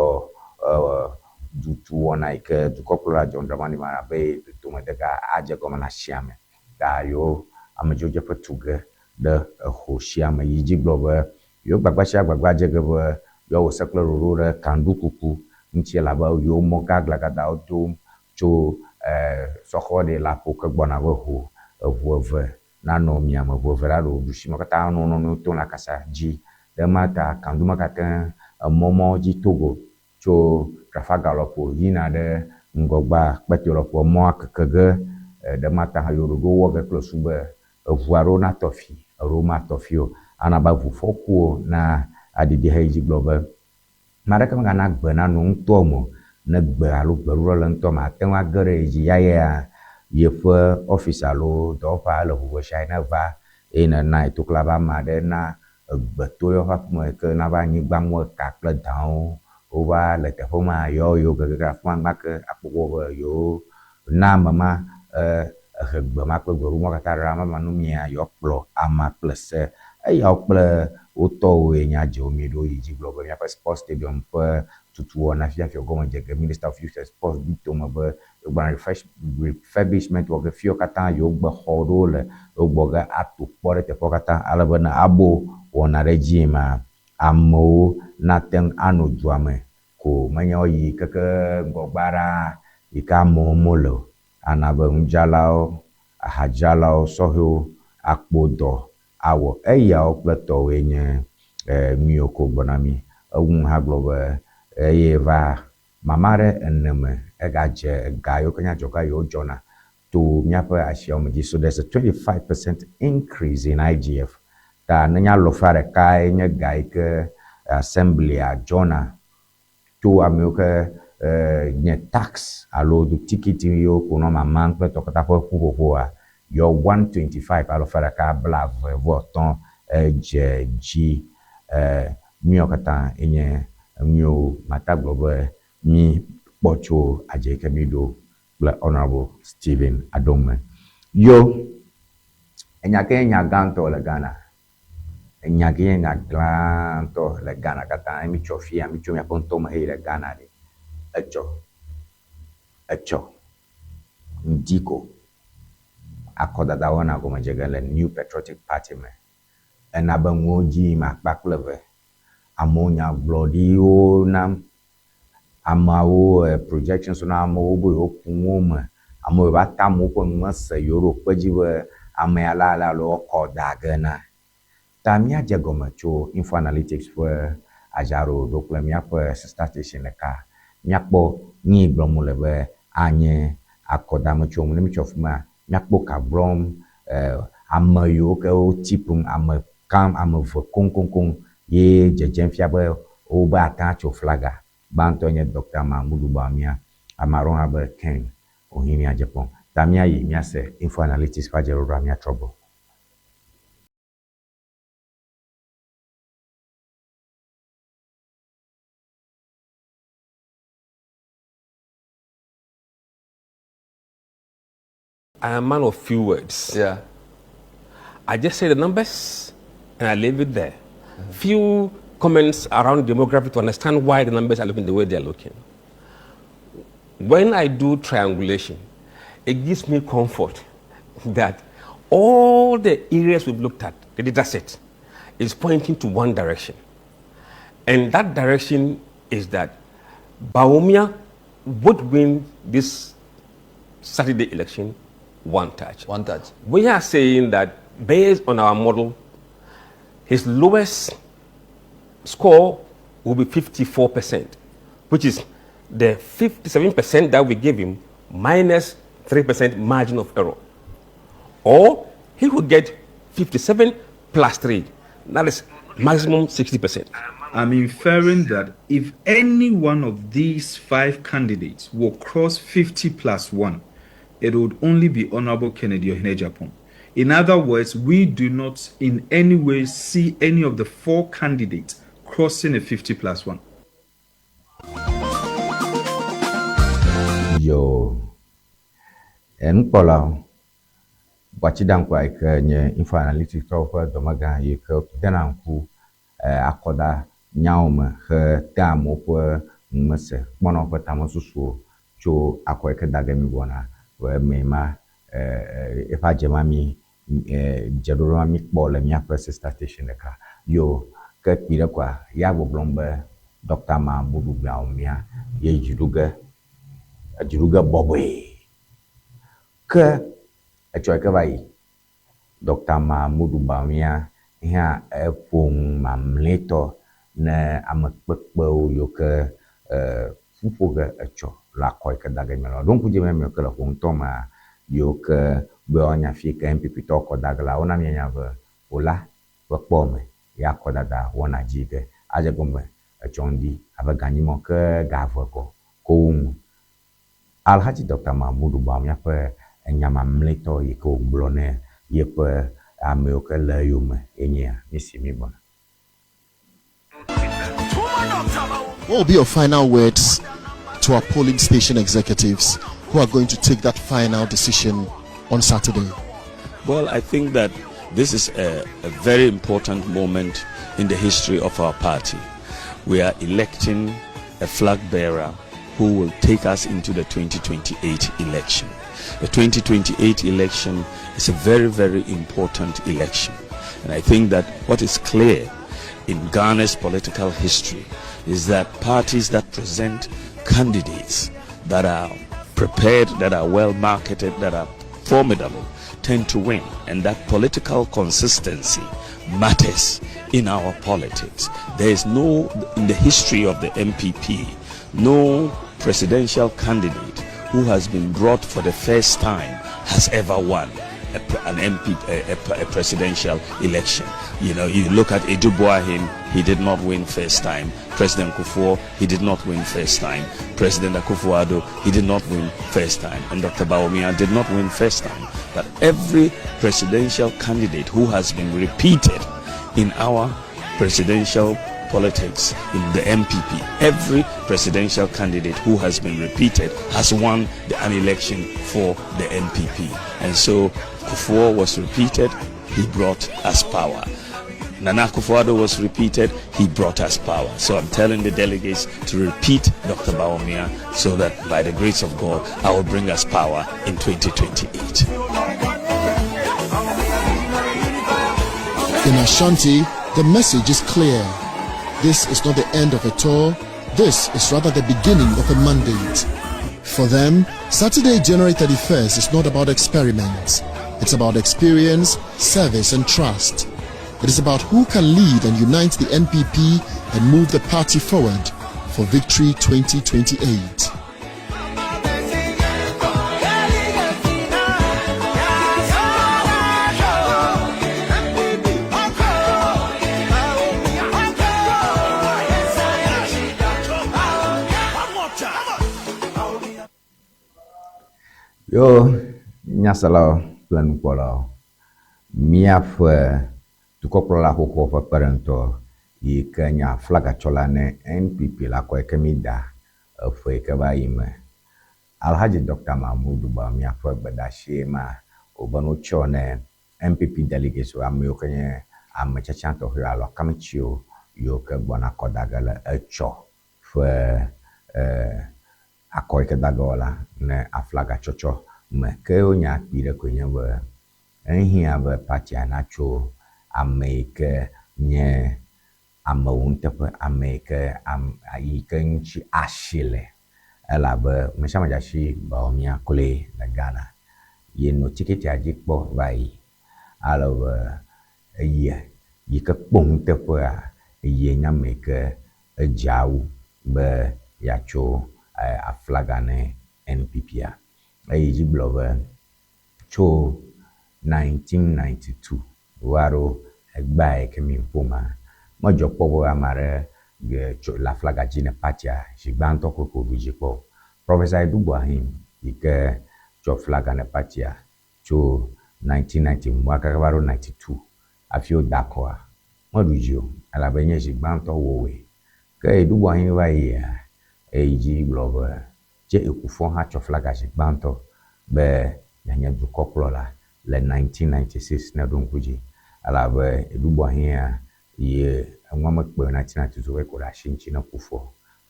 dutu wɔna yi ke dukɔkplɔla John Dramani Mahama be tome ɖeka adze gɔme na sia me ta yewo amedzrodzeƒe tu ge ɖe exɔ sia me yi dzi gblɔ be yewo gbagba sia gbagba dze ge be yewoawɔ se kple ɖoɖo ɖe kanɖukuku ŋuti elabe yewo mɔ gã glagadawo dom tso sɔxɔ ɖe le aƒo ke gbɔna be ho eʋu eve nanɔ miame ʋu eve la ɖo ɖusi me katã nɔ nɔnɔewo tom le akasa dzi ɖe ma ta kanɖu makate emɔ dzi togo tso Trafalgar lɔƒo yina ɖe ŋgɔgbea kpete lɔƒo emɔa keke ge ɖe ma ta hã yewo ɖoɖo wɔ ge kple su be eʋu aɖewo natɔ fi eɖewo matɔ fi o ana be ʋufɔkuwo na aɖiɖi heyi dzi gblɔ be ame aɖeke megana gbe nanɔ ŋutɔ me o ne gbe alo gbeɖuɖɔ le ŋutɔ me ate ŋu age ɖe dzi yaya yeƒe ɔfisi alo dɔwɔƒea ele ʋu sia ne va eye nena etokla be ame aɖe na egbe to yeƒe aƒeme yi ke na be anyigba ŋu eka kple dawo wova le teƒe ma yewo yewo gege ɖe afi ma gba ke akpɔ gbɔ be yewo na ame ma. Ehe gbe ma kple gbeɖu mawo katã ɖa mama nu mia yewoakplɔ ama kple se. Eyawo kple wo tɔwoe nye adzewo mieɖo yi dzi gblɔ be míaƒe Sports Stadium ƒe tutu wɔna fia fiɔ gɔme dze ge. Minister of Youth and Sports ɖi tome be yewogbɔna refresh refurbishment wɔ ge fiwo katã yewogbe xɔ ɖewo le yewogbɔ ge ato kpɔ ɖe teƒewo katã ale be ne abo wɔna ɖe edzi ma amewo nate ŋu ano dua me ko menye woayi keke ŋgɔgbea ɖaa yi ke amewo mele o. Ana be nudzralawo, ahadzralawo, sɔhɛwo akpɔ dɔ awɔ. Eyawo kple tɔwoe nye nuyiwo ke wogblɔ na mí. Eŋu hã gblɔ be eye va mama ɖe ene me egadze ega yiwo ke nye adzɔga yiwo dzɔna to míaƒe asiawo me dzi. So there's a 25% increase in IGF. Ta nenye alɔfa ɖekae nye ga yi ke assembly-a dzɔna to amewo ke nye tax alo tikiti yiwo ko nɔ mamam kple tɔ katã ƒe ƒuƒoƒoa, yɔ 125 alɔfa ɖeka 25 edze dzi. Nuyawo katã enye nuyiwo mata gblɔ be mí kpɔ tso adze yi ke mí ɖo kple Honourable Stephen Adome. Yo, enya ke nye nya gãtɔ le Ghana. Enya ke nye nya gãtɔ le Ghana katã ye mitsɔ fia, mitso miaƒe ŋutɔ me heyi ɖe Ghana ɖe. Etsɔ, etsɔ, ŋdi ko akɔdada wɔna gɔme dze ge le New Patriotic Party me. Ena be nuwo dzi yim akpa kple eve. Amewo nya gblɔɖiwo nam. Ameawo projections na amewo be yewoku nuwo me. Amewo va ta amewo ƒe nu mese yewo ɖo kpe dzi be amea la la alo woakɔ da ge na. Ta míadze gɔme tso Info Analytics ƒe adzaɖoɖo kple míaƒe sister station ɖeka. Míakpɔ nu yi gblɔm wole be anye akɔdametsoŋu. Ne mítsɔ fi ma, míakpɔ ka gblɔm ame yiwo ke wo tipum, ame kam, ame eve koŋkoŋkoŋ ye dzedzem fia be wobe ate atso flaga. Gbãtɔ nye Dr. Mahamudu Bawumia, ame aɖewo hã be Ken Ohene Agyapong. Ta míayi míase Info Analytics ƒe adzeɖoɖoa míatrɔ gbɔ. I am a man of few words. Yeah. I just say the numbers and I leave it there. Few comments around demography to understand why the numbers are looking the way they are looking. When I do triangulation, it gives me comfort that all the areas we've looked at, the data set, is pointing to one direction. And that direction is that Bawumia would win this Saturday election one touch. One touch. We are saying that based on our model, his lowest score will be 54%, which is the 57% that we gave him minus 3% margin of error. Or he could get 57 plus 3. That is maximum 60%. I'm inferring that if any one of these 5 candidates will cross 50 plus 1, it would only be Honorable Kennedy Ohene Agyapong. In other words, we do not in any way see any of the 4 candidates crossing a 50 plus 1. Yo, enukpɔlawo, Gbatsidaŋkua yi ke nye Info Analytics tɔwo ƒe dɔmegã yi ke dena ŋku akɔda nyawo me he tea amewo ƒe numese kpɔna woƒe tamesusuwo tso akɔ yi ke da ge mi gbɔna ƒe me ma eƒe adze ma mi dzeɖoɖo ma mi kpɔ le míaƒe sister station ɖeka. Yo ke kpi ɖe koa ya gbɔgblɔm be Dr. Mahamudu Bawumia ye dziɖu ge bɔbɔe. Ke etsɔ yi ke va yi Dr. Mahamudu Bawumia hã eƒo nu mamlɛtɔ ne ame kpekpewo yiwo ke ƒuƒo ge etsɔ le akɔ yi ke da ge mi le. Ɖo ŋku dzi be ame yiwo ke le ƒo ŋutɔ mea yiwo ke be woanya fi yi ke NPP tɔwo kɔ da ge la, wona míanya be wola ƒe kpɔ me ya akɔdada wɔna dzi yi ke adze gɔme etsɔ ŋdi abe ganyimɔ ke ga eve kɔ ko wo ŋu. Alhaji Dr. Mahamudu Bawumia ƒe enya mamlɛtɔ yi ke wògblɔ ne yeƒe amewo ke le eyome ye nye ya. Misi mi gbɔna. What will be your final words to our polling station executives who are going to take that final decision on Saturday. Well, I think that this is a very important moment in the history of our party. We are electing a flag bearer who will take us into the 2028 election. The 2028 election is a very, very important election. And I think that what is clear in Ghana's political history is that parties that present candidates that are prepared, that are well marketed, that are formidable, tend to win, and that political consistency matters in our politics. There is no, in the history of the NPP, no presidential candidate who has been brought for the first time has ever won a, an MP, a presidential election. You look at Adu Boahen, he did not win first time. President Kufuor, he did not win first time. President Akufo-Addo, he did not win first time. And Dr. Bawumia did not win first time. But every presidential candidate who has been repeated in our presidential politics in the NPP, every presidential candidate who has been repeated has won an election for the NPP. And so Kufuor was repeated, he brought us power. Nana Akufo-Addo was repeated, he brought us power. So I'm telling the delegates to repeat Dr. Bawumia so that by the grace of God, I will bring us power in 2028. In Ashanti, the message is clear. This is not the end of a tour, this is rather the beginning of a mandate. For them, Saturday, January 31st is not about experiments. It's about experience, service, and trust. It is about who can lead and unite the NPP and move the party forward for victory 2028. Yo nyaselawo kple nukpɔlawo, míaƒe dukɔkplɔla xoxoa ƒe kpeɖeŋutɔ yi ke nye aflagatsɔla ne NPP le akɔ yi ke mi da eƒe yi ke va yi me. Alhaji Dr. Mahmoud Bawumia ƒe gbedeasi ma wòbe no tsɔ ne NPP delegates ame yiwo ke nye ame tsatsa tɔxɛwo alo akametsiwo yiwo ke gbɔna akɔ da ge le etsɔ ƒe akɔ yi ke da ge woala ne aflaga tsɔtsɔ me. Ke wonya kpui ɖe koe nye be ehiã be partia natso ame yi ke nye amewo nuteƒe, ame yi ke am yi ke ŋuti asi le elabe ame sia ame dze asi Bawumia kloe le Ghana. Ye nɔ tiketia dzi kpɔ va yi ale be eya yi ke kpɔ nuteƒea eye nye ame yi ke edzea wu be yeatso aflaga ne NPP-a. Eyi dzi gblɔ be tso 1992 va ɖo egbea yi ke mi ƒoma, medzɔ kpɔ be ame aɖe tso le aflaga dzi ne partia zi gbãtɔ koe ko ɖu dzi kpɔ o. Professor Adu Boahen yi ke tsɔ flaga ne partia tso 1991 kaka va ɖo 92 hafi woda akɔa, meɖu dzi o elabe enye zi gbãtɔ wowɔe. Ke Adu Boahen va yia, eyi dzi gblɔ be J. A. Kufuor hã tsɔ flaga zi gbãtɔ be yeanye dukɔkplɔla le 1996 ne ɖo ŋku dzi elabe Adu Boahen ye enua mekpe 1992 va yi ko ɖe asi ŋuti ne Kufuor.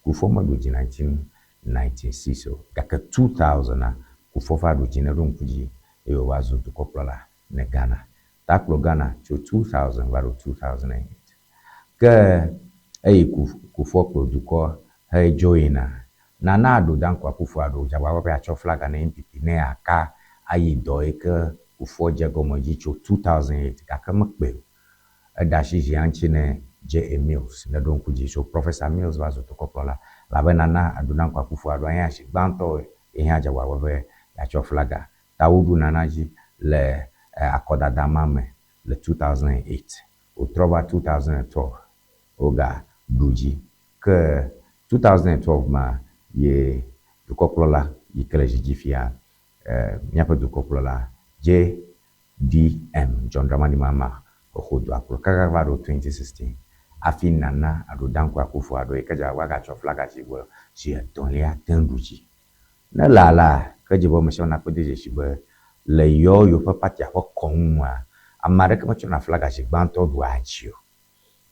Kufuor meɖu dzi 1996 o gake 2000 Kufuor va ɖu dzi ne ɖo ŋku dzi eye wòva zu dukɔkplɔla ne Ghana. Ta kplɔ Ghana tso 2000 va ɖo 2008. Ke eyi Kufuor kplɔ dukɔ hedzo yina Nana Addo Dankwa Akufo-Addo dze agbagba be yeatsɔ flaga ne NPP ne yeaka ayi dɔ yi ke Kufuor dze gɔme dzi tso 2008 gake mekpe o. Eɖe asi zia ŋuti ne J. A. Mills ne ɖo ŋku dzi. So Professor Mills va zu dukɔkplɔla elabe Nana Addo Dankwa Akufo-Addo nye asi gbãtɔ ye hã dze agbagba be yeatsɔ flaga. Ta woɖu Nana dzi le akɔdada ma me le 2008. Wòtrɔ va 2012 woga ɖu dzi. Ke 2012 ma ye dukɔkplɔla yi ke le dzi dzi fia míaƒe dukɔkplɔla JDM John Dramani Mahama exɔ dua kplɔ kaka va ɖo 2016 hafi Nana Addo Dankwa Akufo-Addo yi ke dze agbagba gatsɔ flaga dzi gbɔ zi etɔ̃lia te ŋu ɖu dzi. Ne le alea, ke dze be ame sia ame nakpɔ de dzesi be Le yewo yewoƒe patia ƒe kɔnu nua, ame aɖeke metsɔna flaga zi gbãtɔ ɖua dzi o.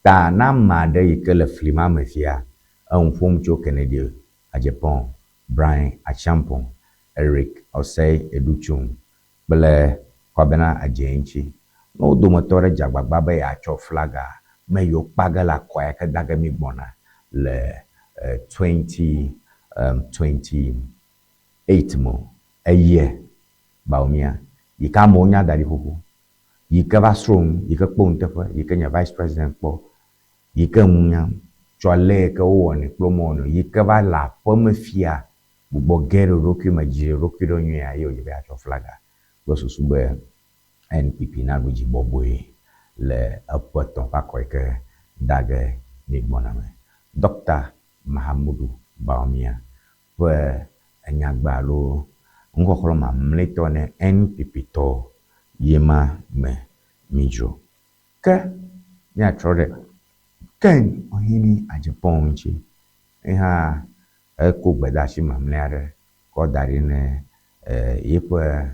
Ta ne ame aɖe yi ke le fli ma me fia, enu ƒom tso Kennedy Agyapong, Bryan Acheampong, Eric Osei Edutchum kple Kwabena Adjei ŋuti. Ne wo dometɔ aɖe dze agbagba be yeatsɔ flaga me yewo kpa ge le akɔa yi ke da ge mí gbɔna le 2028 me o, eye Bawumia yi ke amewo nya da ɖi xoxo, yi ke va srɔ̃ nu, yi ke kpɔ nuteƒe, yi ke nye Vice President kpɔ, yi ke nu nyam tso ale yi ke wowɔnɛ kple womewɔnɛ o, yi ke va le aƒeme fia gbugbɔ ge ɖe eɖokui me, dzi eɖokui ɖo nyuia ye wòdzi be yeatsɔ flaga kple susu be NPP naɖu dzi bɔbɔe le eƒe etɔ̃ ƒe akɔ yi ke da ge mí gbɔna me. Ɖɔkta Mahamudu Bawumia ƒe enyagbe alo nuxɔxlɔ̃ mamlɛtɔ ne NPP tɔ ye ma me mídzro. Ke míatrɔ ɖe Ken Ohene Agyapong ŋuti. Ye hã eko gbedeasi mamlɛ aɖe kɔ da ɖi ne yeƒe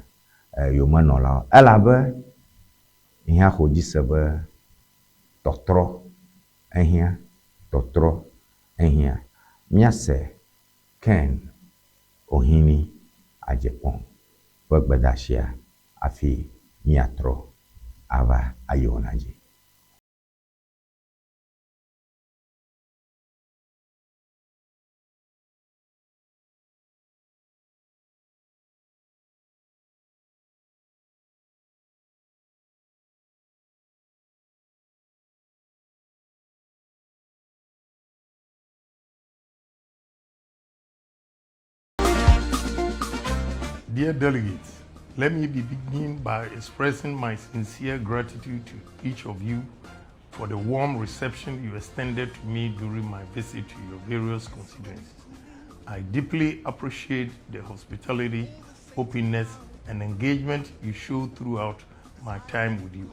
yomenɔlawo elabe hiã xɔ dzi se be tɔtrɔ ehiã, tɔtrɔ ehiã. Míase Ken Ohene Agyapong ƒe gbedeasia hafi míatrɔ ava ayi wɔna dzi. Dear delegates, let me begin by expressing my sincere gratitude to each of you for the warm reception you extended to me during my visit to your various constituencies. I deeply appreciate the hospitality, openness, and engagement you showed throughout my time with you.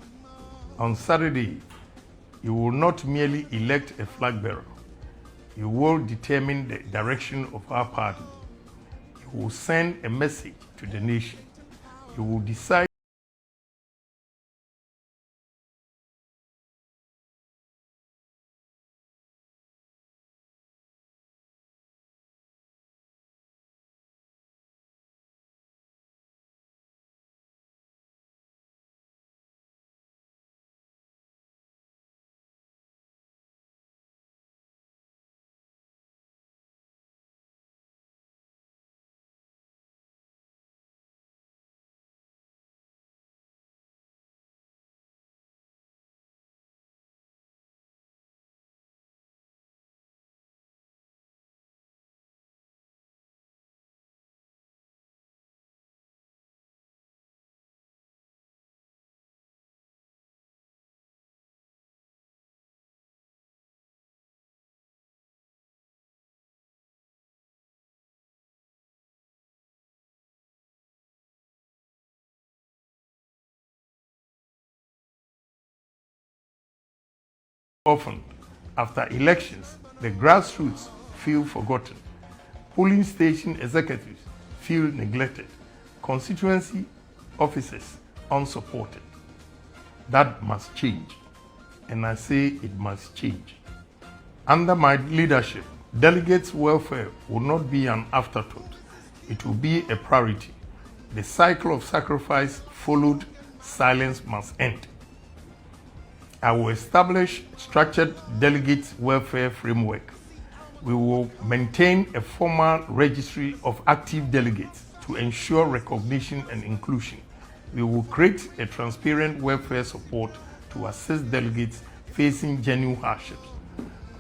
On Saturday, you will not merely elect a flag bearer, you will determine the direction of our party. You will send a message to the nation. You will decide Often, after elections, the grassroots feel forgotten. Polling station executives feel neglected. Constituency officers unsupported. That must change. And I say it must change. Under my leadership, delegates' welfare will not be an afterthought. It will be a priority. The cycle of sacrifice followed silence must end. I will establish structured delegate welfare framework. We will maintain a formal registry of active delegates to ensure recognition and inclusion. We will create a transparent welfare support to assist delegates facing genuine hardships.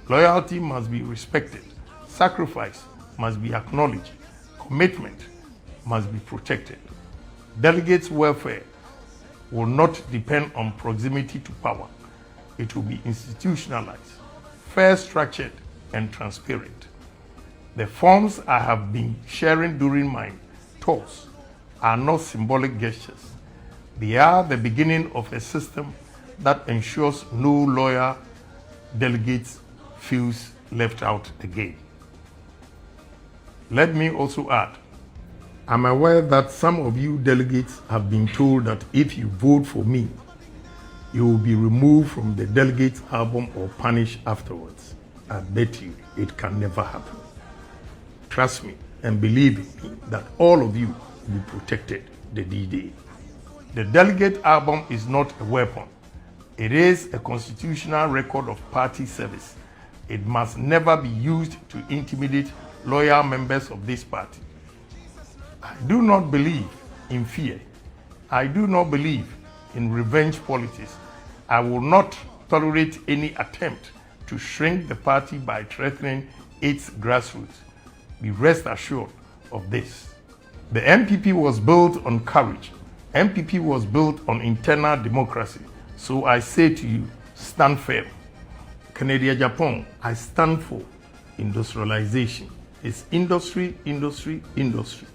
Loyalty must be respected. Sacrifice must be acknowledged. Commitment must be protected. Delegates' welfare will not depend on proximity to power. It will be institutionalized, fair structured, and transparent. The forms I have been sharing during my tours are not symbolic gestures. They are the beginning of a system that ensures no loyal delegates feels left out again. Let me also add I'm aware that some of you delegates have been told that if you vote for me, you will be removed from the delegates album or punished afterwards. I bet you it can never happen. Trust me and believe in me that all of you will be protected the D-Day. The delegate album is not a weapon. It is a constitutional record of party service. It must never be used to intimidate loyal members of this party. I do not believe in fear. I do not believe in revenge politics. I will not tolerate any attempt to shrink the party by threatening its grassroots. Be rest assured of this. The NPP was built on courage. NPP was built on internal democracy. So I say to you, stand firm. Kennedy Agyapong, I stand for industrialization. It's industry, industry, industry.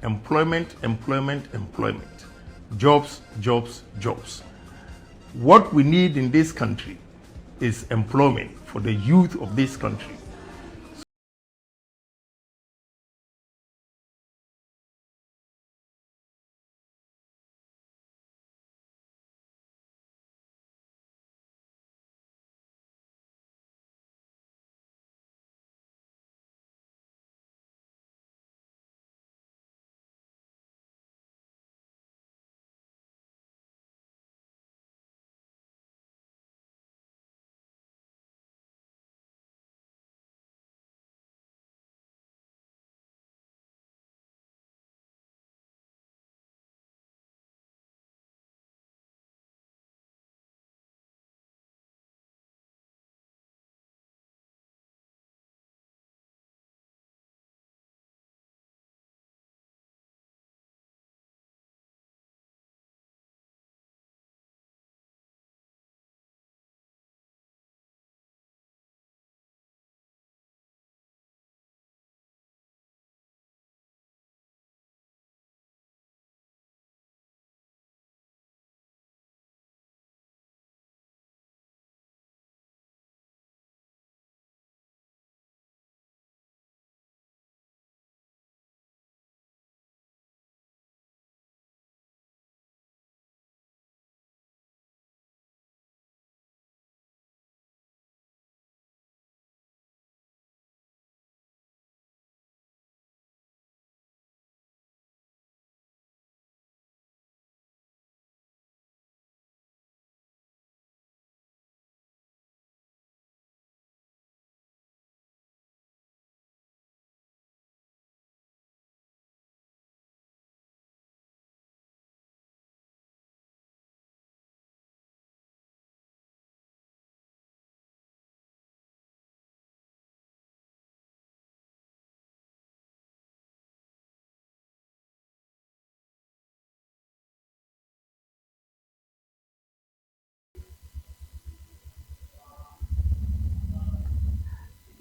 Employment, employment, employment. Jobs, jobs, jobs. What we need in this country is employment for the youth of this country.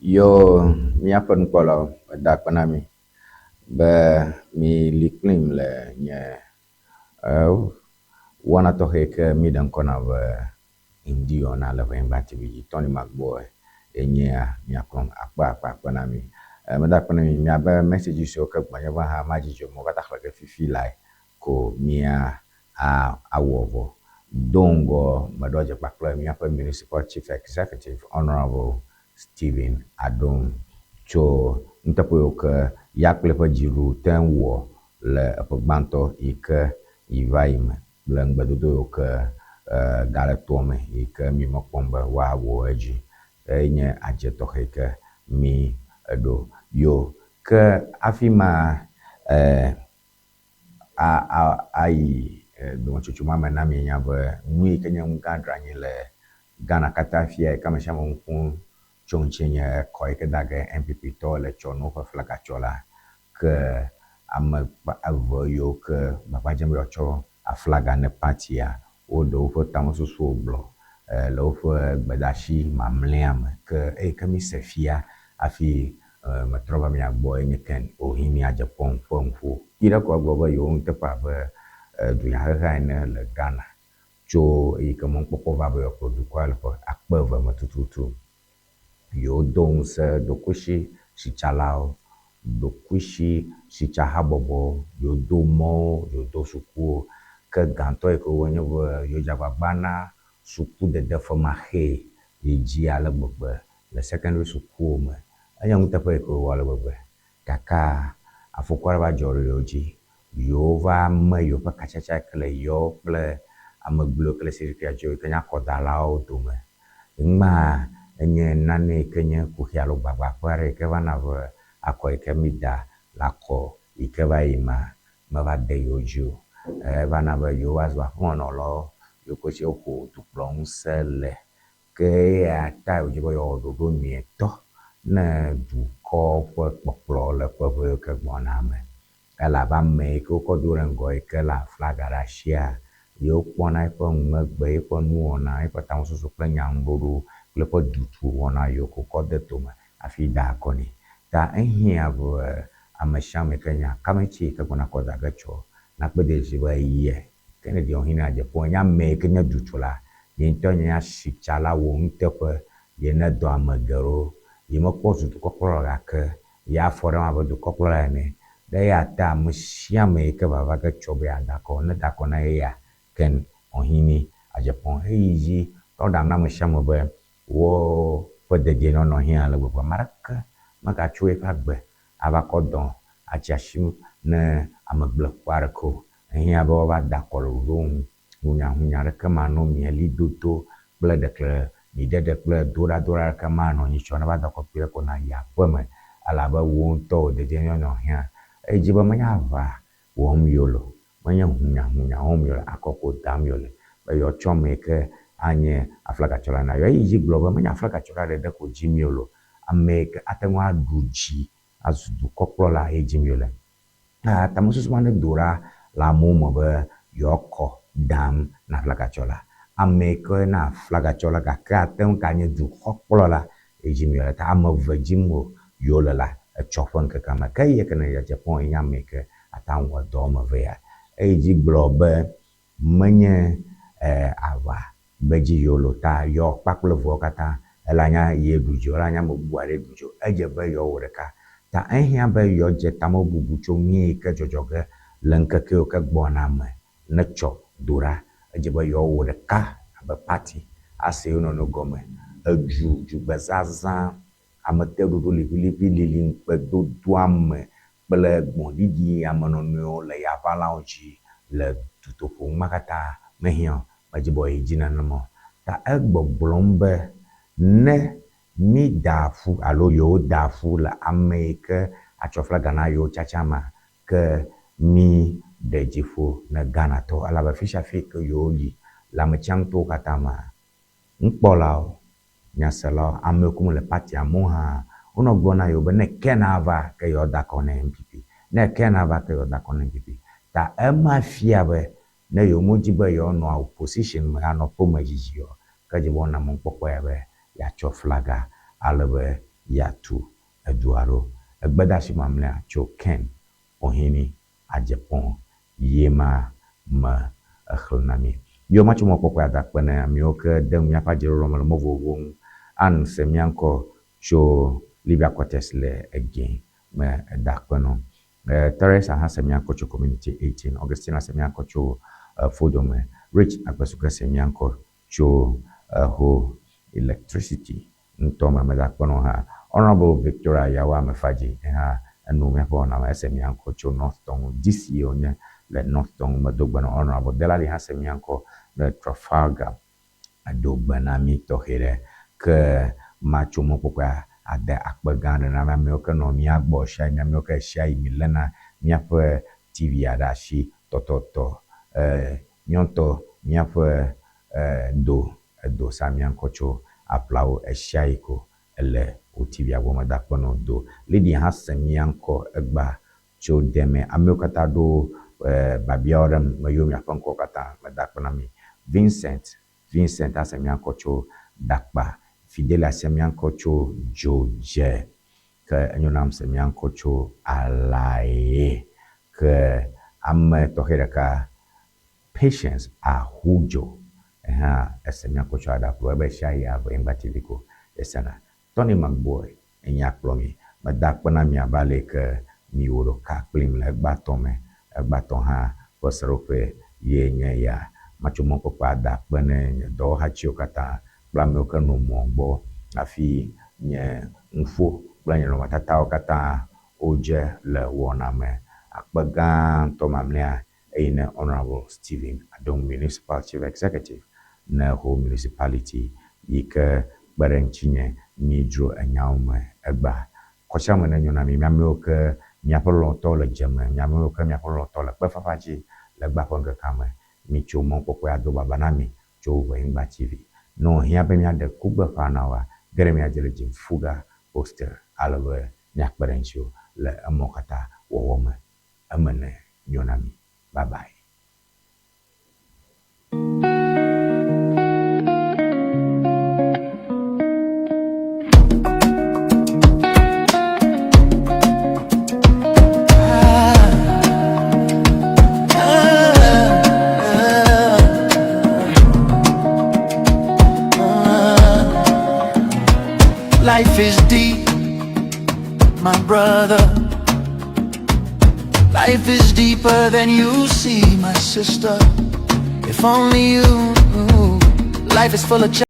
Yo míaƒe nukpɔlawo, meda akpe na mi be mi li kplim le nye wɔna tɔxɛ ke mi ɖe ŋkɔ na be ŋdi wɔna le Ʋenyigba TV dzi. Tony Magboe enyea miakplɔm akpe akpe akpe na mi. Meda akpe na mi miabe message siwo ke gbɔnye va hã madzudzɔ mo katã xlẽ ge fifi lae ko mia awɔ vɔ. Do ŋgɔ meɖo dze kpakple míaƒe Municipal Chief Executive Honorable Stephen Adom tso nuteƒe yiwo ke ya kple eƒe dziɖuɖu te ŋu wɔ le eƒe gbãtɔ yi ke yi va yi me kple ŋugbedodo yiwo ke gale toa me yi ke mi mekpɔm be woawɔ edzi. Eye nye adze tɔxɛ yi ke mi eɖo. Yo ke hafi ma ayi dometsotso ma me na mi nya be nu yi ke nye nu gã dranyi le Ghana katã fia yi ke ame sia ame ŋu ƒom tso ŋuti nye kɔ yi ke da ge NPP tɔwo le tsɔ ne woƒe flaga tsɔ la ke ame eve yiwo ke gbagba dzem be yewoatsɔ aflaga ne partia woɖe woƒe tamesusuwo gblɔ le woƒe gbedeasi mamlɛa me ke eyi ke mi se fia hafi metrɔ va mia gbɔ enye Ken Ohene Agyapong ƒe ŋƒo. Yi ɖe kɔ gblɔ be yewo ŋuteƒe abe dunyaheha ene le Ghana tso eyi ke mɔnukpɔkpɔ va be yewoakplɔ dukɔa le ƒe akpe eve me tututu. Yewodo ŋusẽ ɖokuisi sitsalawo ɖokuisi sitsahabɔbɔwo, yewodo mɔwo, yewodo sukuwo. Ke gãtɔ yi ke wowɔe nye be yewodze agbagba na sukudede femaxee yi dzi ale gbegbe le sekɛndri sukuwo me. Enye nuteƒe yi ke wowɔ ale gbegbe. Gakea afɔku aɖe va dzɔ ɖe yewo dzi. Yewova me yewoƒe katsatsa yi ke le yewo kple ame gblɔewo ke le sirikea dzi yi ke nye akɔdalawo dome. Ŋma enye nane yi ke nye kuxi alo gbagbãƒe aɖe yi ke va na be akɔ yi ke mída le akɔ yi ke va yi ma meva de yewo dzi o. Eva na be yewo va zu aƒemenɔlawo, yewo ko tse woƒo dukplɔŋusẽ le. Ke eya tae wòdze be yewoawɔ ɖoɖo nyuietɔ ne dukɔ ƒe kpɔkplɔ le ƒe ʋewo ke gbɔna me. Elabe ame yi ke wokɔ do ɖe ŋgɔ yi ke le aflaga ɖe asia, ye wokpɔna eƒe ŋumegbe, eƒe nuwɔna, eƒe tamesusu kple nyaŋuɖoɖo kple eƒe dutuwɔna yiwo ke wokɔ de tome hafi da akɔ nɛ. Ta ehiã be ame sia ame yi ke nya kametsi yi ke gbɔna kɔ da ge tsɔ nakpe de dzesi be eyae Kennedy Ohene Agyapong nye ame yi ke nye dutula, ye ŋutɔ nye asitsala wɔnuteƒe, ye ne dɔ ame geɖewo. Ye mekpɔ zu dukɔkplɔla o gake ye afɔ ɖem abe dukɔkplɔla ene. Ɖe eya ta ame sia ame yi ke vava ge tsɔ be yeada akɔ, neda akɔ na eya Ken Ohene Agyapong. Eyi dzi trɔ ɖaŋu na ame sia ame be woƒe dedienɔnɔ hiã ale gbegbe. Ame aɖeke megatsɔ eƒe agbe ava kɔ dɔ atsi asi ne ame gblẽku aɖeke o. Ehiã be woava da akɔ le ɖoɖo ŋu. Hunyahunya aɖeke manɔ mia lidodo kple ɖeklemiɖeɖe kple doɖadoɖa aɖeke manɔ anyi tsɔ neva da akɔ kpuie ko nàyi aƒeme elabe wò ŋutɔ wò dedienɔnɔ hiã. Edzi be menye aʋa wɔm yewo le o, menye hunyahunya wɔm yewo le o, akɔ ko dam yewo le be yewoatsɔ ame yi ke anye aflagatsɔla na yewo. Eyi dzi gblɔ be menye aflagatsɔla ɖeɖe ko dim yewo le o, ame yi ke ate ŋu aɖu dzi azu dukɔkplɔla ye dim yewo le. Ta tamesusu ma nedo ɖa le amewo me be yewoakɔ dam na aflagatsɔla. Ame yi ke na aflagatsɔla gake ate ŋu ganye dukɔkplɔla ye dim yewo le. Ta ame eve dim yewo le la etsɔ ƒe ŋkekea me. Ke eyi ke ne Agyapong ye nye ame yi ke ate ŋu awɔ dɔ woame eve ya. Eyi dzi gblɔ be menye aʋa gbedzi yewo le o ta yewo kpakple eveawo katã ele anya ye ɖu dzi o, ele anya ame bubu aɖe ɖu dzi o. Edze be yewoawɔ ɖeka. Ta ehiã be yewoadze tamebubu tso nu yi ke dzɔdzɔ ge le ŋkeke yiwo ke gbɔna me ne tsɔ do ɖa. Edze be yewoawɔ ɖeka abe party ase yewo nɔnɔewo gɔme. Edzu, dzugbezazã, ameteɖoɖo liʋiliʋilili, ŋukpedodoame kple gbɔ̃ɖiɖi ame nɔnɔewo le yaʋalawo dzi le dutoƒo ŋu ma katã mehiã o. Medzi be wòayi edzi nenema o. Ta egbɔgblɔm be ne mída ƒu alo yewoda ƒu le ame yi ke atsɔ flaga na yewo tsatsa mea, ke míɖe dzi ƒo ne Ghanatɔwo elabe fisiafi yi ke yewoyi le ametsiaŋutɔwo katã mea, nukpɔlawo, nyaselawo, amewo ke mele partia me o hã, wonɔ gblɔm na yewo be ne Ken ava ke yewoada akɔ na NPP, ne Ken ava ke yewoada akɔ na NPP. Ta ema fia be ne yewomedi be yewoanɔ opposition me anɔ ƒome dzidzi o, ke edze be woana mɔnukpɔkpɔ ya be yeatsɔ flaga ale be yeatu edua ɖo. Egbedasi mamlɛa tso Ken Ohene Agyapong ye ma me exlẽ na mi. Yɔ matso mɔkpɔkpɔe ada akpe ne amewo ke de nu míaƒe adzeɖoɖo me le mɔ vovovowo ŋu. Ann se mía ŋkɔ tso Libya Quarters le Egin me eda akpe nɔ. Teresa hã se mía ŋkɔ tso Community 18. Augustina se mía ŋkɔ tso Fodo me. Rich Agbesuke se mía ŋkɔ tso Ho Electricity ŋutɔ me meda akpe nɔ hã. Honourable Victoria Yawa Mefadzi hã eno míaƒe wɔna me ese mía ŋkɔ tso North Tongu. DC wònye le North Tongu medo gbe nɔ Honourable Delali hã se mía ŋkɔ le Trafalgar edo gbe na mí tɔxɛ ɖe. Ke matso mɔkpɔkpɔea ade akpe gã aɖe na mí amewo ke nɔ mía gbɔ ɣesiaɣi, mí amewo ke ɣesiaɣi míléna míaƒe TV-a ɖe asi tɔtɔtɔ. E míaŋutɔ míaƒe e do edo sa mía ŋkɔ tso aƒlawo ɣesiaɣi ko ele wò TV-a gbɔ meda akpe nɔ do. Lydia hã se mía ŋkɔ egbea tso deme. Amewo katã ɖo biabiawo ɖem, meyɔ miaƒe ŋkɔwo katã, meda akpe na mi. Vincent, Vincent ase mía ŋkɔ tso Dakpa, Fidelia se mía ŋkɔ tso Dzodze, ke enyo nam se mía ŋkɔ tso Alae, ke ame tɔxɛ ɖeka, Patience Ahudzo, ehã ese mía ŋkɔ tso Aɖaklo, ebe ɣesiaɣi ave Enyigba TV ko yesena. Tony McBoy enye akplɔ mi. Meda akpe na mi abe ale yi ke miwɔ ɖeka kplim le egbãtɔ me. Egbãtɔ hã ƒe seɖoƒe ye nye ya. Matso mɔkpɔkpɔ ada akpe ne nye dɔwɔhatiwo katã kple amewo ke nɔ mɔ gbɔ hafi nye nuƒo kple nye nɔnɔmetatawo katã wodze le wɔna me. Akpe gãtɔ mamlɛa eyi ne Honourable Stephen Adong Municipal Chief Executive ne Ho Municipality yi ke kpe ɖe ŋutinye míedzro enyawo me egbea. Kɔsiame nenyo na mi, mi amewo ke miaƒe lɔlɔ̃tɔwo le dze me, mi amewo ke miaƒe lɔlɔ̃tɔwo le kpefafa dzi le egbea ƒe ŋkekea me. Mitso mɔkpɔkpɔe ado baba na mi tso Ʋenyigba TV. Ne wòhiã be míaɖe kugbeƒã na woa, ge ɖe mía dzi le Jimfuga Hostel ale be míakpe ɖe ŋutiwò le emɔ katã wɔwɔ me. Eme ne nyo na mi. Bye bye. Life is deep, my brother. Life is deeper than you see, my sister. If only you knew. Life is full of.